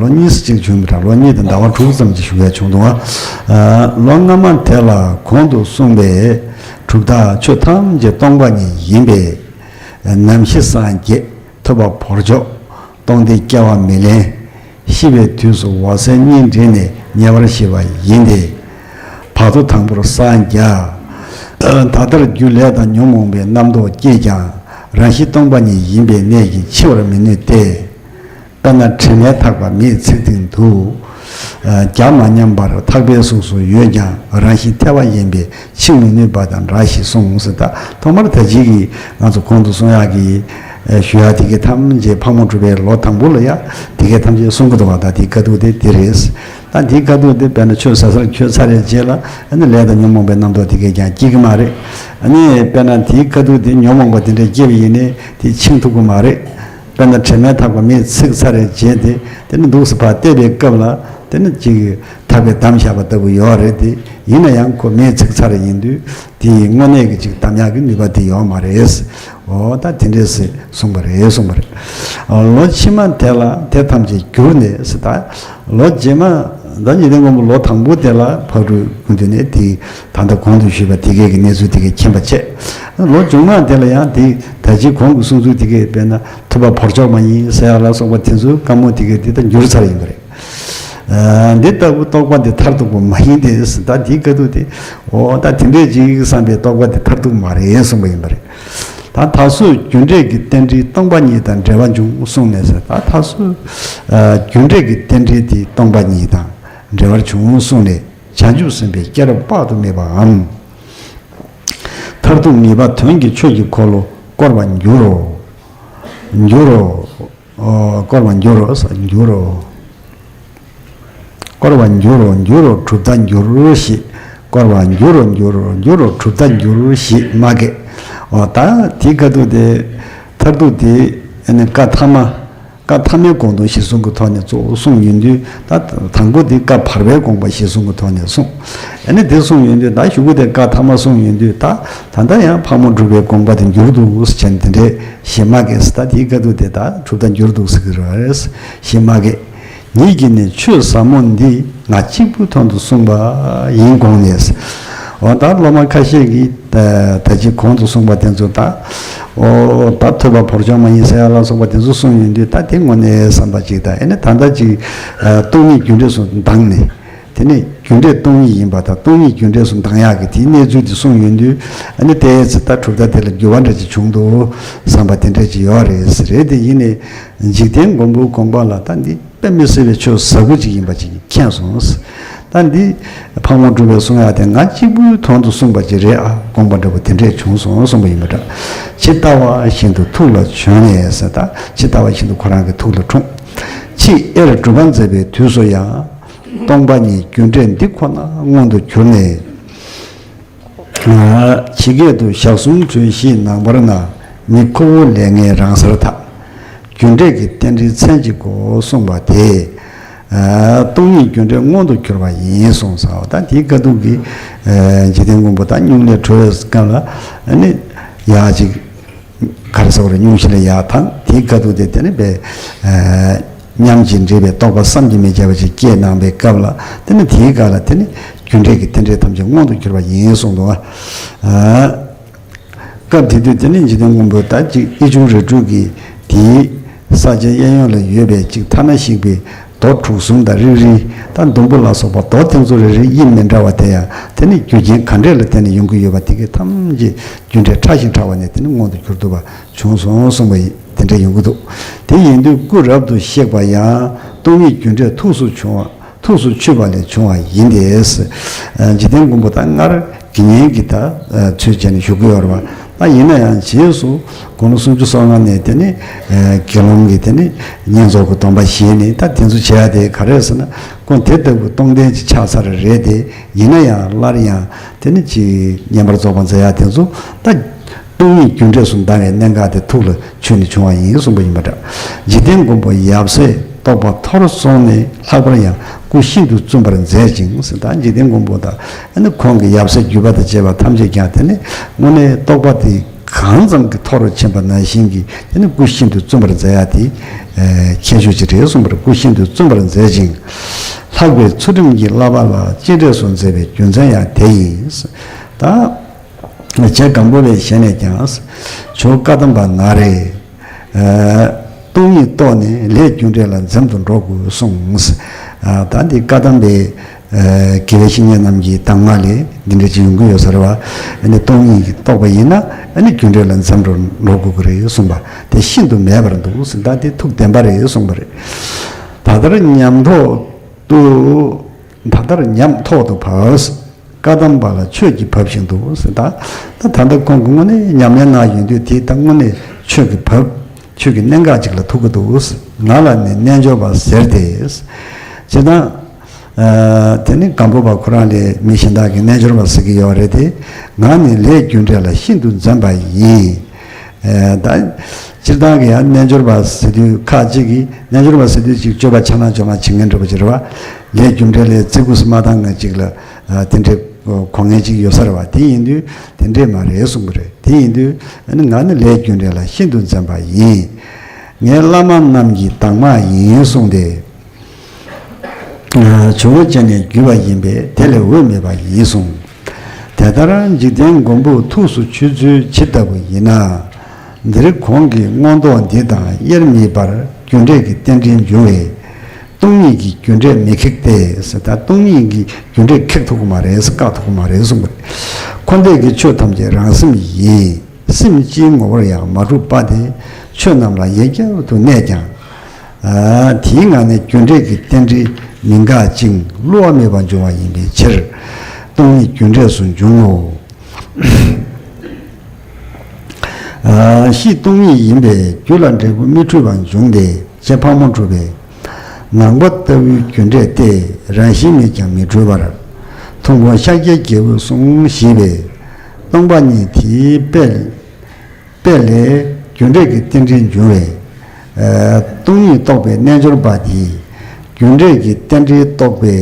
ལོ་གཉིས་སུ་གཅིག་བྱུང་བ་ར། ལོ་གཉིས་དང་ཟླ་བ་དྲུག་ཙམ་ཅིག་བཞུགས་ཡ་བྱུང་འདུག་བ། ལོ་སྔ་མ་དེ་ལ་གོང་དུ་གསུངས་པའི་གྲུབ་མཐའ་ཆོས་ཐམས་ཅད་སྟོང་པ་ཉིད་ཡིན་པས། ནམ་ཞི་སངས་རྒྱས་ཐོབ་པ་བོར་ཆོག་སྟོང་སྟེ་སྐྱེ་བ་མི་ལེན། ཤི་བའི་དུས་སུ་འོད་གསལ་གཉིས་འདྲེས་ནས་ཉེ་བར་ཤི་བ་ཡིན་ཏེ། བར་དོ་དང་པོར་སངས་རྒྱས། ད་ལྟར་རྒྱུ་ལས་དང་ཉོན་མོངས་པའི་རྣམ་རྟོག་སྐྱེས་ཀྱང་རང་བཞིན་སྟོང་པ་ཉིད་ཡིན་པའི་གནད་ཀྱིས་འཆི་བར་མི་ནུས་ཏེ། དཔེར་ན་དྲི་མས་འཐག་པ་མེས་ཚིག་སྟེང་དུ། རྒྱ་མ་ཉམས་པར་ཐག་པའི་གཟུགས་སུ་ཡོད་ཀྱང་རང་བཞིན་ཐལ་བ་ཡིན་པས་འཆི་མི་ནུས་པ་དང་འདྲ་ཞེས་གསུངས་ཟེར། ད་ཐོག་མར་ད་ཅི་གི་ང་ཚོ་གོང་དུ་གསུང་ཡག་གི་ཞུ་ཡག་དེ་གའི་ཐམས་ཅད་ཕག་མོ་གྲུ་པའི་ལོ་དང་པོ་ལ་ཡ་དེ་གའི་ཐམས་ཅད་གསུང་གི་འདུག་བ། ད་དེའི་དཀའ་སྡུག་དེ་དེ་རེད། ད་དེའི་དཀའ་སྡུག་དེ་དཔེར་ན་ཆོས་ཟད་སར་ཁྱོད་ཚར་རེ་རྗེས་ལ་ཨ་ནི་ལས་དང་ཉོན་མོངས་པའི་རྣམ་རྟོག་དེ་གས་ཀྱང་སྐྱེ་གི་མ་རེད། ཨ་ནི་དཔེར་ན་དེའི་དཀའ་སྡུག་དེ་ཉོན་མོངས་པ་དེ་འདྲས་སྐྱེས་པ་ཡིན་ནའི་དེ་འཆིང་ཐུབ་གི་མ་རེད། དཔེར་ན་དྲི་མས་འཐག་པ་མེས་ཚིག་ཚར་རེ་རྗེས་དེ་དེ་ནི་འདུག་སེ་ཕར་བལྟས་པའི་སྐབས་ལ་དེ་ནི་ཅིག་ཐག་པས་བསྡམས་བཞག་པ་ལྟ་བུ་ཡོད་རེད་དེ། ཡིན་ན་ཡང་ཁོ་མེས་ཚིག་ཚར་རེ་ཡིན་དུས་དེ་དངོས་གནས་ཀྱི་ཅིག་བསྡམ་ཡག་གི་ནུས་པ་དེ་ཡོད་མ་རེད། འོ་ད་དེ་འདྲས་སེ་གསུངས་པ་རེད་གསུངས་པ་རེད། ལོ་ཕྱི་མ་དེ་ལ་དེ་ཐམས་ཅད་གྱུར་ནས་ཟེར། ད་ལོ་རྗེས་མ་ད་ཉིན་དེ་སྔོན་པོ་ལོ་དང་པོ་དེ་ལ་ཕག་གྲུ་སྐུ་མདུན་ནས་དེ་ད་ལྟ་གོང་དུ་ཞུས་པ་དེ་གས་ཀྱི་གནས་ཚུལ་དེ་གས་མཁྱེན་པ་བྱས། ལོ་མཇུག་མ་དེ་ལ་ཡང་དེ་ད་ཅི་གོང་གི་གསུང་ཚུལ་དེ་གས་དཔེར་ན་ཐུབ་པ་བོར་ཆོག་མ་ཡིན་ཟེར་ཡ་ལ་སོགས་པ་དེ་ཚོའི་བཀའ་མོལ་དེ་གས་དེ་ད་འགྱུར་ཚར་ཡིན་པ་རེད། འདི་ལྟ་བུ་རྟོག་པ་འདི་མཐར་ཐུག་པ་མ་ཡིན་ཏེ། ད་འདིའི་དཀའ་སྡུག་དེ་འོ་ད་དེ་འདྲས་ཅིག་བསམ་པའི་རྟོག་པ་དེ་མཐར་ཐུག་མ་རེད་གསུངས་པ་ཡིན་པ་རེད། ད་ད་གཟོད་རྒྱུ་འབྲས་ཀྱི་རྟེན་འབྲེལ་སྟོང་པ་ཉིད་དང་འབྲེལ་བ་འབྱུང་གསུངས་ནས་ཟེར། ད་ད་གཟོད་རྒྱུ་འབྲས་ཀྱི་རྟེན་འབྲེལ་དེ་སྟོང་པ་ཉིད་དང་འབྲེལ་བར་འབྱུང་གསུངས་ནས་བྱང་ཆུབ་སེམས་དཔའི་སྐྱེ་རབས་དཔག་ཏུ་མེད་པའམ། མཐར་ཐུག་ངེས་པ་དོན་གྱི་ཆོས་ཀྱི་འཁོར་ལོ་བསྐོར་བར་འགྱུར་རོ། འགྱུར་རོ། ཨོ། བསྐོར་བར་འགྱུར་རོ། འགྱུར་རོ། བསྐོར་བར་འགྱུར་རོ། འགྱུར་རོ། གྲུབ་མཐའ་འགྱུར་ཞེས། བསྐོར་བར་འགྱུར་རོ། འགྱུར་རོ། འགྱུར་རོ། གྲུབ་མཐའ་འགྱུར་ཞེས་མ་གས། ཨོ་ད་དེའི་དཀའ་སྡུག་དེ་མཐར་ཐུག་དེ་ཨ་ནི་བཀའ་ཐ་མ། བཀའ་ཐ་མའི་དགོངས་དོན་གཞིར་བཟུང་གི་ཐོག་ནས་གཙོ་བོ་གསུངས་ཡོང་དུས། ད་དང་པོ་དེ་བཀའ་བར་པའི་དགོངས་པ་གཞིར་བཟུང་གི་ཐོག་ནས་གསུངས། ཨ་ནི་དེ་གསུངས་ཡོང་དུས་ད་གཞུག་གུ་དེ་བཀའ་ཐ་མ་གསུངས་ཡོང་དུས་ད་ད་ལྟ་ཡང་ཕག་མོ་གྲུ་པའི་དགོངས་པ་དེ་འགྱུར་འདུག་ཟེར་བྱས་ནས་དེ་འདྲས། ཞེས་མ་གས་ཟེར། ད་དེའི་དཀའ་སྡུག་དེ་ད་གྲུབ་མཐའ་འགྱུར་འདུག་ཟེར་གི་རེད། ཞེས་མ་གས། ཉིད་ཀྱིས་ནི་ཆོས་ཟབ་མོ་འདི་ང་གཅིག་པུའི་དོན་དུ་གསུངས་པ་ཡིན་དགོངས་ནས། འོ་ད་སློབ་མ་ཁ་ཤས་ཀྱིས་ད་ད་ཅི་གོང་དུ་གསུངས་པ་དེ་ཚོ་ད་འོ་ད་ཐོས་པ་བོར་ཆོག་མ་ཡིན་ཟེར་ཡ་ལ་སོགས་པ་དེ་ཚོ་གསུངས་ཡོང་དུས་ད་དེ་དངོས་གནས་བསམ་པ་ཅིག་ད་ཨེ་ནི་ད་ལྟ་ཅིག་སྟོང་ཉིད་རྒྱུ་འབྲས་སུ་འདང་ནས། དེ་ནས་རྒྱུ་འབྲས་སྟོང་ཉིད་ཡིན་པ་དང་སྟོང་ཉིད་རྒྱུ་འབྲས་སུ་འདང་ཡག་གི་དེའི་གནས་ཚུལ་དེ་གསུངས་ཡོང་དུས་ཨ་ནི་ཏོག་ཙམ་ད་གྲུབ་མཐའ་དེ་ལ་འགྱུར་བ་འདྲ་ཅིག་བྱུང་འདུག་བསམ་པ་དེ་འདྲ་ཅིག་ཡོད་རེད། རེད་དེ་ཡིན་ནའི་འཇིག་རྟེན་མགོན་པོའི་དགོངས་པ་ལ་ད་འདི་དཔེ་མི་སྲིད་པའི་ཆོས་ཟབ་པོ་ཅིག་ཡིན་པ་ཅིག་མཁྱེན་སོང་། ད་འདི་ཕག་མོ་གྲུ་པས་གསུང་ཡག་དེ་ང་གཅིག་པུའི་དོན་དུ་གསུངས་པ་ཅིག་རེད་ཨ། དགོངས་པ་འདྲ་པོ་དེ་འདྲས་བྱུང་སོང་གསུངས་པ་ཡིན་པ་འདྲ། ཇི་ལྟ་བ་བཞིན་དུ་ཐུགས་ལ་བྱོན་ནས་ཟེར། ད་ཇི་ལྟ་བ་བཞིན་དུ་ཁོ་རང་གི་ཐུགས་ལ་འཁྲུངས། ཕྱིས་དབྱེར་གྲུབ་པ་མཛད་པའི་དུས་སུ་ཡང་། སྟོང་པ་ཉིད་རྒྱུ་འབྲས་འདི་ཁོ་ན་མངོན་དུ་གྱུར་ནས། ཇི་སྐད་དུ་ཞག་གསུམ་གྲོལ་ཞིང་ནངས་པར་ན། མི་ཁོ་བོ་ལས་ངན་རང་སར་དག་རྒྱུ་འབྲས་ཀྱི་རྟེན་འབྲེལ་མཚན་གཅིག་གོ་གསུངས་པ་དེ། སྟོང་ཉིད་རྒྱུ་འབྲས་མངོན་དུ་གྱུར་པ་ཡིན་གསུངས་སོ། ད་དེའི་དཀའ་སྡུག་གིས་འཇིག་རྟེན་མགོན་པོ་ད་སྙུང་གླེ་གྲོལ་བའི་སྐབས་ལ་ནི་ཡག་ཅིག་ག་རེ་ཟེར་བ་རེད། སྙུང་གཞི་ལ་ཡག་དང་དེའི་དཀའ་སྡུག་དེ་དེ་ནི་བས། མཉམ་གྱིས་འབྲེལ་བའི་རྟོགས་པ་བསམ་གྱིས་མི་ཁྱབ་པ་ཞིག་སྐྱེས་གནང་པའི་སྐབས་ལ། དེ་ནི་དེའི་སྐབས་ལ་དེ་ནི་རྒྱུ་འབྲས་ཀྱི་རྟེན་འབྲེལ་ཐམས་ཅད་མངོན་དུ་གྱུར་པ་ཡིན་གསུངས་འདུག་བ། སྐབས་དེ་དུས་དེ་ནི་འཇིག་རྟེན་མགོན་པོ་ད་ཅིག་ཨི་ཆུང་རི་ཁྲོད་ཀྱི་དེའི་ས་ཆ་གཡས་གཡོན་ལ་ཡོད་པའི་ཅིག་ཐ་ན་ཞིག་པའི་རྡོ་གྲུ་གསུམ་དང་རིགས་རིགས་དང་ཟླུམ་པོ་ལ་སོགས་པ་རྡོ་དེ་ཚོ་རེ་རེ་དབྱིབས་མི་འདྲ་བ་དེ་ཡང་དེ་ནི་རྒྱུ་རྐྱེན་ག་འདྲས་ལ་བརྟེན་ནས་ཡོང་གི་ཡོད་པ་དེ་གའི་ཐམས་ཅད་རྒྱུ་འབྲས་ཕྲ་ཞིང་ཕྲ་བ་ནས་དེ་ནི་མངོན་དུ་གྱུར་ཐུབ་པ་བྱུང་སོང་གསུངས་པ་ཡིན། དེ་འདྲ་ཡོང་གི་འདུག་དེ་ཡིན་དུས་སྐུ་རབ་ཏུ་གཤེགས་པ་ཡང་སྟོང་ཉིད་རྒྱུ་འབྲས་ཐུགས་སུ་བྱུང་བ། ཐུགས་སུ་ཆུད་པ་ལས་བྱུང་བ་ཡིན་ཏེ། འཇིག་རྟེན་མགོན་པོ་དང་སྔར་དགེ་བསྙེན་གྱི་ད་ཚུལ་བྱས་ནས་བཞུགས་ཀྱི་ཡོད་རེད་བ། ད་ཡིན་ན་ཡང་རྗེས་སུ་དགུང་ལོ་སུམ་ཅུ་སོ་ལྔ་ནས་དེ་ནི་དགེ་སློང་གི་དེ་ནི་བསྙེན་རྫོགས་ཀྱི་སྡོམ་པ་བཞེས་ནས་ད་དེ་ཚོ་བྱེད་ཡ་དེ་ག་རེ་ཟེར་ན། ཁོང་དེ་ལྟ་བུ་སྟོང་ལྡན་ཅིག་ཆགས་ཚར་རེད་དེ། ཡིན་ན་ཡང་སླར་ཡང་དེ་ནི་ཅིག་བསྙེན་པར་རྫོགས་པར་མཛད་ཡ་དེ་ཚོ་ད། སྟོང་ཉིད་རྒྱུ་འབྲས་སུ་འདའ་བའི་གནད་འགག་དེ་ཐུགས་ལ་ཆུད་ནས་བྱུང་བ་ཡིན་གསུངས་པ་ཡིན་པ་འདྲ། འཇིག་རྟེན་མགོན་པོ་ཡབ་སྲས་རྟོགས་པ་མཐོ་རུ་སོང་ནས་ལྷག་པར་ཡང་སྐུ་ཤིན་ཏུ་བཙུན་པར་མཛད་ཅིང་ཟེར། ད་འཇིག་རྟེན་མགོན་པོ་དང་ཨ་ནི་ཁོང་གི་ཡབ་སྲས་བརྒྱུད་པ་དང་བཅས་པ་ཐམས་ཅད་ཀྱང་དེ་ནི་དངོས་གནས་རྟོགས་པ་དེ་གང་ཙམ་གྱི་མཐོ་རུ་ཕྱིན་པ་ནང་བཞིན་གྱི་དེ་ནི་སྐུ་ཤིན་ཏུ་བཙུན་པར་མཛད་ཡ་དེ་ཁྱད་ཆོས་ཅིག་རེད་གསུངས་པར། སྐུ་ཤིན་ཏུ་བཙུན་པར་མཛད་ཅིང་། ལྷག་པའི་ཚུལ་ཁྲིམས་ཀྱི་བསླབ་པ་ལ་གཅེས་སྤྲས་སུ་མཛད་པའི་རྒྱུ་མཚན་ཡང་དེ་ཡིན། ད། རྗེ་སྒམ་པོ་པའི་ཞལ་ནས་ཀྱང་། ཇོ་བཀའ་གདམས་པ་ན་རེ། སྟོང་ཉིད་རྟོགས་ནས་ལས་རྒྱུ་འབྲས་ལ་འཛེམ་དུ་འགྲོ་དགོས་གསུངས། ད་འདི་བཀའ་གདམས་པའི་དགེ་བའི་བཤེས་གཉེན་རྣམས་ཀྱི་གདམས་ངག་ལས་འདི་འདྲ་ཅིག་ཡོང་གི་ཡོད་ས་རེད་བ། ཨ་ནི་སྟོང་ཉིད་ཀྱིས་རྟོགས་པ་ཡིན་ན་ཨ་ནི་རྒྱུ་འབྲས་ལ་འཛེམ་དུ་འགྲོ་དགོས་ཀྱི་རེད་གསུངས་པ་དེ་ཤིན་ཏུ་མེད་པར་འདུག་ཟེར། ད་དེ་ཐུགས་བདེན་པ་རེད་གསུངས་པ་རེད། ད་ལྟར་ཉམས་ཐོག་ཏུ། ད་ལྟར་ཉམས་ཐོག་ཏུ་བབས། བཀའ་གདམས་པ་ལ་ཆོས་ཀྱིས་བབས་ཤིང་འདུག་ཟེར། ད་ད་ད་ལྟ་ཁོང་གི་དངོས་གནས་ཉམས་ལེན་གནང་ཡོང་དུས་དེ་ད་དངོས་གནས་ཆོས་ཀྱིས་བབས། ཆོས་ཀྱི་གནད་འགག་ཅིག་ལ་ཐུག་གི་འདུག་ཟེར། ང་ལ་ནི་རྣལ་འབྱོར་པ་ཟེར་ཏེ། ཇི་ལྟར། ཨ། དེ་ནི་སྒམ་པོ་པ་ཁོ་རང་ལས་མི་གཞན་དག་གིས་རྣལ་འབྱོར་པ་ཟེར་གྱི་ཡོད་རེད་དེ། ང་ནི་ལས་རྒྱུ་འབྲས་ལ་ཤིན་ཏུ་འཛེམ་པ་ཡིན། ཨ། ད་སྤྱིར་བཏང་གི་ཡང་རྣལ་འབྱོར་པ་ཟེར་དུས་ཁ་ཅིག་གིས་རྣལ་འབྱོར་པ་ཟེར་དུས་ཅིག་སྤྱོད་པ་ཆ་ལང་ཆ་ལང་བྱེད་མཁན་འདྲ་པོ་ཅིག་རེད་བ། ལས་རྒྱུ་འབྲས་ལ་བརྩི་དགོས་སུ་མ་བཏང་མཁན་ཅིག་ལ། ཨ། དེ་འདྲའི་གོ་མཁན་ཅིག་ཡོད་ས་རེད་བ། དེ་ཡིན་དུས་དེ་འདྲས་མ་རེད་གསུངས་པ་རེད། དེ་ཡིན་དུས་ཨ་ནི་ང་ནི་ལས་རྒྱུ་འབྲས་ལ་ཤིན་ཏུ་འཛེམ་པ་ཡིན། ངའི་བླ་མ་རྣམས་ཀྱི་གདམས་ངག་ཡིན་གསུངས་ཏེ། ཇོ་བོ་རྗེ་ནས་བརྒྱུད་པ་ཡིན་པས་དེ་ལས་འོས་མེད་པ་ཡིན་གསུངས། དེ་ལྟར་འཇིག་རྟེན་མགོན་པོ་ཐུགས་སུ་ཆུད་ཚུལ་ཇི་ལྟ་བུ་ཡིན་ན། འདིར་གོང་གི་མངོན་རྟོགས་འདི་དང་དབྱེར་མེད་པར་རྒྱུ་འབྲས་ཀྱི་རྟེན་འབྲེལ་འབྱུང་བས། སྟོང་ཉིད་ཀྱི་རྒྱུ་འབྲས་མི་ཁེགས་ཏེ་ཟེར། ད་སྟོང་ཉིད་ཀྱི་རྒྱུ་འབྲས་ཁེགས་ཐུབ་ཀྱི་མ་རེད་ཟེར། བཀག་ཐུབ་ཀྱི་མ་རེད་གསུངས་པ་རེད། འཁོར་འདས་ཀྱི་ཆོས་ཐམས་ཅད་རང་སེམས་ཡིན། སེམས་སྤྱིའི་ངོ་བོར་ཡང་མ་གྲུབ་པ་དེ། ཆོས་རྣམས་ལ་ཡིན་རྒྱབ་ཏུ་གནས་ཀྱང་། ཨ། དེའི་ངང་ནས་རྒྱུ་འབྲས་ཀྱི་རྟེན་འབྲེལ་མི་འགག་ཅིང་བསླུ་བ་མེད་པར་འབྱུང་བ་ཡིན་པའི་ཕྱིར། སྟོང་ཉིད་རྒྱུ་འབྲས་སུ་འབྱུང་ངོ་། ཨ། གཤིས་སྟོང་ཉིད་ཡིན་པས་རྒྱུ་ལ་འབྲས་བུ་མི་འཁྲུལ་བར་འབྱུང་སྟེ། ཞེས་ཕག་མོ་གྲུ་པའི་ནང་པ་ལྟ་བུའི་རྒྱུ་འབྲས་ཏེ། རང་བཞིན་མེད་ཀྱང་མི་འཁྲུལ་བར། མཐོང་སྒོམ་ཤཱཀྱའི་རྒྱལ་པོས་གསུངས་ཞེས་པས། སྟོང་པ་ཉིད་དེའི་དཔེ་དཔེ་ལས་རྒྱུ་འབྲས་ཀྱི་རྟེན་འབྲེལ་འབྱུང་བས། ཨ། སྟོང་ཉིད་རྟོགས་པའི་རྣལ་འབྱོར་པ་དེས་རྒྱུ་འབྲས་ཀྱི་རྟེན་འབྲེལ་རྟོགས་པའི་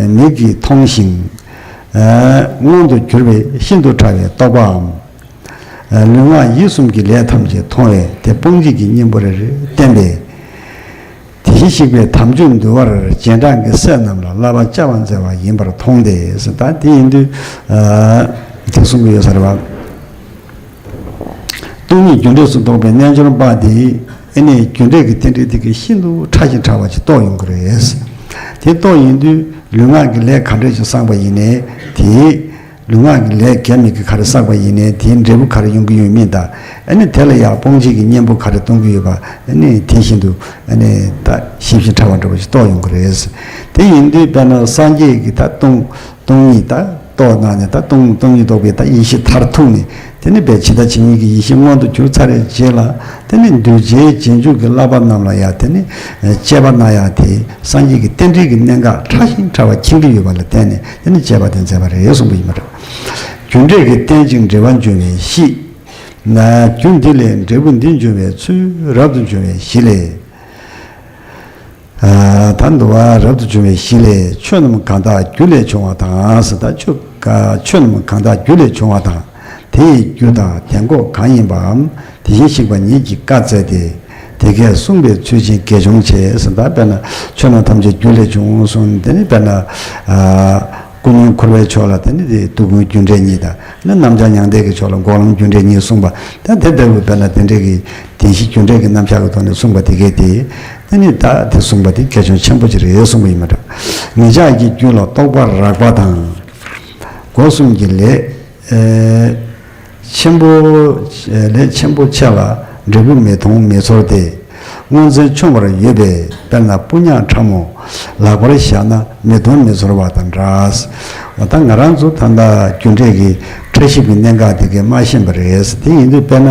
མིག་གིས་མཐོང་ཞིང་། ཨ། མངོན་དུ་གྱུར་པའི་ཤིན་ཏུ་ཕྲ་བའི་རྟོག་པའམ། ལུས་ངག་ཡིད་གསུམ་གྱི་ལས་ཐམས་ཅད་མཐོང་བས་དེ་སྤོང་བྱེད་ཀྱི་གཉེན་པོ་རེ་རེ་བསྟན་པས། དེ་བཞིན་གཤེགས་པའི་དམ་ཆོས་འདུལ་བར་རྗེས་འབྲང་གི་སྲས་རྣམས་ལ་བསླབ་པ་བསྐྱལ་བར་མཛད་པ་ཡིན་པར་མཐོང་སྟེ་ཟེར། ད་དེ་ཡིན་དུས། ཨ། དེ་གསུང་གི་ཡོད་ས་རེད་བ། སྟོང་ཉིད་རྒྱུ་འབྲས་སུ་རྟོགས་པའི་རྣལ་འབྱོར་པ་དེ་ཨ་ནི་རྒྱུ་འབྲས་ཀྱི་རྟེན་འབྲེལ་དེ་གི་ཤིན་ཏུ་ཕྲ་ཞིང་ཕྲ་བ་ཅིག་རྟོགས་ཡོང་གི་རེད། དེ་རྟོགས་ཡོང་དུས་ལུས་ངག་གི་ལས་ག་འདྲ་ཞིག་བསགས་པ་ཡིན་ནའི་དེ། ལུས་ངག་གི་ལས་དགེ་མི་དགེ་ག་རེ་བསགས་པ་ཡིན་ནའི་དེའི་འབྲས་བུ་ག་རེ་ཡོང་གི་ཡོད་མེད་དང་། ཨ་ནི་དེ་ལ་ཡང་སྤོང་བྱེད་ཀྱི་གཉེན་པོ་ག་རེ་གཏོང་གི་ཡོད་པ། ཨ་ནི་དེ་བཞིན་དུ་ཨ་ནི་ད་ཞིབ་ཅིང་ཕྲ་བ་འདྲ་བོ་ཞིག་རྟོགས་ཡོང་གི་རེད། དེ་ཡིན་དུས་དཔེར་ན་སངས་རྒྱས་ཀྱི་ད་སྟོང་སྟོང་ཉིད་ད་རྟོགས་གནང་ནས། ད་སྟོང་སྟོང་ཉིད་རྟོགས་པའི་ད་ཡེ་ཤེས་མཐར་ཐུག་ནས། དེ་ནི་བས་ཇི་ལྟ་ཇི་སྙེད་ཀྱི་ཡེ་ཤེས་མངོན་དུ་གྱུར་ཚར་བའི་རྗེས་ལ། དེ་ནི་གདུལ་བྱའི་རྗེས་འཇུག་གི་བསླབ་པ་རྣམས་ལ་ཡང་དེ་ནི་དཔྱད་པ་གནང་ཡག་དེ་སངས་རྒྱས་ཀྱི་རྟེན་འབྲེལ་གྱི་གནད་འགག་ཕྲ་ཞིང་ཕྲ་བ་མཁྱེན་གྱི་ཡོད་པ་ལ་བརྟེན་ནས་དེ་ནི་དཔྱད་པ་དེ་མཛད་པ་རེད་གསུངས་པ་ཡིན་པ་རེད། རྒྱུ་འབྲས་ཀྱི་རྟེན་ཅིང་འབྲེལ་བར་འབྱུང་བའི་གཤིས། རྒྱུ་འདི་ལས་འབྲས་བུ་འདི་འབྱུང་བའི་ཚུལ་རབ་ཏུ་འབྱུང་བའི་གཞི་ལས། ད་འདུལ་བ་རབ་ཏུ་འབྱུང་བའི་གཞི་ལས་ཆོས་རྣམས་གང་དག་རྒྱུ་ལས་བྱུང་བ་དང་ཟེར། ད་ཆོས་ཆོས་རྣམས་གང་དག་རྒྱུ་ལས་བྱུང་བ་དང་། དེ་ཡི་རྒྱུ་དང་དེ་འགོག་གང་ཡིན་པའམ། དེ་བཞིན་གཤེགས་པ་ཉིད་ཀྱིས་བཀའ་སྩལ་ཏེ། དེ་སྐད་གསུངས་པའི་ཚུལ་གྱིས་དགེ་སྦྱོང་བྱས་ཟེར། ད་དཔེར་ན་ཆོས་རྣམས་ཐམས་ཅད་རྒྱུ་ལས་བྱུང་གསུངས། དེ་ནི་དཔེར་ན་ཨ་ཀུན་སློང་འཁོར་བའི་ཕྱོགས་ལ་དེ་ནི་དེ་སྡུག་ཀུན་རྒྱུ་འབྲས་གཉིས་དང་། ནི་རྣམ་བྱང་མྱང་འདས་ཀྱི་ཕྱོགས་ལ་འགོག་ལམ་རྒྱུ་འབྲས་གཉིས་གསུངས་པ། ད་དེ་ལྟ་བུ་དཔེར་ན་དེ་འདྲའི་གི་བདེན་བཞི་རྒྱུ་འབྲས་ཀྱི་རྣམ་གཞག་གི་ཐོག་ནས་གསུངས་པ་དེ་སྐད་དེ། དེ་ནི་ད་དེ་གསུངས་པ་དེ་གལ་ཆེན་ཆེན་པོ་ཅིག་རེད་གསུངས་པ་ཡིན་པ་འདྲ། ངེད་ཅག་གི་རྒྱུད་ལ་རྟོག་པ་རགས་པ་དང་། སྒོ་གསུམ་གྱི་ལས་ཨེ་ཆེན་པོ། ལས་ཆེན་པོ་ཆེ་ལ་འབྲས་བུ་མི་མཐོང་མི་ཚོར་ཏེ། སྔོ་འཛིན་ཆུང་བར་ཡོད་པས། དཔེར་ན་སྤུ་ཉག་ཕྲ་མོ་ལག་པར་བཞག་ན་མི་མཐོང་མི་ཚོར་བ་དང་འདྲ། འོ་ད་ང་རང་ཚོ་ད་ལྟ་རྒྱུ་འབྲས་ཀྱི་ཕྲ་ཞིབ་ཀྱི་གནད་འགག་དེ་གས་མ་ཤེས་པ་རེད། དེ་ཡིན་དུས་དཔེར་ན་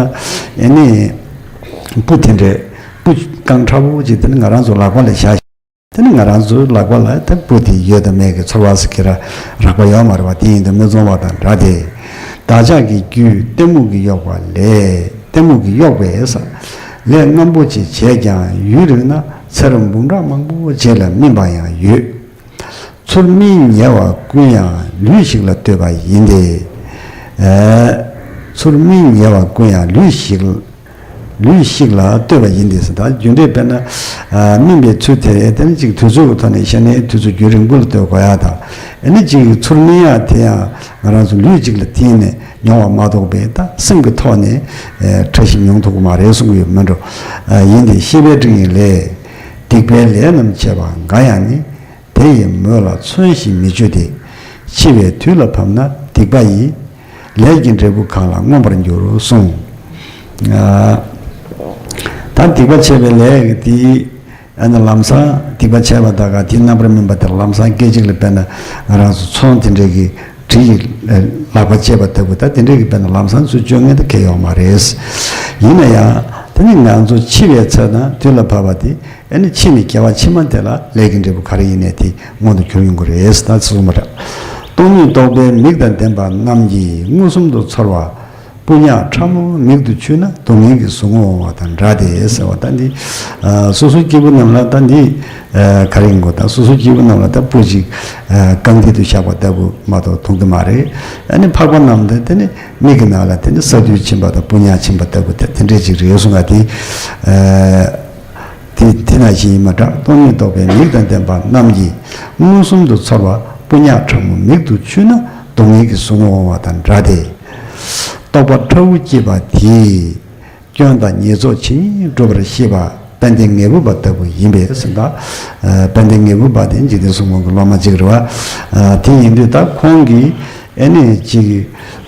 ཨེ་ནི་སྤུ་དེ་འདྲས་སྤུ་རྐང་ཕྲ་བོ་ཅིག་དེ་ནི་ང་རང་ཚོ་ལག་པ་ལ་བཞག་དེ་ནི་ང་རང་ཚོའི་ལག་པ་ལ་ད་སྤུ་དེ་ཡོད་དང་མེད་ཀྱི་ཚོར་བ་ཟེར་གྱི་ར་རགས་པ་ཡོད་མ་རེད་བ། དེ་ཡིན་དུས་མི་མཐོང་བ་དང་འདྲ་སྟེ། བདག་ཅག་གི་རྒྱུད་གཏི་མུག་གིས་གཡོགས་པ་ལས། གཏི་མུག་གིས་གཡོགས་པས་ས། ལས་རྔམ་པོ་ཅིག་བྱས་ཀྱང་ཡུན་རིང་ན་ཚེར་འབུམ་ཕྲག་མང་པོ་རྗེས་ལ་སྨིན་པ་ཡང་ཡོད། ཚུལ་མིན་ཉེ་བ་ཀུན་ཡང་ལུས་ཤིག་ལ་ལྟོས་པ་ཡིན་ཏེ། ཚུལ་མིན་ཉེ་བ་ཀུན་ཡང་ལུས་ཤིག་ལུས་ཤིག་ལ་ལྟོས་པ་ཡིན་ཏེ་ཟེར། ད་རྒྱུ་འབྲས་དཔེར་ན་ཨ་སྨིན་པའི་ཚུལ་དེ་དེ་ནི་གཅིག་དུས་ཚོད་ཀྱི་ཐོག་ནས་བཤད་ནས་དུས་ཚོད་རྒྱུན་རིང་པོ་ལ་ལྟོས་དགོས་ཡ་དང་། ཨ་ནི་གཅིག་ཚུལ་མིན་ཡ་དེ་ཡང་ང་རང་ཚོ་ལུས་གཅིག་ལ་བརྟེན་ནས་མྱོང་བ་མ་གཏོགས་པའི་ད་སེམས་ཀྱི་ཐོག་ནས་ཨ་ཕྲ་ཞིབ་མྱོང་ཐུབ་ཀྱི་མ་རེད་གསུང་གི་ཡོད་མེད་འགྲོ། ཨ་ཡིན་ཏེ་ཤེས་པའི་སྒྲིག་ཡིན་ལས། སྡིག་པའི་ལས་རྣམས་བྱས་པ་འགའ་ཡང་ནི། དེ་ཡི་མོད་ལ་མཚོན་ཞིང་མི་བརྗོད་དེ། འཆི་བའི་དུས་ལ་བབ་ན་སྡིག་པ་ཡི། ལས་ཀྱི་འབྲས་བུ་གང་ལ་མངོན་པར་འགྱུར་གསུངས། ཨ་ད་སྡིག་པ་བྱས་པའི་ལས་ཀྱི་དེ་ཨ་ནི་ལམ་སང་སྡིག་པ་བྱས་པ་དག་ག་དེའི་རྣམ་པར་སྨིན་པ་དེ་ལམ་སང་སྐད་ཅིག་ལ་དཔེར་ན་ང་རང་ཚོ་ཚོང་དེ་འདྲའི་གི་གྲི་ཡི་ལག་པ་བཅད་པ་ལྟ་བུ་ད་དེ་འདྲའི་གི་དཔེར་ན་ལམ་སང་ཚུར་གཅོད་མཁན་དེ་གལ་ཡོད་མ་རེད། ཡིན་ན་ཡང་དེ་ནི་ང་ཚོ་འཆི་བའི་ཚེ་དང་དུས་ལ་བབ་པ་དེ། ཨ་ནི་འཆི་ནས་སྐྱེ་བ་ཕྱི་མ་དེ་ལ་ལས་ཀྱི་འབྲས་བུ་ག་རེ་ཡིན་ནའི་དེ་མངོན་དུ་གྱུར་ཡོང་གི་རེད་ཟེར་ད་ཚིག་གསུངས་པ་འདྲ། སྟོང་ཉིད་རྟོགས་པའི་མིག་དང་ལྡན་པ་རྣམས་ཀྱིས་མངོན་སུམ་དུ་ཚོར་བ། སྤུ་ཉག་ཕྲ་མོ་མིག་ཏུ་ཆུད་ན་སྡུག་བསྔལ་གྱི་ཟུག་རྔུ་འོང་བ་དང་འདྲ་སྟེ་ཟེར་བ་ད་འདི། ཨ་སོ་སོའི་སྐྱེས་བུ་རྣམས་ལ་ད་འདི་ཨ་ག་རེ་ཡིན་དགོས། ད་སོ་སོའི་སྐྱེས་བུ་རྣམས་ལ་ད་སྤུ་ཅིག་ཨ་རྐང་མཐིལ་དུ་བཞག་པ་ལྟ་བུ་མ་གཏོགས་མཐོང་གི་མ་རེད། ཨ་ནི་འཕགས་པ་རྣམས་དེ་དེ་ནི་མིག་གི་ནང་ལ་དེ་ནི་ས་རྡུལ་ཕྱིན་པ་དང་སྤུ་ཉག་ཕྱིན་པ་ལྟ་བུ་དེ་དེ་འདྲས་ཅིག་རེད་གསུང་ང་དེ། ཨ། དེ་དེ་ནང་བཞིན་ཡིན་མ་འདྲ། སྟོང་ཉིད་རྟོགས་པའི་མིག་དང་ལྡན་པ་རྣམས་ཀྱིས་མངོན་སུམ་དུ་ཚོར་བ་སྤུ་ཉག་ཕྲ་མོ་མིག་ཏུ་ཆུད་ན་སྡུག་བསྔལ་གྱི་ཟུག་རྔུ་འོང་བ་དང་འདྲ་སྟེ། རྟོག་པ་ཕྲ་བོ་སྐྱེས་པ་དེས་སྐྱོན་དང་ཉེས་ཚོགས་ཇི་སྙེད་སྒྲུབ་པར་ཤེས་པ་དཔལ་ལྡན་ངེས་པུ་པ་ལྟ་བུ་ཡིན་པས་ཟེར་ད། ཨ་དཔལ་ལྡན་ངེས་པུ་པ་དེ་འཇིག་རྟེན་གསུམ་མགོན་གྱི་སློབ་མ་ཅིག་རེད་བ། ཨ་དེ་ཡིན་དུས་ད་ཁོང་གིས་ཨེ་ནས་ཅིག་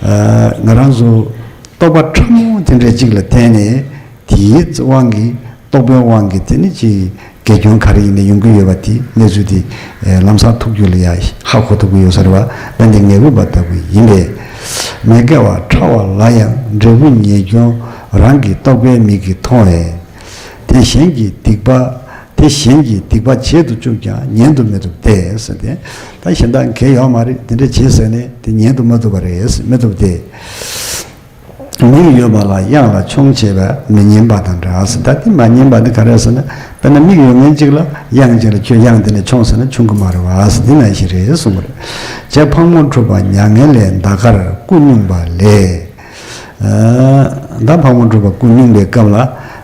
ཨ་ང་རང་ཚོ་རྟོག་པ་ཕྲ་མོ་དེ་འདྲ་ཅིག་ལ་བརྟེན་ནས། དེའི་དབང་གིས་རྟོག་པའི་དབང་གིས་དེ་ནི་ཅིག་དགེ་སྐྱོན་ག་རེ་ཡིན་ནའི་ཡོང་གི་ཡོད་པ་དེ་གནས་ཚུལ་དེ་ལམ་སང་ཐུགས་རྒྱུད་ལ་ཡང་ཧ་གོ་ཐུབ་ཀྱི་ཡོད་ས་རེད་བ། དཔལ་ལྡན་ངེས་པུ་པ་ལྟ་བུ་ཡིན་པས། མི་དགེ་བ་ཕྲ་བ་ལ་ཡང་འབྲས་བུ་ཉེས་སྐྱོན་རང་གི་རྟོག་པའི་མིག་གིས་མཐོང་བས། དེ་གཞན་གྱི་སྡིག་པ། དེ་གཞན་གྱི་སྡིག་པ་བྱེད་དུ་བཅུག་ཀྱང་ཉན་དུ་མི་བཏུབ་སྟེ་ཟེར་ཏེ། ད་གཞན་དག་གལ་ཡོད་མ་རེད། དེ་འདྲ་བྱེད་ཟེར་ནས་དེ་ཉན་དུ་མ་བཏུབ་པ་རེད། མི་བཏུབ་སྟེ། མིག་ཡོད་པ་ལ་གཡང་ལ་མཆོང་བྱེད་པ་མི་ཉན་པ་དང་འདྲ་ཟེར། ད་དེ་མ་ཉན་པ་འདི་ག་རེ་ཟེར་ན། དཔེར་ན་མིག་ཡོད་མཁན་གཅིག་ལ་གཡང་གཅིག་ལ་ཁྱོད་གཡང་དེ་ནས་མཆོང་ཟེར་ན་མཆོང་གི་མ་རེད་བ་ཟེར། འདི་ནང་བཞིན་རེད་གསུངས་པ་རེད། བྱས་ཕག་མོ་གྲུ་པ་མྱ་ངན་ལས་འདའ་ཁར་སྐུ་སྙུང་པ་ལས། ཨ་ད་ཕག་མོ་གྲུ་པ་སྐུ་སྙུང་པའི་སྐབས་ལ་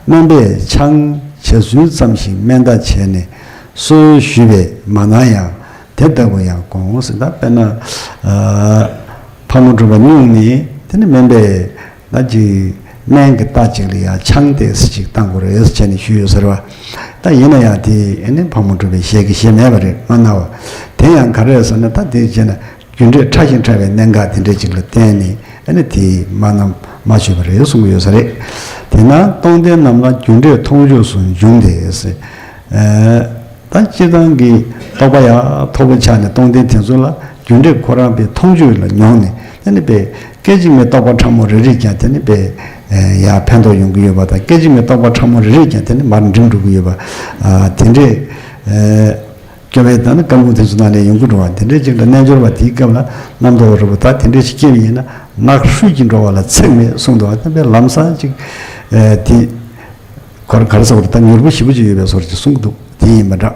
སྨན་པས་ཆང་ཇ་སུན་ཙམ་ཞིག་སྨན་ལྟ་བྱས་ནས་གསོལ་ཞུས་པས་མ་གནང་ཡང་དེ་ལྟ་བུ་ཡང་དགོངས་ཟེར། ད་དཔེར་ན་ཨ། ཕག་མོ་གྲུ་པ་སྙུང་ནས་དེ་ནི་སྨན་པས་ད་ཅིག་སྨན་གྱི་རྟ་ཅིག་ལ་ཡང་ཆང་ཏོག་ཙམ་ཅིག་བཏང་དགོས་རེད་ཟེར་བྱས་ནས་ཞུས་ཡོད་ཟེར་བ། ད་ཡིན་ན་ཡང་དེ་ཨེ་ནི་ཕག་མོ་གྲུ་པས་བཞེས་ཀྱི་བཞེས་མེད་པ་རེད། མ་གནང་བ། དེ་ཡང་ག་རེ་ཟེར་ན་ད་དེ་བྱས་ན་རྒྱུ་འབྲས་ཕྲ་ཞིང་ཕྲ་བའི་གནད་འགག་དེ་འདྲ་ཅིག་ལ་བརྟེན་ནས་ཨེ་ནི་དེ་མ་གནང་མ་བྱས་པ་རེད་གསུང་གི་ཡོད་ས་རེད། དེས་ན་སྟོང་ལྡན་རྣམས་ལ་རྒྱུ་འབྲས་མཐོང་ཆོས་སུ་འབྱུང་སྟེ་ཟེར། ཨེ། ད་སྤྱིར་བཏང་གི་རྟོགས་པ་ཡག་མཐོ་པོ་ཆགས་ནས་སྟོང་ལྡན་དེ་ཚོ་ལ་རྒྱུ་འབྲས་ཁོ་རང་པའི་མཐོང་ཆོས་ལ་མྱོང་ནས་དེ་ནི་པའི་སྐད་ཅིག་མའི་རྟོགས་པ་ཕྲ་མོ་རེ་རེས་ཀྱང་དེ་ནི་པའི་ཡ་ཕན་ཐོགས་ཡོང་གི་ཡོད་པ་དང་། སྐད་ཅིག་མའི་རྟོགས་པ་ཕྲ་མོ་རེ་རེས་ཀྱང་དེ་ནི་མར་འགྲིམ་འགྲོ་གི་ཡོད་པ། ཨ་དེ་འདྲས་ཨེ་སྐྱོ་བའི་ད་ནི་རྐང་འགུག་དེ་ཚོ་ནང་ནས་ཡོང་གི་འགྲོ་བ་དེ་འདྲས་ཅིག་ལ་རྣལ་འབྱོར་བ་དེའི་སྐབས་ལ་རྣམ་རྟོག་རེ་བོ་ད་དེ་འདྲས་ཞིག་སྐྱེས་པ་ཡིན་ན་ནག་ཧྲུལ་གྱིས་འགྲོ་བ་ལ་ཚེགས་མེད་གསུངས་འདུག་བ། དེ་པའི་ལམ་སང་ཅིག་ཨེ་དེ། ཁོར་ག་རེ་ཟེར་བ་རེད། ད་མྱུར་པོ་ཞེ་པོ་ཅིག་ཡོད་པའི་བཟོ་འདྲ་ཅིག་གསུང་གི་འདུག་དེ་ཡིན་པ་འདྲ།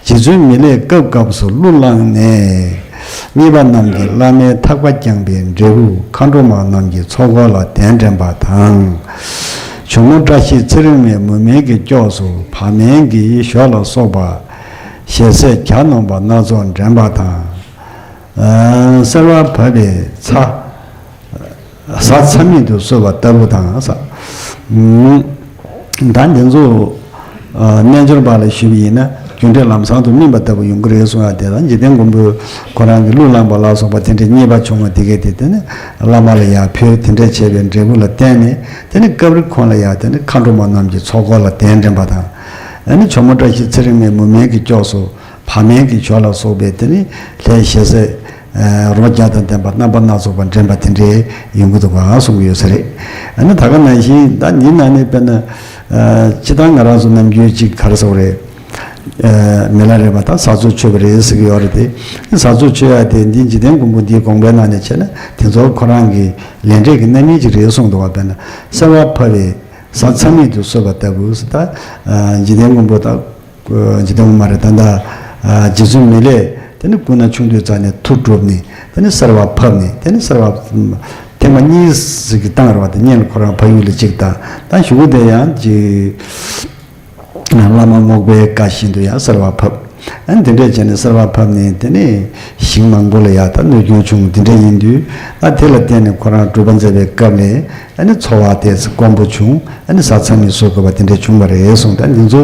རྗེ་བཙུན་མི་ལས་སྐབས་སྐབས་སུ་གླུ་བླངས་ནས། གཉེར་པ་རྣམས་ཀྱིས་བླ་མའི་ཐེག་པ་བསྐྱངས་པའི་འབྲས་བུ་མཁའ་འགྲོ་མ་རྣམས་ཀྱི་ཚོགས་འཁོར་ལ་གདན་འདྲེན་པ་དང་། ཇོ་མོ་བཀྲ་ཤིས་ཚེ་རིང་མའི་མུ་མེད་ཀྱི་སྐྱོགས་སུ་བག་མེད་ཀྱི་ཞོ་ལ་སོགས་པ་ཞལ་ཟས་གྱ་ནོམ་པ་སྣ་ཚོགས་འདྲེན་པ་དང་། ཨ་གསོལ་བ་བབས་པའི་ཚ། ཟ་ཚ་མིག་ཏུ་གསོལ་བ་ལྟ་བུ་དང་ཟ། ཨུམ། ད་འདི་ཚོ་ཨ་རྣལ་འབྱོར་པ་ལ་ཞུས་པ་ཡིན་ན་རྒྱུ་འབྲས་ལམ་སང་དུ་སྨིན་པ་ལྟ་བུ་ཡོང་གི་རེད་གསུང་ཡ་དེ་དང་། འཇིག་རྟེན་མགོན་པོས་ཁོ་རང་གི་གླུ་བླངས་པ་ལ་སོགས་པ་དེ་འདྲའི་རྙེད་པ་བྱུང་བ་དེ་གས་དེ་དེ་ནི་བླ་མ་ལ་ཡར་ཕུལ། དེ་འདྲ་བྱས་པའི་འབྲས་བུ་ལ་བརྟེན་ནས་དེ་ནི་སྐབས་རེ་ཁོང་ལ་ཡང་དེ་ནི་མཁའ་འགྲོ་མ་རྣམས་ཀྱི་ཚོགས་འཁོར་ལ་གདན་འདྲེན་པ་དང་། ཨ་ནི་ཇོ་མོ་བཀྲ་ཤིས་ཚེ་རིང་མའི་མུ་མེད་ཀྱི་སྐྱོགས་སུ་བག་མེད་ཀྱི་ཞོ་ལ་སོགས་པའི་དེ་ནི་ལྷའི་ཞལ་ཟས་རོ་བརྒྱ་དང་ལྡན་པ་རྣམ་པ་སྣ་ཚོགས་པ་འདྲེན་པ་དེ་འདྲའི་ཡོང་གི་འདུག་ག་གསུང་གི་ཡོད་ས་རེད། ཨ་ནི་ད་ག་ནང་བཞིན་ད་འདི་ནང་ནས་དཔེར་ན་སྤྱིར་བཏང་ང་རང་ཚོ་ནམ་རྒྱུན་ཅིག་ག་རེ་ཟེར་དགོས་རེད། མི་ལ་རས་པ་དང་ཟ་ཚོགས་མཆོད་པ་རེད་ཟེར་གྱི་ཡོད་རེད་དེ། ཟ་ཚོགས་མཆོད་ཡ་དེ་འདི་འཇིག་རྟེན་མགོན་པོ་འདིའི་དགོངས་པའི་ནང་ནས་བྱས་ན་དེ་ཚོ་ཁོ་རང་གི་ལས་འབྲས་ཀྱི་རྣམ་སྨིན་ཅིག་རེད་གསུངས་འདུག་བ། དཔེར་ན་གསོལ་བ་ཕབ་པའི་ཟ་ཚ་མིག་ཏུ་གསོལ་བ་ལྟ་བུ་ཟེར། ད་འཇིག་རྟེན་མགོན་པོ་དང་འཇིག་རྟེན་མ་རེད་ད། ད་རྗེ་བཙུན་མི་ལས་དེ་ནི་སྐུ་ན་ཆུང་དུས་ཙམ་ནས་མཐུ་བསྒྲུབས་ནས་དེ་ནི་གསོལ་བ་ཕབ་ནས་དེ་ནི་གསོལ་བ་ཐེངས་མ་གཉིས་ཟིག་གི་བཏང་ར་བ་དེ་སྔོན་ལ་ཁོ་རང་ཕ་ཡུལ་ལ་གཅིག་དང་། ད་གཞུག་གུ་དེ་ཡང་ཅིག་བླ་མ་རྔོག་པའི་བཀའ་བཞིན་དུ་ཡང་གསོལ་བ་ཕབ། ཨ་ནི་དེ་འདྲས་བྱས་ནས་གསོལ་བ་ཕབ་ནས་དེ་ནས་ཞིང་མང་པོ་ལ་ཡང་ད་གནོད་སྐྱོན་བྱུང་། དེ་འདྲས་ཡིན་དུས་ད་དེ་ལ་བརྟེན་ནས་ཁོ་རང་སྒྲུབ་པ་མཛད་པའི་སྐབས་ལས་ཨ་ནི་འཚོ་བ་དེ་དཀོན་པོ་བྱུང་། ཨ་ནི་ཟ་ཚ་མིག་གསོ་དགོས་པ་དེ་འདྲས་བྱུང་བ་རེད་གསུངས། ད་འདི་ཚོ་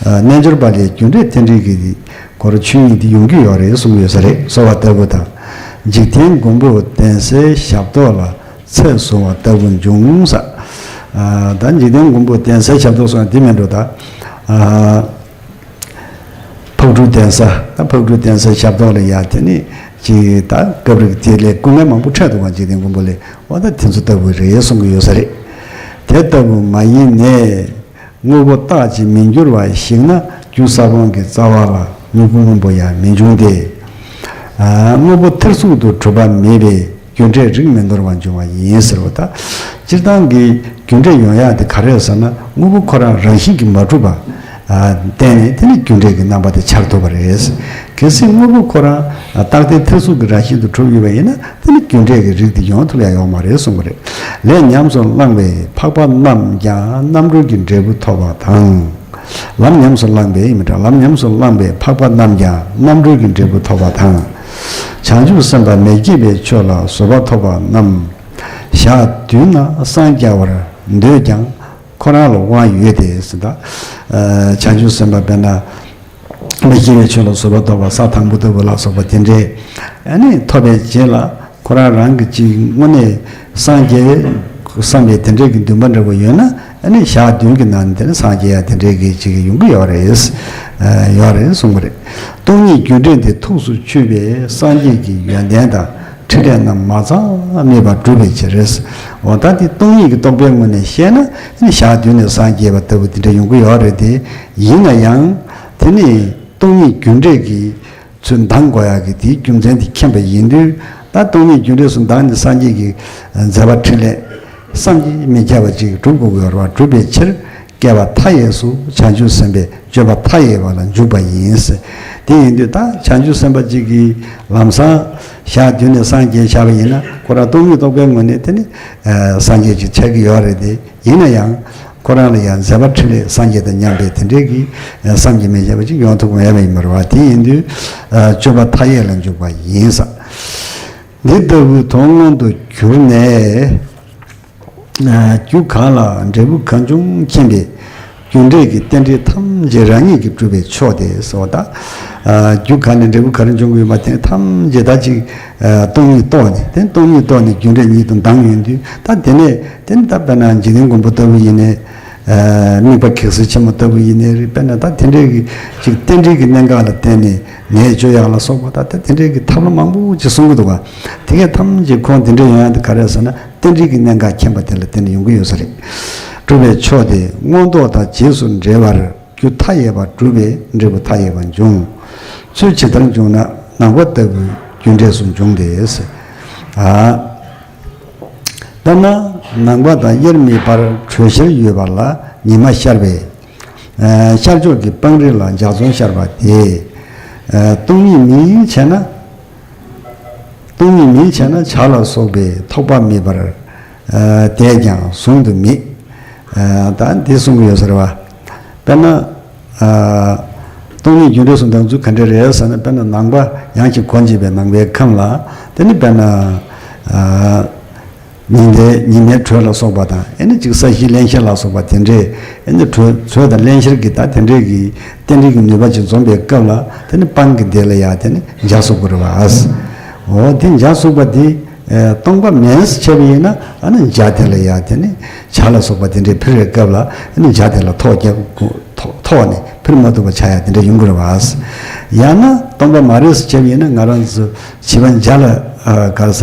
རྣལ་འབྱོར་པ་ལས་རྒྱུ་འབྲས་རྟེན་འབྲེལ་གྱི་སྐོར་ཆོས་ཉིད་དེ་ཡོང་གི་ཡོད་རེད་གསུངས་ཡོད་ས་རེད། གསོལ་བ་ལྟ་བུ་དང་། འཇིག་རྟེན་མགོན་པོ་གདན་སའི་ཞབས་ཏོག་ལ་ཚད་བཟུང་བ་ལྟ་བུ་འབྱུང་ས། ཨ་ད་འཇིག་རྟེན་མགོན་པོ་གདན་སའི་ཞབས་ཏོག་སོགས་འདི་མིན་འགྲོ་ད། ཨ་ཕག་གྲུ་གདན་ས། ད་ཕག་གྲུ་གདན་སའི་ཞབས་ཏོག་ལ་ཡ་དེ་ནི་ཅིག་ད་སྐབས་རིགས་དེ་ལས་སྐུ་ངལ་མང་པོ་འཕྲད་འདུག་ག་འཇིག་རྟེན་མགོན་པོ་ལས། འོ་ད་དེ་ཚོ་ལྟ་བུ་རེད་གསུང་གི་ཡོད་ས་རེད། དེ་ལྟ་བུ་མ་ཡིན་ནས། དངོས་པོ་རྟག་ཅིག་མི་འགྱུར་བ་ཞིག་ན། རྒྱུ་ས་བོན་གྱི་རྩ་བ་ལ་དངོས་པོ་སྔོན་པོ་ཡང་མི་འབྱུང་སྟེ། ཨ་དངོས་པོ་ཐེར་ཟུག་ཏུ་གྲུབ་པ་མེད་པས་རྒྱུ་འབྲས་རིགས་མི་འདོར་བ་འབྱུང་བ་ཡིན་ཟེར་བ་དང་། སྤྱིར་བཏང་གི་རྒྱུ་འབྲས་ཡོང་ཡག་དེ་ག་རེ་ཟེར་ན་དངོས་པོ་ཁོ་རང་རང་བཞིན་གྱིས་མ་གྲུབ་པ་ཨ་བརྟེན་ནས་དེ་ནི་རྒྱུ་འབྲས་ཀྱི་རྣམ་པ་དེ་འཆར་ཐུབ་པ་རེད། གལ་སྲིད་དངོས་པོ་ཁོ་རང་རྟག་བརྟན་ཐེར་ཟུག་གི་རང་བཞིན་དུ་གྲུབ་ཡོད་པ་ཡིན་ན། དེ་ནི་རྒྱུ་འབྲས་ཀྱི་རིགས་དེ་ཡོང་ཐུབ་ཡ་ཡོད་མ་རེད་གསུངས་པ་རེད། ལས་ཉམས་སུ་བླངས་པས་འཕགས་པ་རྣམས་ཀྱང་རྣམ་གྲོལ་གྱི་འབྲས་བུ་ཐོབ་པ་དང་། ལམ་ཉམས་སུ་བླངས་པས་ཡིན་མི་འདྲ། ལམ་ཉམས་སུ་བླངས་པས་འཕགས་པ་རྣམས་ཀྱང་རྣམ་གྲོལ་གྱི་འབྲས་བུ་ཐོབ་པ་དང་། བྱང་ཆུབ་སེམས་དཔའ་མི་བསྐྱོད་པའི་ཆོས་ལ་བཟོད་པ་ཐོབ་པ་རྣམས། ཞག་བདུན་ན་སངས་རྒྱ་བར་འདོད་ཀྱང་ཁོ་རང་ལ་དབང་ཡོད་དེ་ཟེར། ད་བྱང་ཆུབ་སེམས་དཔའ་དཔེར་ན། མི་སྐྱེ་བའི་ཆོས་ལ་བཟོད་པ་ཐོབ་པ་ས་དང་པོ་ལྟ་བུ་ལ་སོགས་པ་དེ་འདྲས་ཨ་ནི་ཐོབ་པའི་རྗེས་ལ་ཁོ་རང་རང་གི་ཅིག་དངོས་གནས་སངས་རྒྱས་བསམ་པའི་དེ་འདྲས་ཀྱི་འདུན་པ་འདྲ་བོ་ཡོད་ན་ཨ་ནི་ཞག་བདུན་གྱི་ནང་ནས་དེ་ནི་སངས་རྒྱས་ཡ་དེ་འདྲས་ཀྱི་ཅིག་ཡོང་གི་ཡོད་རེད། ཡོད་རེད་གསུངས་པ་རེད། སྟོང་ཉིད་རྒྱུ་འབྲས་འདི་ཐུགས་སུ་ཆུད་པས་སངས་རྒྱས་ཀྱི་ཡོན་ཏན་དང་། ཕྲིན་ལས་རྣམས་མ་ཚང་མེད་པར་འགྲུབ་པའི་ཕྱིར། འོ་ད་དེ་སྟོང་ཉིད་ཀྱི་རྟོགས་པའི་ངོས་ནས་བཤད་ན་ནི་ཞག་བདུན་ནས་སངས་རྒྱས་པ་ལྟ་བུ་དེ་འདྲ་ཡོང་གི་ཡོད་རེད་དེ། ཡིན་ན་ཡང་དེ་ནི་སྟོང་ཉིད་རྒྱུ་འབྲས་ཀྱི་ཚུལ་འདང་དགོས་ཡག་གི་དེའི་རྒྱུ་མཚན་དེ་མཁྱེན་པ་ཡིན་དུས། ད་སྟོང་ཉིད་རྒྱུ་འབྲས་སུ་འདང་ནས་སངས་རྒྱས་ཀྱི་མཛད་པ་ཕྲིན་ལས་བསམ་གྱིས་མི་ཁྱབ་པ་ཅིག་སྒྲུབ་དགོས་ཀྱི་ཡོད་རེད་བ། སྒྲུབ་པའི་ཕྱིར། བསྐལ་པ་མཐའ་ཡས་སུ་བྱང་ཆུབ་སེམས་དཔའི་སྤྱོད་པ་མཐའ་ཡས་པ་ལ་འཇུག་པ་ཡིན། དེ་ཡིན་དུས་ད་བྱང་ཆུབ་སེམས་དཔའ་གཅིག་གིས་ལམ་སང་ཞག་བདུན་ནས་སངས་རྒྱས་བཞག་པ་ཡིན་ན་ཁོ་རང་སྟོང་ཉིད་རྟོགས་པའི་ངོས་ནས་དེ་ནི་ཨ་སངས་རྒྱས་ཅིག་ཆགས་ཀྱི་ཡོད་རེད་དེ། ཡིན་ན་ཡང་ཁོ་རང་ལ་ཡང་མཛད་པ་ཕྲིན་ལས་སངས་རྒྱས་དང་མཉམ་པའི་དེ་འདྲའི་གི་ཨ་བསམ་གྱིས་མི་ཁྱབ་པ་ཅིག་ཡོང་ཐུབ་མེད་པ་ཡིན་པ་རེད་བ། དེ་ཡིན་དུས་ཨ་སྤྱོད་པ་མཐའ་ཡས་ལ་འཇུག་པ་ཡིན་ས། འདི་ལྟ་བུའི་དོན་མངོན་དུ་གྱུར་ནས། རྒྱུ་གང་ལ་འབྲས་བུ་གང་འབྱུང་མཁྱེན་པའི་རྒྱུ་འབྲས་ཀྱི་རྟེན་འབྲེལ་ཐམས་ཅད་རང་ཉིད་ཀྱིས་གྲུབ་པའི་ཕྱོགས་དེ་སོ། ད་རྒྱུ་གང་ལས་འབྲས་བུ་ག་རེ་འབྱུང་དགོས་པ་དེ་ཐམས་ཅད་ད་ཅིག་སྟོང་ཉིད་རྟོགས་ནས། དེ་སྟོང་ཉིད་རྟོགས་ནས་རྒྱུ་འབྲས་ཉིད་དུ་འདང་ཡོང་དུས། ད་དེ་ནས་དེ་ནི་ད་དཔེར་ན་འཇིག་རྟེན་མགོན་པོ་ལྟ་བུ་ཡིན་ནའི། དམིགས་པ་གེགས་སེལ་ཆེན་མོ་ལྟ་བུ་ཡིན་ནའི་རེད། དཔེར་ན་ད་དེ་འདྲའི་གི་ཅིག་རྟེན་འབྲེལ་གྱི་གནད་འགག་ལ་བརྟེན་ནས་ནད་བཅོས་ཡག་ལ་སོགས་པ་ད་ད་དེ་འདྲའི་གི་ཐབས་ལམ་མང་པོ་ཅིག་གསུང་གི་འདུག་ག་དེ་གས་ཐམས་ཅད་ཁོང་དེ་འདྲའི་ཡོང་ཡག་དེ་ག་རེ་ཟེར་ན། རྟེན་འབྲེལ་གྱི་གནད་འགག་མཁྱེན་པ་དེ་ལ་བརྟེན་ནས་ཡོང་གི་ཡོད་ས་རེད། གྲུབ་པའི་ཕྱོགས་དེ་མངོན་རྟོགས་དང་རྗེས་སུ་འབྲེལ་བར་རྒྱུ་མཐའ་ཡས་པ་གྲུབ་པས་འབྲས་བུ་མཐའ་ཡས་པ་འབྱུང་། ཚུལ་ཇི་ལྟར་འབྱུང་ན་ནང་པ་ལྟ་བུའི་རྒྱུ་འབྲས་སུ་འབྱུང་སྟེ། ཨ། ལྟར་ན་ནང་པ་དང་དབྱེར་མེད་པར་གྲོལ་ཤེར་ཡོད་པ་ལ་ཉི་མ་ཤར་བས། ཨ་ཤར་ཕྱོགས་ཀྱི་སྤང་རི་ལ་འཇའ་ཚོན་ཤར་བ་དེ། ཨ་སྟོང་ཉིད་མིན་བྱས་ན། སྟོང་ཉིད་མིན་བྱས་ན་བྱ་ལ་སོགས་པའི་ཐོགས་པ་མེད་པར་ཨ་བསྡད་ཀྱང་གཟུང་དུ་མེད། ད་འདི་གསུང་གི་ཡོད་ས་རེད་བ། དཔེར་ན། སྟོང་ཉིད་རྒྱུ་འབྲས་སུ་འདང་ཚུལ་ག་འདྲ་རེད་ཟེར་ན། དཔེར་ན་ནང་པ་ཡང་ཅིག་གོ་འབྱེད་པའི་ནང་པའི་ཁམས་ལ། དེ་ནི་དཔེར་ན། ཉི་ཟླའི་ཉི་མའི་དྲོད་ལ་སོགས་པ་དང་། ཨེ་ནི་ཅིག་ས་གཞིའི་རླན་གཤེར་ལ་སོགས་པ་དེ་འདྲས། ཨེ་ནི་དྲོད་དྲོད་དང་རླན་གཤེར་གྱི་ད་དེ་འདྲས་ཀྱི་རྟེན་འབྲེལ་གྱི་ནུས་པ་ཅིག་འཛོམས་པའི་སྐབས་ལ། དེ་ནི་སྤང་གི་དེ་ལ་ཡང་དེ་ནི་འཇའ་ཟུག་པ་རེད་བ། འོ་དེ་འཇའ་ཟུག་པ་དེ་སྟོང་པ་མིན་ཟེར་བྱས་པ་ཡིན་ན། ཨ་ནི་འཇའ་དེ་ལ་ཡང་དེ་ནི་འཇའ་ལ་སོགས་པ་དེ་འདྲས་འཕུར་བའི་སྐབས་ལ། ཨ་ནི་འཇའ་དེ་ལ་ཐོག་རྒྱག་ཐོག་ནས་འཕུར་མ་ཐུབ་པ་ཆགས་ཡ་དེ་འདྲ་ཡོང་གི་རེད་བ། ཡང་ན་སྟོང་པ་མ་རེད་ཟེར་བྱས་པ་ཡིན་ན། ང་རང་ཚོ་བྱིས་པ་འཇའ་ལ་ག་རེ་ཟ་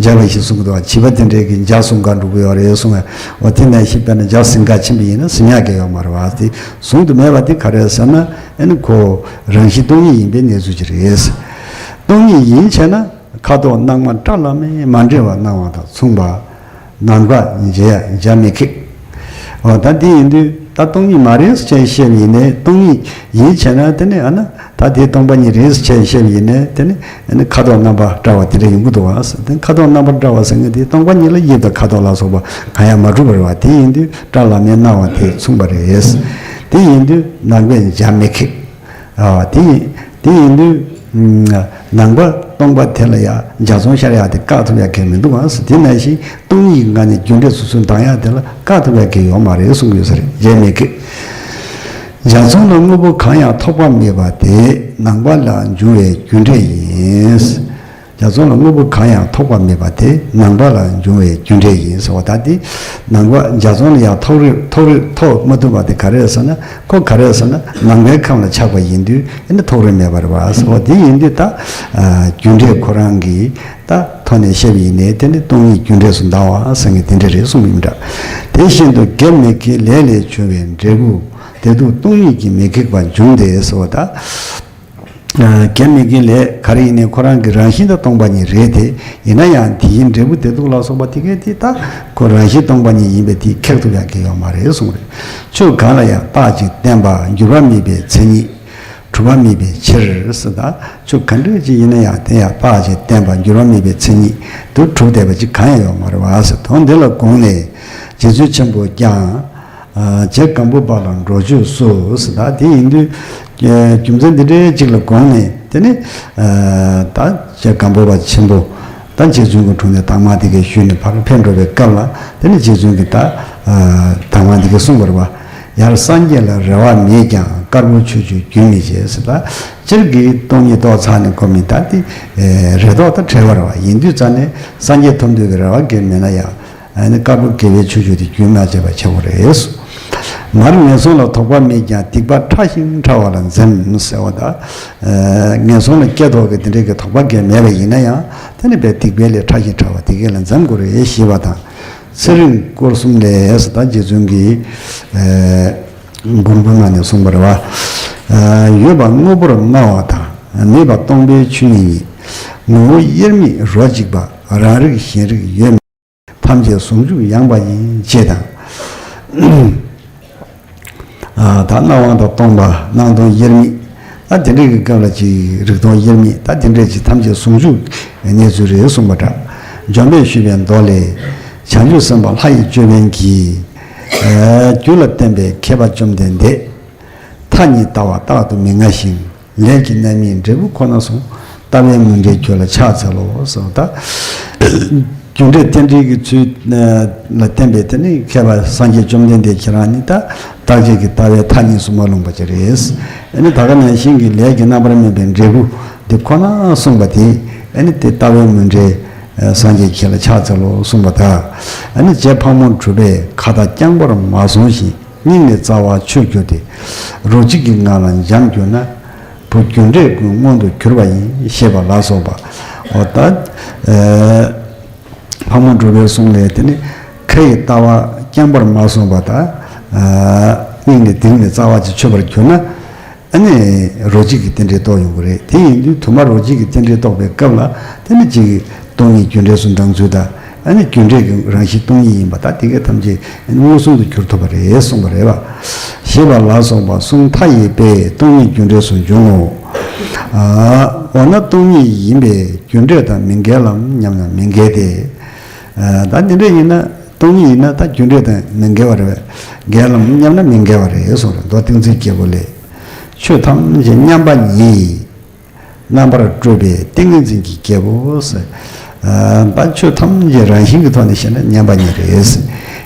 འཇའ་བ་ཞིག་གསུང་གི་འདུག་བ། བྱིས་པ་དེ་འདྲས་ཀྱིས་འཇའ་གསུང་ག་འགྲོ་གི་ཡོད་རེད་གསུང་བས། འོ་དེ་ནང་བཞིན་དཔེར་ན་འཇའ་ཟིན་ག་ཕྱིན་པ་ཡིན་ན་ཟིན་ཡག་གི་ཡོད་མ་རེད་བ། དེ་གཟུང་དུ་མེད་པ་དེ་ག་རེ་ཟེར་ན། ཨེ་ནི་ཁོ་རང་བཞིན་སྟོང་ཉིད་ཡིན་པའི་གནས་ཚུལ་ཅིག་རེད། སྟོང་ཉིད་ཡིན་བྱས་ན། ཁ་དོག་སྣང་མ་བཀྲ་ལམ་མེར་མ་འདྲེས་པ་སྣང་བ་དང་མཚུངས་པ། ནམ་མཁའ་འཇའ་འཇའ་མི་ཁེགས། འོ་ད་འདི་ཡིན་དུས་ད་སྟོང་ཉིད་མ་རེད་ཟེར་བྱས་བཤད་པ་ཡིན་ནའི། སྟོང་ཉིད་ཡིན་བྱས་ན་དེ་ནི་ཨ་ན་ད་དེ་སྟོང་པ་ཉིད་རེད་ཟེར་བྱས་བཤད་པ་ཡིན་ནའི། དེ་ནི་ཨ་ནི་ཁ་དོག་རྣམ་པར་བཀྲ་བ་དེ་འདྲ་ཡོང་གི་འདུག་བ། དེ་ཁ་དོག་རྣམ་པར་བཀྲ་བ་ཟེར་མཁན་དེ་སྟོང་པ་ཉིད་ལ་དབྱིབས་དང་ཁ་དོག་ལ་སོགས་པ་གང་ཡང་མ་གྲུབ་པ་རེད་བ། དེ་ཡིན་དུས་བཀྲ་ལམ་མེར་སྣང་བ་དེ་མཚུངས་པ་རེད། དེ་ཡིན་དུས་ནམ་མཁའ་འཇའ་མི་ཁེགས། ཨ་དེ་ཡིན་དེ་ཡིན་དུས། ནམ་མཁའ་སྟོང་པ་དེ་ལ་ཡང་འཇའ་ཚོན་ཤར་ཡག་དེ་བཀག་ཐུབ་ཡག་གི་མི་འདུག་གམ་ཟེར། དེ་ནང་བཞིན་སྟོང་ཉིད་ཀྱི་ངང་ནས་རྒྱུ་འབྲས་སོ་སོར་ལྡང་ཡག་དེ་ལ་བཀག་ཐུབ་ཡག་གི་ཡོད་མ་རེད་གསུང་གི་ཡོད་ས་རེད། འཇའ་མི་ཁེགས། འཇའ་ཚོན་ལ་དངོས་པོ་གང་ཡང་ཐོགས་པ་མེད་པ་དེ། ནམ་མཁའ་ལ་འབྱུང་བའི་རྒྱུ་འབྲས་ཡིན། འཇའ་ཚོན་ལ་དངོས་པོ་གང་ཡང་ཐོགས་པ་མེད་པ་དེ། ནམ་མཁའ་ལ་འབྱུང་བའི་རྒྱུ་འབྲས་ཡིན་ཟེར་བ། ད་དེ་ནམ་མཁའ་འཇའ་ཚོན་ལ་ཡང་ཐོགས་རེ་ཐོགས་རེ་ཐོགས་མ་ཐུབ་པ་དེ་ག་རེ་རེད་ཟེར་ན། ཁོ་ག་རེ་རེད་ཟེར་ན། ནམ་མཁའི་ཁམས་ལ་ཆགས་པ་ཡིན་དུས་ཨེ་ནི་ཐོགས་རེ་མེད་པ་རེད་བ་ཟེར་བ། དེ་ཡིན་དུས་ད་རྒྱུ་འབྲས་ཁོ་རང་གི་ད་ཐོག་ནས་བཤད་པ་ཡིན་ནའི། དེ་ནི་སྟོང་ཉིད་རྒྱུ་འབྲས་སུ་ལྡང་བ་ཟེར་མཁན་དེ་འདྲ་རེད་གསུངས་པ་ཡིན་འདྲ། དེ་བཞིན་དུ་དགེ་མི་དགེའི་ལས་ལས་བྱུང་བའི་འབྲས་བུ་དེ་དག་སྟོང་ཉིད་ཀྱིས་མི་ཁེགས་པར་འབྱུང་སྟེ་ཟེར་བ། ད་དགེ་མི་དགེའི་ལས་ག་རེ་ཡིན་ནའི་ཁོ་རང་གི་རང་བཞིན་དེ་སྟོང་པ་ཉིད་རེད་དེ། ཡིན་ན་ཡང་དེའི་འབྲས་བུ་དེ་དག་ལ་སོགས་པ་དེ་གས་དེ་ད་ཁོ་རང་བཞིན་སྟོང་པ་ཉིད་ཡིན་པས་དེ་ཁེགས་ཐུབ་ཡག་གི་ཡོད་མ་རེད་གསུངས་རེད། ཆོས་གང་ལ་ཡང་རྟག་གཅིག་བརྟན་པ་འགྱུར་བ་མེད་པའི་མཚན་ཉིད། གྲུབ་པ་མེད་པའི་ཕྱིར་ཟེར། ད་ཆོས་ག་འདྲ་ཅིག་ཡིན་ན་ཡང་དེ་ཡང་རྟག་གཅིག་བརྟན་པ་འགྱུར་བ་མེད་པའི་མཚན་ཉིད་དུ་གྲུབ་བསྡད་པ་ཅིག་གང་ཡང་ཡོད་མ་རེད་བ་ཟེར། དོན་འདི་ལ་དགོངས་ནས་རྗེ་བཙུན་ཆེན་པོས་ཀྱང་། རྗེ་སྒམ་པོ་པ་ལ་འགྲོ་བྱོས་སུ་ཟེར། ད་དེ་ཡིན་དུས་རྒྱུ་མཚན་འདི་འདྲའི་ཅིག་ལ་དགོངས་ནས། དེ་ནི་ད་རྗེ་སྒམ་པོ་པ་ཆེན་པོ། ད་རྗེ་བཙུན་གྱི་དྲུང་ནས་གདམས་ངག་འདི་གས་ཞུས་ནས་ཕར་ཕེབས་འགྲོ་བའི་སྐབས་ལ། དེ་ནི་རྗེ་བཙུན་གྱིས་ད་གདམས་ངག་འདི་གས་གསུངས་པ་རེད་བ། ཡར་སངས་རྒྱས་ལ་རེ་བ་མེད་ཀྱང་། དཀར་པོ་ཆོས་སྤྱོད་རྒྱུན་མི་བཅད་ཟེར། ད་སྤྱིར་གྱི་སྟོང་ཉིད་རྟོགས་ཚར་ནས་ཁོ་མི་ད་དེ་རེ་དོགས་དང་བྲལ་བ་རེད་བ། ཡིན་དུས་ཙང་ནས་སངས་རྒྱས་ཐོབ་འདོད་ཀྱི་རེ་བ་གས་མེད་ན་ཡང་། ཨ་ནི་དཀར་པོ་དགེ་བའི་ཆོས་སྤྱོད་དེ་རྒྱུན་མ་བཅད་པ་བྱེད་དགོས་རེད། མར་ངན་སོང་ལ་དོགས་པ་མེད་ཀྱང་། སྡིག་པ་ཕྲ་ཞིང་ཕྲ་བ་ལ་འཛེམ་ཟེར་བ། ད་ངན་སོང་ལ་སྐྱེ་དོགས་ཀྱི་དེ་འདྲའི་གི་དོགས་པ་གས་མེད་པ་ཡིན་ན་ཡང་། དེ་ནི་བས་སྡིག་པའི་ལས་ཕྲ་ཞིང་ཕྲ་བ་དེ་གས་ལ་འཛེམ་དགོས་རེད་ཞེས་པ་དང་། ཚེ་རིང་སྐོར་གསུམ་ལས་ཟེར། ད་རྗེ་བཙུན་གྱིས་མགུར་མགུར་ནང་ནས་གསུངས་པ་རེད་བ། ཡོད་པ་དངོས་པོར་སྨྲ་བ་དང་། མེད་པ་སྟོང་པའི་ཆོས་ཉིད་ཉིད། ངོ་བོ་དབྱེར་མེད་རོ་གཅིག་པ། རང་རིག་གཞན་རིག་ཡོད་མེད། ཐམས་ཅད་ཟུང་འཇུག་ཡངས་པ་ཡིན། ཅེས་དང་། ད་སྣང་བ་དང་སྟོང་པ། སྣང་སྟོང་དབྱེར་མེད། ད་དེ་འདྲའི་གི་སྐབས་ལ་ཅིག་རིག་སྟོང་དབྱེར་མེད། ད་དེ་འདྲའི་ཅིག་ཐམས་ཅད་ཟུང་འཇུག་གནས་ཚུལ་རེད་གསུངས་པ་འདྲ། འཇོམས་པས་ཞུས་པའི་མདོ་ལས། བྱང་ཆུབ་སེམས་དཔའ་ལྷ་ཡི་ཅོད་པན་གྱིས། རྒྱུ་ལ་བརྟེན་པའི་མཁས་པ་བཅོམ་ལྡན་འདས། མཐའ་གཉིས་ལྟ་བ་རྟག་ཏུ་མི་མངའ་ཞིང་། ལས་ཀྱི་རྣམ་སྨིན་འབྲས་བུ་ཁོ་ན་གསུངས། ལྟ་བའི་མུན་འབྲེལ་ཁྱོད་ལ་ཕྱག་འཚལ་ལོ་ཟེར་བ། ད་རྒྱུ་འབྲས་རྟེན་འབྲེལ་གྱི་ཚུལ་ལ་བརྟེན་པའི་དེ་ནི་མཁས་པ་སངས་རྒྱས་བཅོམ་ལྡན་འདས་ཁྱེད་རང་ནི་ད་རྟག་ཆད་ཀྱི་ལྟ་བའི་མཐའ་གཉིས་སུ་མ་ལྷུང་བ་ཅིག་རེད། ཨ་ནི་ད་ག་ནང་བཞིན་གྱི་ལས་ཀྱི་རྣམ་པར་སྨིན་པའི་འབྲས་བུ་འདི་ཁོ་ན་གསུངས་པ་དེ། ཨ་ནི་དེ་ལྟ་བའི་མུན་འབྲེལ་སངས་རྒྱས་ཁྱེད་ལ་ཕྱག་འཚལ་ལོ་གསུངས་པ་དང་། ཨ་ནི་རྗེ་ཕག་མོ་གྲུ་པས་ཁ་བཏགས་རྐྱང་པར་མ་སོང་ཞིང་། སྙིང་ནས་རྩ་བ་ཆོད་གྱུར་ཏེ། རོ་གཅིག་གི་ངང་ལ་འབྱམས་གྱུར་ན། བུ་རྒྱུ་འབྲས་ཀུན་མངོན་དུ་གྱུར་པ་ཡིན། ཞེས་པ་ལ་སོགས་པ། འོ་ད། ཕག་མོ་གྲུ་པའི་གསུང་ལས་དེ་ནི་ཁ་ཡི་ལྟ་བ་རྐྱང་པར་མ་སོང་བ་དང་། སྙིང་ནས་གཏིང་ནས་རྩ་བ་ཅིག་ཆོད་པར་གྱུར་ན། ཨ་ནི་རོ་གཅིག་གི་རྟེན་འབྲེལ་རྟོགས་ཡོང་གི་རེད། དེ་ཡིན་དུས་དུ་མ་རོ་གཅིག་གི་རྟེན་འབྲེལ་རྟོགས་པའི་སྐབས་ལ། དེ་ནི་གཅིག་སྟོང་ཉིད་རྒྱུ་འབྲས་སུ་འབྲང་ཚུལ་དང་། ཨ་ནི་རྒྱུ་འབྲས་ཀྱི་རང་བཞིན་སྟོང་ཉིད་ཡིན་པ་དང་། དེ་གས་ཐམས་ཅད་མངོན་སུམ་དུ་གྱུར་ཐུབ་པ་རེད་གསུངས་པ་རེད་བ། ཞེས་པ་ལ་སོགས་པ་གསུངས་མཐའ་ཡས་པས་སྟོང་ཉིད་རྒྱུ་འབྲས་སུ་འབྱུང་ངོ་། འོ་ན་སྟོང་ཉིད་ཡིན་པས་རྒྱུ་འབྲས་དང་མི་འགལ་ལམ་སྙམ་ན་མི་འགལ་ཏེ། ད་འདི་འདྲ་ཡིན་ན། སྟོང་ཉིད་ཡིན་ན་ད་རྒྱུ་འབྲས་དང་མི་འགལ་བ་རེད་པས། འགལ་ལམ་སྙམ་ན་མི་འགལ་བ་རེད་གསུངས་རེད། མདོ་ཏིང་འཛིན་རྒྱལ་པོ་ལས། ཆོས་ཐམས་ཅད་མཉམ་པ་ཉིད། རྣམ་པར་སྤྲོས་པའི་ཏིང་ངེ་འཛིན་གྱི་རྒྱལ་པོ་ཟེར། ཨ། ད་ཆོས་ཐམས་ཅད་རང་བཞིན་གྱི་ཐོག་ནས་བཤད་ན་མཉམ་པ་ཉིད་རེད།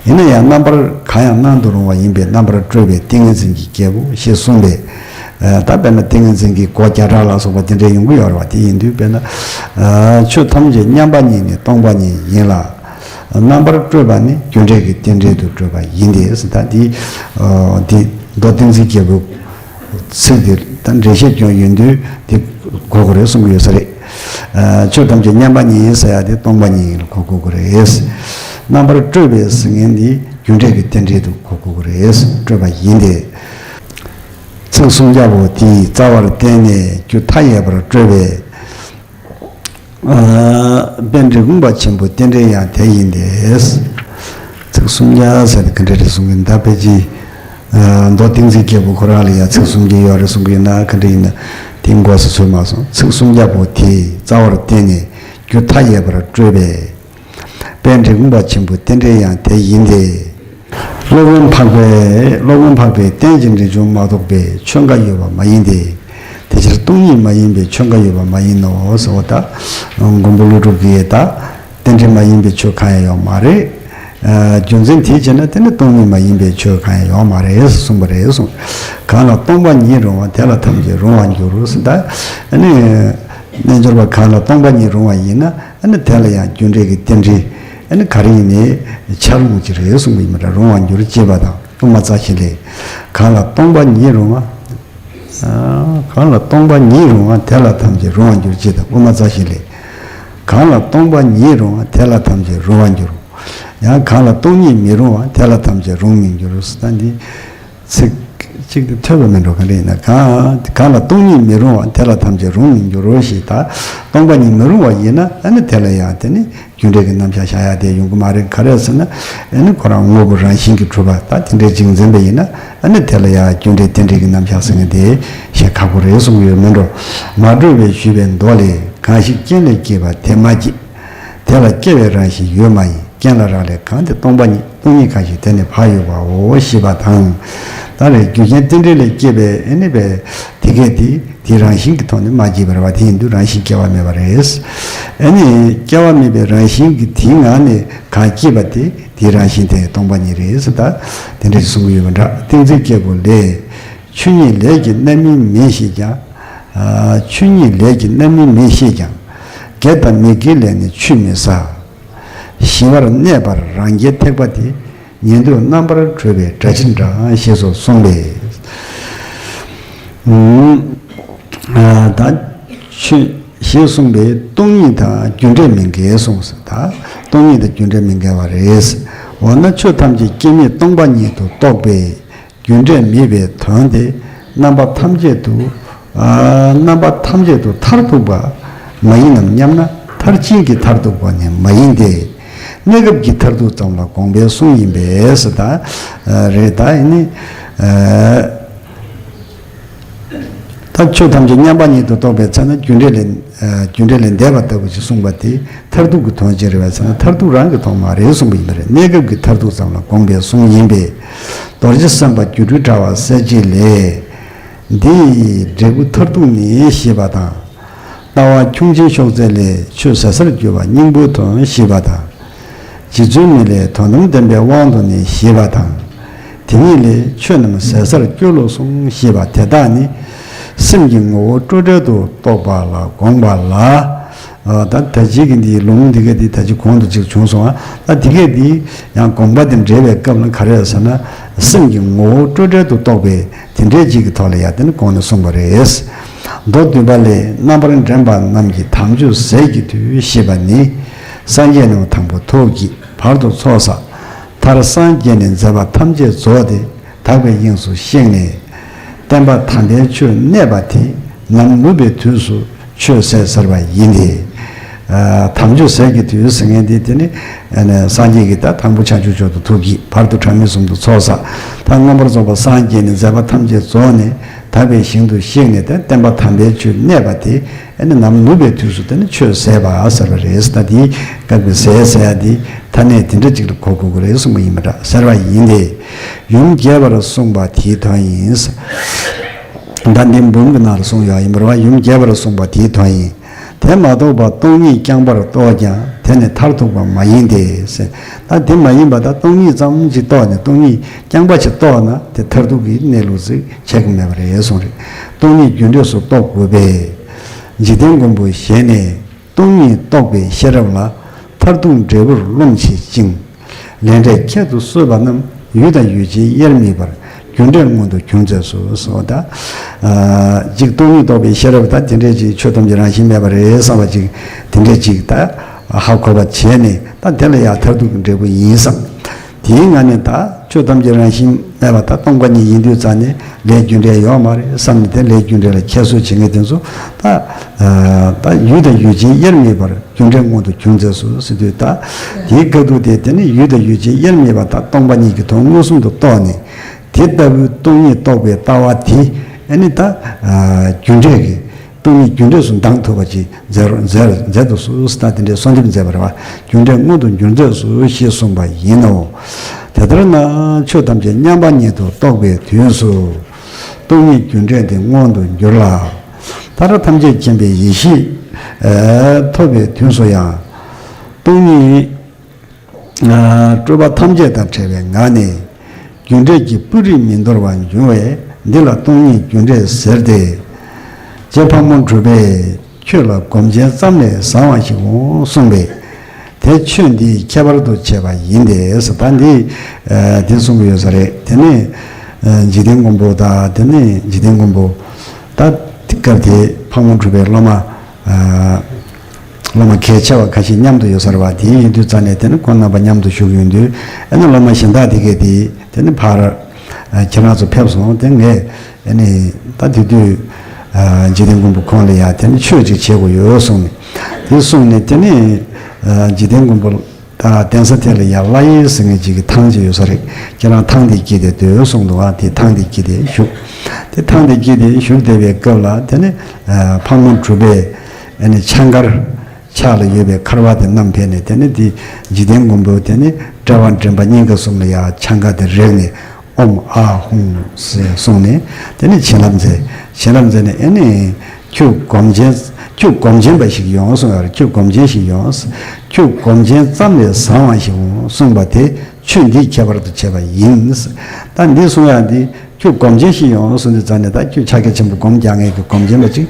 ཡིན་ན་ཡང་རྣམ་པར་གང་ཡང་སྣང་དུ་རུང་བ་ཡིན་པས་རྣམ་པར་སྤྲོས་པའི་ཏིང་ངེ་འཛིན་གྱི་རྒྱལ་པོ་ཞེས་གསུངས་པས། ཨ། ད་དཔེར་ན་ཏིང་ངེ་འཛིན་གྱི་སྒོ་བརྒྱ་ཕྲག་ལ་སོགས་པ་དེ་འདྲ་ཡོང་གི་ཡོད་རེད་བ། དེ་ཡིན་དུས་དཔེར་ན། ཨ། ཆོས་ཐམས་ཅད་མཉམ་པ་ཉིད་ནི་སྟོང་པ་ཉིད་ཡིན་ལ། རྣམ་པར་སྤྲོས་པ་ནི་རྒྱུ་འབྲས་ཀྱི་རྟེན་འབྲེལ་དུ་གྲུབ་པ་ཡིན་ཏེ། ད་འདི། ཨ། འདི་མདོ་ཏིང་འཛིན་རྒྱལ་པོའི་ཚིག་འདི་ད་འགྲེལ་བཤད་སྐྱོན་ཡོད་དུས་དེ་གོ་དགོས་རེད་གསུང་གི་ཡོད་ས་རེད། ཨ། ཆོས་ཐམས་ཅད་མཉམ་པ་ཉིད་ཟེར་ཡ་དེ་སྟོང་པ་ཉིད་ལ་གོ་དགོས་ཀྱི་རེད། རྣམ་པར་སྤྲོས་པའི་ཟེར་མཁན་འདི་རྒྱུ་འབྲས་ཀྱི་རྟེན་འབྲེལ་དུ་གོ་དགོས་ཀྱི་རེད། སྤྲོས་པ་ཡིན་ཏེ། ཚིག་སུམ་བརྒྱ་པོ་དེའི་རྩ་བར་བརྟེན་ནས་རྒྱུ་མཐའ་ཡས་པར་སྤྲོས་པའི། ཨ། དཔལ་འབྲི་གུང་པ་ཆེན་པོའི་རྟེན་འབྲེལ་ཡང་དེ་ཡིན་ཏེ། ཚིག་སུམ་བརྒྱ་ཟེར་ཏེ་ག་འདྲ་རེད་གསུང་གི་ཡིན། ད་ཕལ་ཆེར། ཨ། མདོ་ཏིང་འཛིན་རྒྱལ་པོ་ཁོ་རང་ལ་ཡང་ཚིག་སུམ་བརྒྱ་ཡོད་རེད་གསུང་གི་ཡིན་ན་ག་འདྲ་ཡིན་ན་དེ་མགོ་སེ་ཚོད་མ་སོང་། ཚིག་སུམ་བརྒྱ་པོ་དེའི་རྩ་བར་བརྟེན་ནས་རྒྱུ་མཐའ་ཡས་པར་སྤྲོས་པའི། དཔལ་འབྲི་གུང་པ་ཆེན་པོའི་རྟེན་འབྲེལ་ཡང་དེ་ཡིན་ཏེ། སློབ་དཔོན་འཕགས་པས་སློབ་དཔོན་འཕགས་པའི་རྟེན་ཅིང་འབྲེལ་འབྱུང་མ་གཏོགས་པའི་ཆོས་འགའ་ཡོད་པ་མ་ཡིན་ཏེ། དེ་ཕྱིར་སྟོང་ཉིད་མ་ཡིན་པའི་ཆོས་འགའ་ཡོད་པ་མ་ཡིན་ནོ་ཟེར་བ་ད། མགོན་པོ་ཀླུ་སྒྲུབ་ཀྱིས་ད་རྟེན་འབྲེལ་མ་ཡིན་པའི་ཆོས་གང་ཡང་ཡོད་མ་རེད། ཨ། རྒྱུ་མཚན་དེའི་ཕྱིར་ན་དེ་ནི་སྟོང་ཉིད་མ་ཡིན་པའི་ཆོས་གང་ཡང་ཡོད་མ་རེད་གསུངས་པ་རེད་གསུངས། གང་ལ་སྟོང་པ་ཉིད་རུང་བ་དེ་ལ་ཐམས་ཅད་རུང་བར་འགྱུར་རོ་ཟེར། ད་ཨ་ནི་རྣལ་འབྱོར་པ་གང་ལ་སྟོང་པ་ཉིད་རུང་བ་ཡིན་ན། ཨ་ནི་དེ་ལ་ཡང་རྒྱུ་འབྲས་ཀྱི་རྟེན་འབྲེལ། ཨ་ནི་ག་རེ་ཡིན་ནའི་འཆར་འོང་གི་རེད་གསུངས་པ་ཡིན་པ་འདྲ། རུང་བར་འགྱུར་ཅེས་པ་དང་དབུ་མ་རྩ་ཤེ་ལས། གང་ལ་སྟོང་པ་ཉིད་རུང་བ། ཨ། གང་ལ་སྟོང་པ་ཉིད་རུང་བ་དེ་ལ་ཐམས་ཅད་རུང་བར་འགྱུར་ཅེས་དང་དབུ་མ་རྩ་ཤེ་ལས། གང་ལ་སྟོང་པ་ཉིད་རུང་བ་དེ་ལ་ཐམས་ཅད་རུང་བར་འགྱུར། ཡང་གང་ལ་སྟོང་ཉིད་མི་རུང་བ་དེ་ལ་ཐམས་ཅད་རུང་མི་འགྱུར་ཟེར། ད་འདི། ཚིག་གཅིག་དེ་ཐོས་པ་མིན་འགྲོ་ག་རེ་ཡིན་ན། གང་གང་ལ་སྟོང་ཉིད་མི་རུང་བ་དེ་ལ་ཐམས་ཅད་རུང་མི་འགྱུར་རོ་ཞེས། ད་སྟོང་པ་ཉིད་མི་རུང་བ་ཡིན་ན། ཨ་ནི་དེ་ལ་ཡང་དེ་ནི་རྒྱུ་འབྲས་ཀྱི་རྣམ་གཞག་བཞག་ཡ་དེ་ཡོང་གི་མ་རེད། ག་རེ་ཟེར་ན། ཨ་ནི་ཁོ་རང་དངོས་པོ་རང་བཞིན་གྱིས་གྲུབ་པ་ད་དེ་འདྲའི་ཅིག་འཛིན་པ་ཡིན་ན། ཨ་ནི་དེ་ལ་ཡང་རྒྱུ་འབྲས་རྟེན་འབྲེལ་གྱི་རྣམ་གཞག་ཟེར་མཁན་དེ་བཤད་ཁག་པོ་རེད་གསུངས་ཡོད་མིན་འགྲོ། མ་གྲོལ་བས་ཞུས་པའི་མདོ་ལས། གང་ཞིག་རྐྱེན་ལས་སྐྱེས་པ་དེ་མ་སྐྱེས། དེ་ལ་སྐྱེ་བའི་རང་བཞིན་ཡོད་མ་ཡིན། རྐྱེན་ལ་རག་ལས་གང་དེ་སྟོང་པ་ཉིད། སྟོང་ཉིད་གང་ཞིག་དེ་ནི་བག་ཡོད་པའོ་ཞེས་པ་དང་། ད་རེས་རྒྱུ་རྐྱེན་རྟེན་འབྲེལ་ལས་སྐྱེས་པའི་ཨ་ནི་པའི་དེ་སྐད་དེ་དེའི་རང་བཞིན་གྱི་ཐོག་ནས་མ་སྐྱེས་པ་རེད་བ། དེ་ཡིན་དུས་རང་བཞིན་སྐྱེ་བ་མེད་པ་རེད། ཨ་ནི་སྐྱེ་བ་མེད་པའི་རང་བཞིན་གྱི་དེའི་ངང་ནས་གང་སྐྱེས་པ་དེ་དེའི་རང་བཞིན་དེ་སྟོང་པ་ཉིད་རེད་ཟེར། ད་དེ་འདྲ་ཞིག་གསུང་གི་ཡོད་པ་འདྲ། ཏིང་འཛིན་རྒྱལ་པོ་ལས། ཆོས་ཉིད་ལས་ཀྱི་རྣམ་སྨིན་མིན་ཞེས་ཀྱང་། ཨ། ཆོས་ཉིད་ལས་ཀྱི་རྣམ་སྨིན་མིན་ཞེས་ཀྱང་། དགེ་དང་མི་དགེའི་ལས་ནི་ཆུད་མི་ཟ། ཞི་བར་གནས་པར་རང་རྒྱལ་ཐེག་པ་དེ། ཉན་ཐོས་རྣམ་པར་གྲོལ་བའི་སྒྲ་ཇི་འདྲ་ཞེས་སོགས་གསུངས་པས། ཨ། ད་ཆོས་ཞེས་གསུངས་པས་སྟོང་ཉིད་དང་རྒྱུ་འབྲས་མི་འགལ་གསུངས་སོ། ད་སྟོང་ཉིད་དང་རྒྱུ་འབྲས་མི་འགལ་བ་རེད། འོ་ན་ཆོས་ཐམས་ཅད་སྐྱེ་མེད་སྟོང་པ་ཉིད་དུ་རྟོགས་པའི་རྒྱུ་འབྲས་མེད་པའི་དོན་དེ་རྣམ་པ་ཐམས་ཅད་དུ། ཨ། རྣམ་པ་ཐམས་ཅད་དུ་མཐར་ཐུག་པ་མ་ཡིན་ནམ་སྙམ་ན། མཐར་ཕྱིན་གྱི་མཐར་ཐུག་པ་ནི་མ་ཡིན་ཏེ། གནས་སྐབས་ཀྱི་མཐར་ཐུག་ཙམ་ལ་དགོངས་པའི་གསུང་ཡིན་པས་ཟེར། ད་རེད། ད་ཨ་ནི། ཨ། ད་ཆོས་ཐམས་ཅད་མཉམ་པ་ཉིད་དུ་རྟོགས་པའི་ཚེ་ན་རྒྱུ་འབྲས་ལས། ཨ། རྒྱུ་འབྲས་ལས་འདས་པ་ལྟ་བུ་ཞིག་གསུངས་པ་དེ་མཐར་ཐུག་གི་དོན་ཅི་རེད་པས་ཟེར་ན། མཐར་ཐུག་རང་གི་དོན་མ་རེད་གསུངས་པ་ཡིན་པ་རེད། གནས་སྐབས་ཀྱི་མཐར་ཐུག་ཙམ་ལ་དགོངས་པའི་གསུང་ཡིན་པས། རྡོ་རྗེ་སེམས་དཔའ་སྒྱུ་འཕྲུལ་དྲ་བ་གསལ་བྱེད་ལས། འདི་ཡི་འབྲས་བུ་མཐར་ཐུག་ནི་ཞེས་པ་དང་། ལྟ་བ་ཁྱུང་ཆེན་གཤོག་རྩལ་ལས། ཆོས་ཟད་སར་གྱུར་པ་སྙིང་པོའི་དོན་ཞེས་པ་དང་། རྗེ་བཙུན་མི་ལས་དོན་དམ་བདེན་པའི་དབང་དུ་ནི་ཞེས་པ་དང་། དེ་ཉིད་ལས་ཆོས་རྣམས་ཟད་སར་སྐྱོལ་ལོ་གསུངས་ཞེས་པ་དེ་དག་ནི། སེམས་ཀྱི་ངོ་བོ་སྤྲོས་བྲལ་དུ་རྟོགས་པ་ལ་དགོངས་པ་ལ། ཨ། ད་ད་ཅིག་གི་འདིའི་ལུང་འདི་ག་འདི་ད་ཅིག་གོང་དུ་ཅིག་བྱུང་སོང་ཨ། ད་འདི་ག་འདི་ཡང་དགོངས་པ་དེ་འགྲེལ་བའི་སྐབས་ལ་ག་རེ་ཟེར་ན། སེམས་ཀྱི་ངོ་བོ་སྤྲོས་བྲལ་དུ་རྟོགས་པའི་དེ་འདྲའི་ཅིག་གི་ཐོག་ལ་ཡང་དེ་ནི་གོང་ནས་གསུངས་པ་རེད། མདོ་སྡུད་པ་ལས། རྣམ་པར་འདྲེན་པ་རྣམས་ཀྱི་དམ་ཆོས་ཟས་ཀྱི་དུས་ཞེས་པ་ནི། སངས་རྒྱས་རྣམས་དང་པོ་ཐུགས་བསྐྱེད་བར་དུ་ཚོགས་བསགས། མཐར་སངས་རྒྱས་ནས་མཛད་པ་ཐམས་ཅད་རྫོགས་ཏེ་དག་པའི་དབྱིངས་སུ་གཤེགས་ནས། བསྟན་པ་དམ་པའི་ཆོས་གནས་པ་དེ་ནམ་ནུབ་པའི་དུས་སུ་ཆོས་ཟད་སར་བ་ཡིན་ཏེ། ཨ། དམ་ཆོས་ཟས་ཀྱི་དུས་ཟེར་མཁན་དེ་དེ་ནི། ཨ་ནི་སངས་རྒྱས་ཀྱིས་ད་དང་པོ་བྱང་ཆུབ་མཆོག་ཏུ་ཐུགས་བསྐྱེད། བར་དུ་གྲངས་མེད་གསུམ་དུ་ཚོགས་བསགས། ད་མངོན་པར་རྫོགས་པར་སངས་རྒྱས་ནས་མཛད་པ་ཐམས་ཅད་རྫོགས་ནས། དག་པའི་ཞིང་དུ་གཤེགས་ནས་དེ་བསྟན་པ་དམ་པའི་ཆོས་གནས་པ་དེ། ཨ་ནི་ནམ་ནུབ་པའི་དུས་སུ་དེ་ནི་ཆོས་ཟད་པ་ཟེར་བ་རེད། ད་དེའི་སྐབས་ཀྱི་ཟད་ཟེར་ཡ་དེ་ཐ་སྙད་དེ་འདྲ་ཅིག་ལ་གོ་དགོས་ཀྱི་རེད་གསུངས་པ་ཡིན་པ་འདྲ་ཟེར་བ་ཡིན་ཏེ། ཡུམ་རྒྱས་པར་གསུངས་པ་དེའི་དོན་ཡིན། ད་འདི་འབུམ་གྱི་ནང་ལ་གསུངས་ཡོད་ཡིན་པ་རེད་བ། ཡུམ་རྒྱས་པར་གསུངས་པ་དེའི་དོན་ཡིན། དེ་མ་གཏོགས་པ་སྟོང་ཉིད་རྐྱང་པར་རྟོགས་ཀྱང་དེ་ནི་མཐར་ཐུག་པ་མ་ཡིན་ཏེ་ཟེར། ད་དེ་མ་ཡིན་པ་ད་སྟོང་ཉིད་ཙམ་ཅིག་རྟོགས་ནས་སྟོང་ཉིད་རྐྱང་པ་ཅིག་རྟོགས་ན་དེ་མཐར་ཐུག་གི་གནས་ལུགས་ཅིག་བྱེད་ཀྱི་མེད་པ་རེད་གསུངས་རེད། སྟོང་ཉིད་རྒྱུ་འབྲས་སུ་རྟོགས་དགོས་པས། འཇིག་རྟེན་མགོན་པོ་ཞལ་ནས། སྟོང་ཉིད་རྟོགས་པའི་ཤེས་རབ་ལ། མཐར་ཐུག་འབྲས་བུར་རློམ་བྱེད་ཅིང་། ལས་འབྲས་ཁྱད་དུ་གསོད་པ་རྣམས། ཡུལ་དང་ཡུལ་ཅན་དབྱེར་མེད་པར། རྒྱུ་འབྲས་མངོན་དུ་གྱུར་མཛད་སོ། ཟེར་བ་ད། ཨ་ཅིག་སྟོང་ཉིད་རྟོགས་པའི་ཤེས་རབ་ད་དེ་འདྲས་ཅིག་ཆོས་ཐམས་ཅད་རང་བཞིན་མེད་པ་རེད་བསམ་པ་ཅིག་དེ་འདྲས་ཅིག་ད་ཧ་གོ་བ་བྱས་ནས་ད་དེ་ལ་ཡང་མཐར་ཐུག་གི་འབྲས་བུ་ཡིན་བསམ། དེའི་ངང་ནས་ད་ཆོས་ཐམས་ཅད་རང་བཞིན་མེད་པ་ད་སྟོང་པ་ཉིད་ཡིན་དུས་ཙང་ནས་ལས་རྒྱུ་འབྲས་ཡོད་མ་རེད་བསམ་ནས་དེ་ལས་རྒྱུ་འབྲས་ལ་ཁྱད་གསོད་བྱེད་མཁན་དེ་ཚོ་ད་ད་ཡུལ་དང་ཡུལ་ཅན་དབྱེར་མེད་པར་རྒྱུ་འབྲས་མངོན་དུ་གྱུར་མཛད་སོ་ཟེར་དུས་ད་དེའི་སྐབས་དུ་དེ་དེ་ནི་ཡུལ་དང་ཡུལ་ཅན་དབྱེར་མེད་པ་ད་སྟོང་པ་ཉིད་ཀྱི་དོན་མངོན་སུམ་དུ་རྟོགས་ནས་དེ་ལྟ་བུའི་སྟོང་ཉིད་རྟོགས་པའི་ལྟ་བ་དེ་ཨ་ནི་ད་རྒྱུ་འབྲས་ཀྱི་སྟོང་ཉིད་རྒྱུ་འབྲས་སུ་འདང་ཐུབ་པ་ཅིག་མཛད་རོ་མཛད་མཛད་དུ་གསོལ་ཟེར་ད་དེ་འདྲའི་གསོལ་འདེབས་མཛད་པ་རེད་བ། རྒྱུ་འབྲས་མངོན་དུ་འགྱུར་མཛད་སོ་ཞེས་གསུངས་པ་ཡིན་ནོ། དེ་ལྟར་ན་ཆོས་ཐམས་ཅད་མཉམ་པ་ཉིད་དུ་རྟོགས་པའི་དུས་སུ། སྟོང་ཉིད་རྒྱུ་འབྲས་དེ་མངོན་དུ་འགྱུར་ལ། ད་ར་ཐམས་ཅད་མཁྱེན་པའི་ཡེ་ཤེས་ཐོབ་པའི་དུས་སུ་ཡང་། སྟོང་ཉིད་སྤྲོས་པ་ཐམས་ཅད་དང་བྲལ་བའི་ངང་ནས་རྒྱུ་འབྲས་ཀྱི་སྤུ་རིས་མི་འདོར་བར་འབྱུང་བས་འདི་ལ་སྟོང་ཉིད་རྒྱུ་འབྲས་ཟེར་ཏེ། རྗེ་ཕག་མོ་གྲུ་པས་ཁྱོད་ལ་སྒོམ་ཆེན་ཙམ་ལས་བཟང་བ་ཞིག་འོང་གསུངས་པས། དེ་ཆོས་འདིའི་ཁྱད་པར་དུ་བྱས་པ་ཡིན་ཏེ། ད་འདི་འདི་གསུང་གི་ཡོད་ས་རེད། དེ་ནས་འཇིག་རྟེན་མགོན་པོ་དང་དེ་ནས་འཇིག་རྟེན་མགོན་པོ་ད་སྐབས་དེ་ཕག་མོ་གྲུ་པའི་སློབ་མ། སློབ་མ་གལ་ཆེ་བ་ཁ་ཤས་མཉམ་དུ་ཡོད་ས་རེད་བ། དེ་ཡིན་དུས་ཙང་ནས་དེ་ནི་ཁོང་རྣམ་པ་མཉམ་དུ་བཞུགས་ཡོང་དུས་ཨ་ནི་སློབ་མ་གཞན་དག་དེ་གས་དེ་དེ་ནི་ཕར་ཁྱེད་རང་ཚོ་ཕེབས་སོང་། དེ་ངས་ཨ་ནི་ད་དེ་དུས་འཇིག་རྟེན་མགོན་པོ་ཁོང་ལ་ཡ་དེ་ནི་ཆོས་ཅིག་བྱེད་དགོས་ཡོད་གསུངས་ནས། དེ་གསུངས་ནས་དེ་ནི་འཇིག་རྟེན་མགོན་པོ་ད་གདན་ས་དེ་ལ་ཡ་བླ་གཡས་ཟེར་མཁན་ཅིག་གི་ཐང་ཅིག་ཡོད་ས་རེད། ཁྱེད་རང་ཐང་དེ་དཀྱིལ་དེ་སྡོད་གསུངས་འདུག་ཨ། དེ་ཐང་དེ་དཀྱིལ་དེ་བཞུགས། དེ་ཐང་དེ་དཀྱིལ་དེ་བཞུགས་བསྡད་པའི་སྐབས་ལ་དེ་ནི་ཕག་མོ་གྲུ་པས་ཨ་ནི་ཆང་ཁར་ཕྱག་ལ་ཡོད་པའི་འཁར་བ་དེ་བསྣམས་ཕེབས་ནས་དེ་ནི་དེ་འཇིག་རྟེན་མགོན་པོ་དེ་ནི་དཔྲལ་བ་མགྲིན་པ་སྙིང་ག་གསུམ་ལ་ཡ་ཆང་ཁ་དེ་རེག་ནས་ཨོཾ་ཨཱཿཧཱུྃ་ཟེར་གསུངས་ནས་དེ་ནི་བྱིན་རླབས་མཛད། བྱིན་རླབས་མཛད་ནས་ཨ་ནི་ཁྱོད་སྒོམ་ཆེན་ཁྱོད་སྒོམ་ཆེན་པ་ཞིག་ཡོང་གསུངས་ཡོད་རེད། ཁྱོད་སྒོམ་ཆེན་ཞིག་ཡོང་། ཁྱོད་སྒོམ་ཆེན་ཙམ་ལས་བཟང་བ་ཞིག་འོང་གསུངས་པ་དེ་ཆོས་འདིའི་ཁྱད་པར་དུ་བྱས་པ་ཡིན། ད་འདི་གསུང་ཡག་འདི་ཁྱོད་སྒོམ་ཆེན་ཞིག་ཡོང་གསུངས་དུས་ཙང་ནས་ད་ཁྱོད་ཕྱག་རྒྱ་ཆེན་པོ་སྒོམ་རྒྱག་མཁན་གྱི་སྒོམ་ཆེན་པ་ཅིག་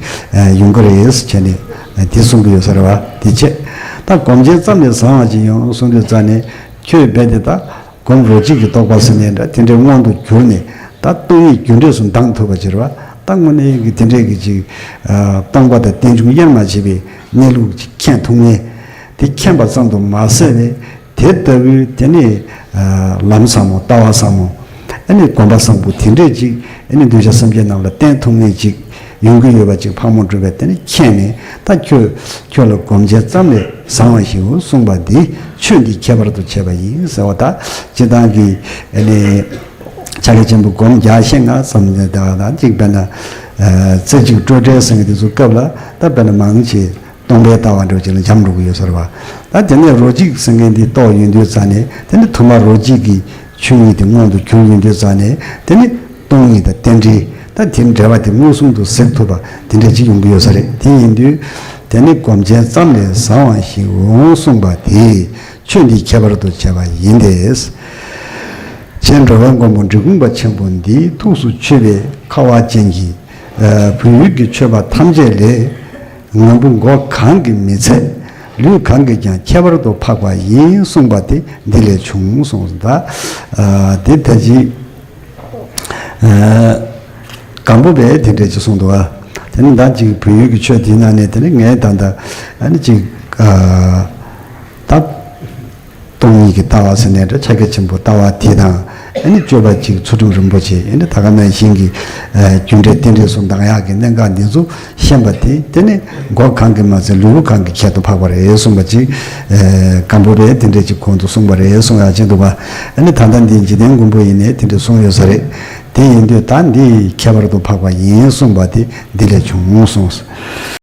ཡོང་གི་རེད་ཟེར་བྱས་ནས་འདི་གསུང་གི་ཡོད་ས་རེད་བ། དེ་བྱས་ད་སྒོམ་ཆེན་ཙམ་ལས་བཟང་བ་ཅིག་ཡོང་གསུངས་དུས་ཙང་ནས་ཁྱོད་རྦད་དེ་ད་སྒོམ་རོ་གཅིག་གི་རྟོགས་པ་ཟེར་ནས་འདྲ་དེ་འདྲའི་མངོན་དུ་གྱུར་ནས་ད་སྟོང་ཉིད་རྒྱུ་འབྲས་སུ་འདང་ཐུབ་པ་ཅིག་རེད་བ། ད་དངོས་གནས་ཀྱི་དེ་འདྲའི་གི་ཅིག་སྟོང་པ་དང་རྟེན་འབྱུང་དབྱེར་མ་ཕྱེ་བའི་གནས་ལུགས་ཅིག་མཁྱེན་ཐུབ་ངེས། དེ་མཁྱེན་པ་ཙམ་དུ་མ་ཟད་པའི་དེ་ལྟ་བུའི་དེ་ནི་ལམ་ཟབ་མོ་ལྟ་བ་ཟབ་མོ་ཨ་ནི་སྒོམ་པ་བཟང་པོ་དེ་འདྲས་ཅིག་ཨ་ནི་གདུལ་བྱ་སེམས་ཅན་རྣམས་ལ་བསྟན་ཐུབ་ངེས་ཅིག་ཡོང་གི་ཡོད་པ་ཅིག་ཕག་མོ་གྲུ་པས་དེ་ནི་མཁྱེན་ནས་ད་ཁྱོད་ཁྱོད་ལ་སྒོམ་ཆེན་ཙམ་ལས་བཟང་བ་ཞིག་གསུངས་པ་འདི་ཆོས་འདི་ཁྱད་པར་དུ་བྱས་པ་ཡིན་ཟེར་བ་ད་སྤྱིར་བཏང་གི་ཨ་ནི་ཕྱག་རྒྱ་ཆེན་པོ་སྒོམ་རྒྱག་ཤེས་ང་བསམ་ནས་ད་ད་ཅིག་དཔེར་ན་རྩེ་གཅིག་སྤྲོས་བྲལ་ཟེར་མཁན་དེ་ཚོ་སྐབས་ལ་ད་དཔེར་ན་མང་ཆེ། སྟོང་པའི་ལྟ་བ་འདྲ་བོ་ཅིག་ལ་འབྱམས་འགྲོ་གི་ཡོད་ས་རེད་བ། ད་དེ་ནས་རོ་གཅིག་ཟེར་མཁན་འདི་རྟོགས་ཡོང་དུས་ཙང་ནས་དེ་ནི་ཐོག་མར་རོ་གཅིག་གི་ཆོས་ཉིད་དེ་མངོན་དུ་གྱུར་ཡོང་དུས་ཙང་ནས་དེ་ནི་སྟོང་ཉིད་དང་རྟེན་འབྲེལ་ད་དེ་འབྲེལ་བ་དེ་མངོན་སུམ་དུ་གཟིགས་ཐུབ་པ་དེ་འདྲ་ཅིག་ཡོང་གི་ཡོད་ས་རེད། དེ་ཡིན་དུས་དེ་ནི་སྒོམ་ཆེན་ཙམ་ལས་བཟང་བ་ཞིག་འོང་གསུངས་པ་དེས་ཆོས་འདི་ཁྱད་པར་དུ་བྱས་པ་ཡིན་ཏེ། སྤྱན་འགྲོ་བའི་མགོན་པོ་འབྲི་གུང་པ་ཆེན་པོ་འདིའི་ཐུགས་སུ་ཆུད་པའི་ཁ་བ་ཅན་གྱི་བོད་ཡུལ་གྱི་ཆོས་པ་ཐམས་ཅད་ལས། ངང་པོ་མགོ་གང་གིས་མི་ཚད། ལུས་གང་གིས་ཀྱང་ཁྱད་པར་དུ་འཕགས་པ་ཡིན་གསུངས་པ་དེ་འདི་ལས་བྱུང་གསུངས་སོ། ད་དེ་ད་ཅི་སྒམ་པོ་པས་དེ་འདྲས་ཅིག་གསུངས་འདུག་ཨ། དེ་ནི་ད་ཅིག་བོད་ཡུལ་གྱི་ཆོས་དེའི་ནང་ནས་དེ་ནི་ངས་ད་ད་ཨ་ནི་ཅིག་ད། སྟོང་ཉིད་ཀྱི་ལྟ་བ་ཟེར་ནས་འདྲ་ཕྱག་རྒྱ་ཆེན་པོ་ལྟ་བ་དེ་དང་ཨ་ནི་སྤྱོད་པ་གཅིག་ཚུལ་ཁྲིམས་རིན་པོ་ཆེ་ཨ་ནི་ད་ག་ནང་བཞིན་གྱི་རྒྱུ་འབྲས་རྟེན་འབྲེལ་སུ་འདང་ཡག་གི་གནད་འགག་འདི་ཚོ་ཤེས་པ་དེ་དེ་ནི་མགོ་གང་གིས་མ་ཚད་ལུས་པོ་གང་གིས་ཁྱད་དུ་འཕགས་པ་རེད་གསུངས་པ་ཅིག་སྒམ་པོ་པས་དེ་འདྲས་ཅིག་གོང་དུ་གསུངས་པ་རེད་གསུང་ཡག་ཅིག་འདུག་པ། ཨ་ནི་ད་ལྟ་འདི་འཇིག་རྟེན་མགོན་པོ་ཡིན་ནས་དེ་འདྲས་གསུངས་ཡོད་ས་རེད། དེ་ཡིན་དུས་ད་འདི་ཁྱད་པར་དུ་འཕགས་པ་ཡིན་གསུངས་པ་དེ་འདི་ལས་བྱུང་གསུངས།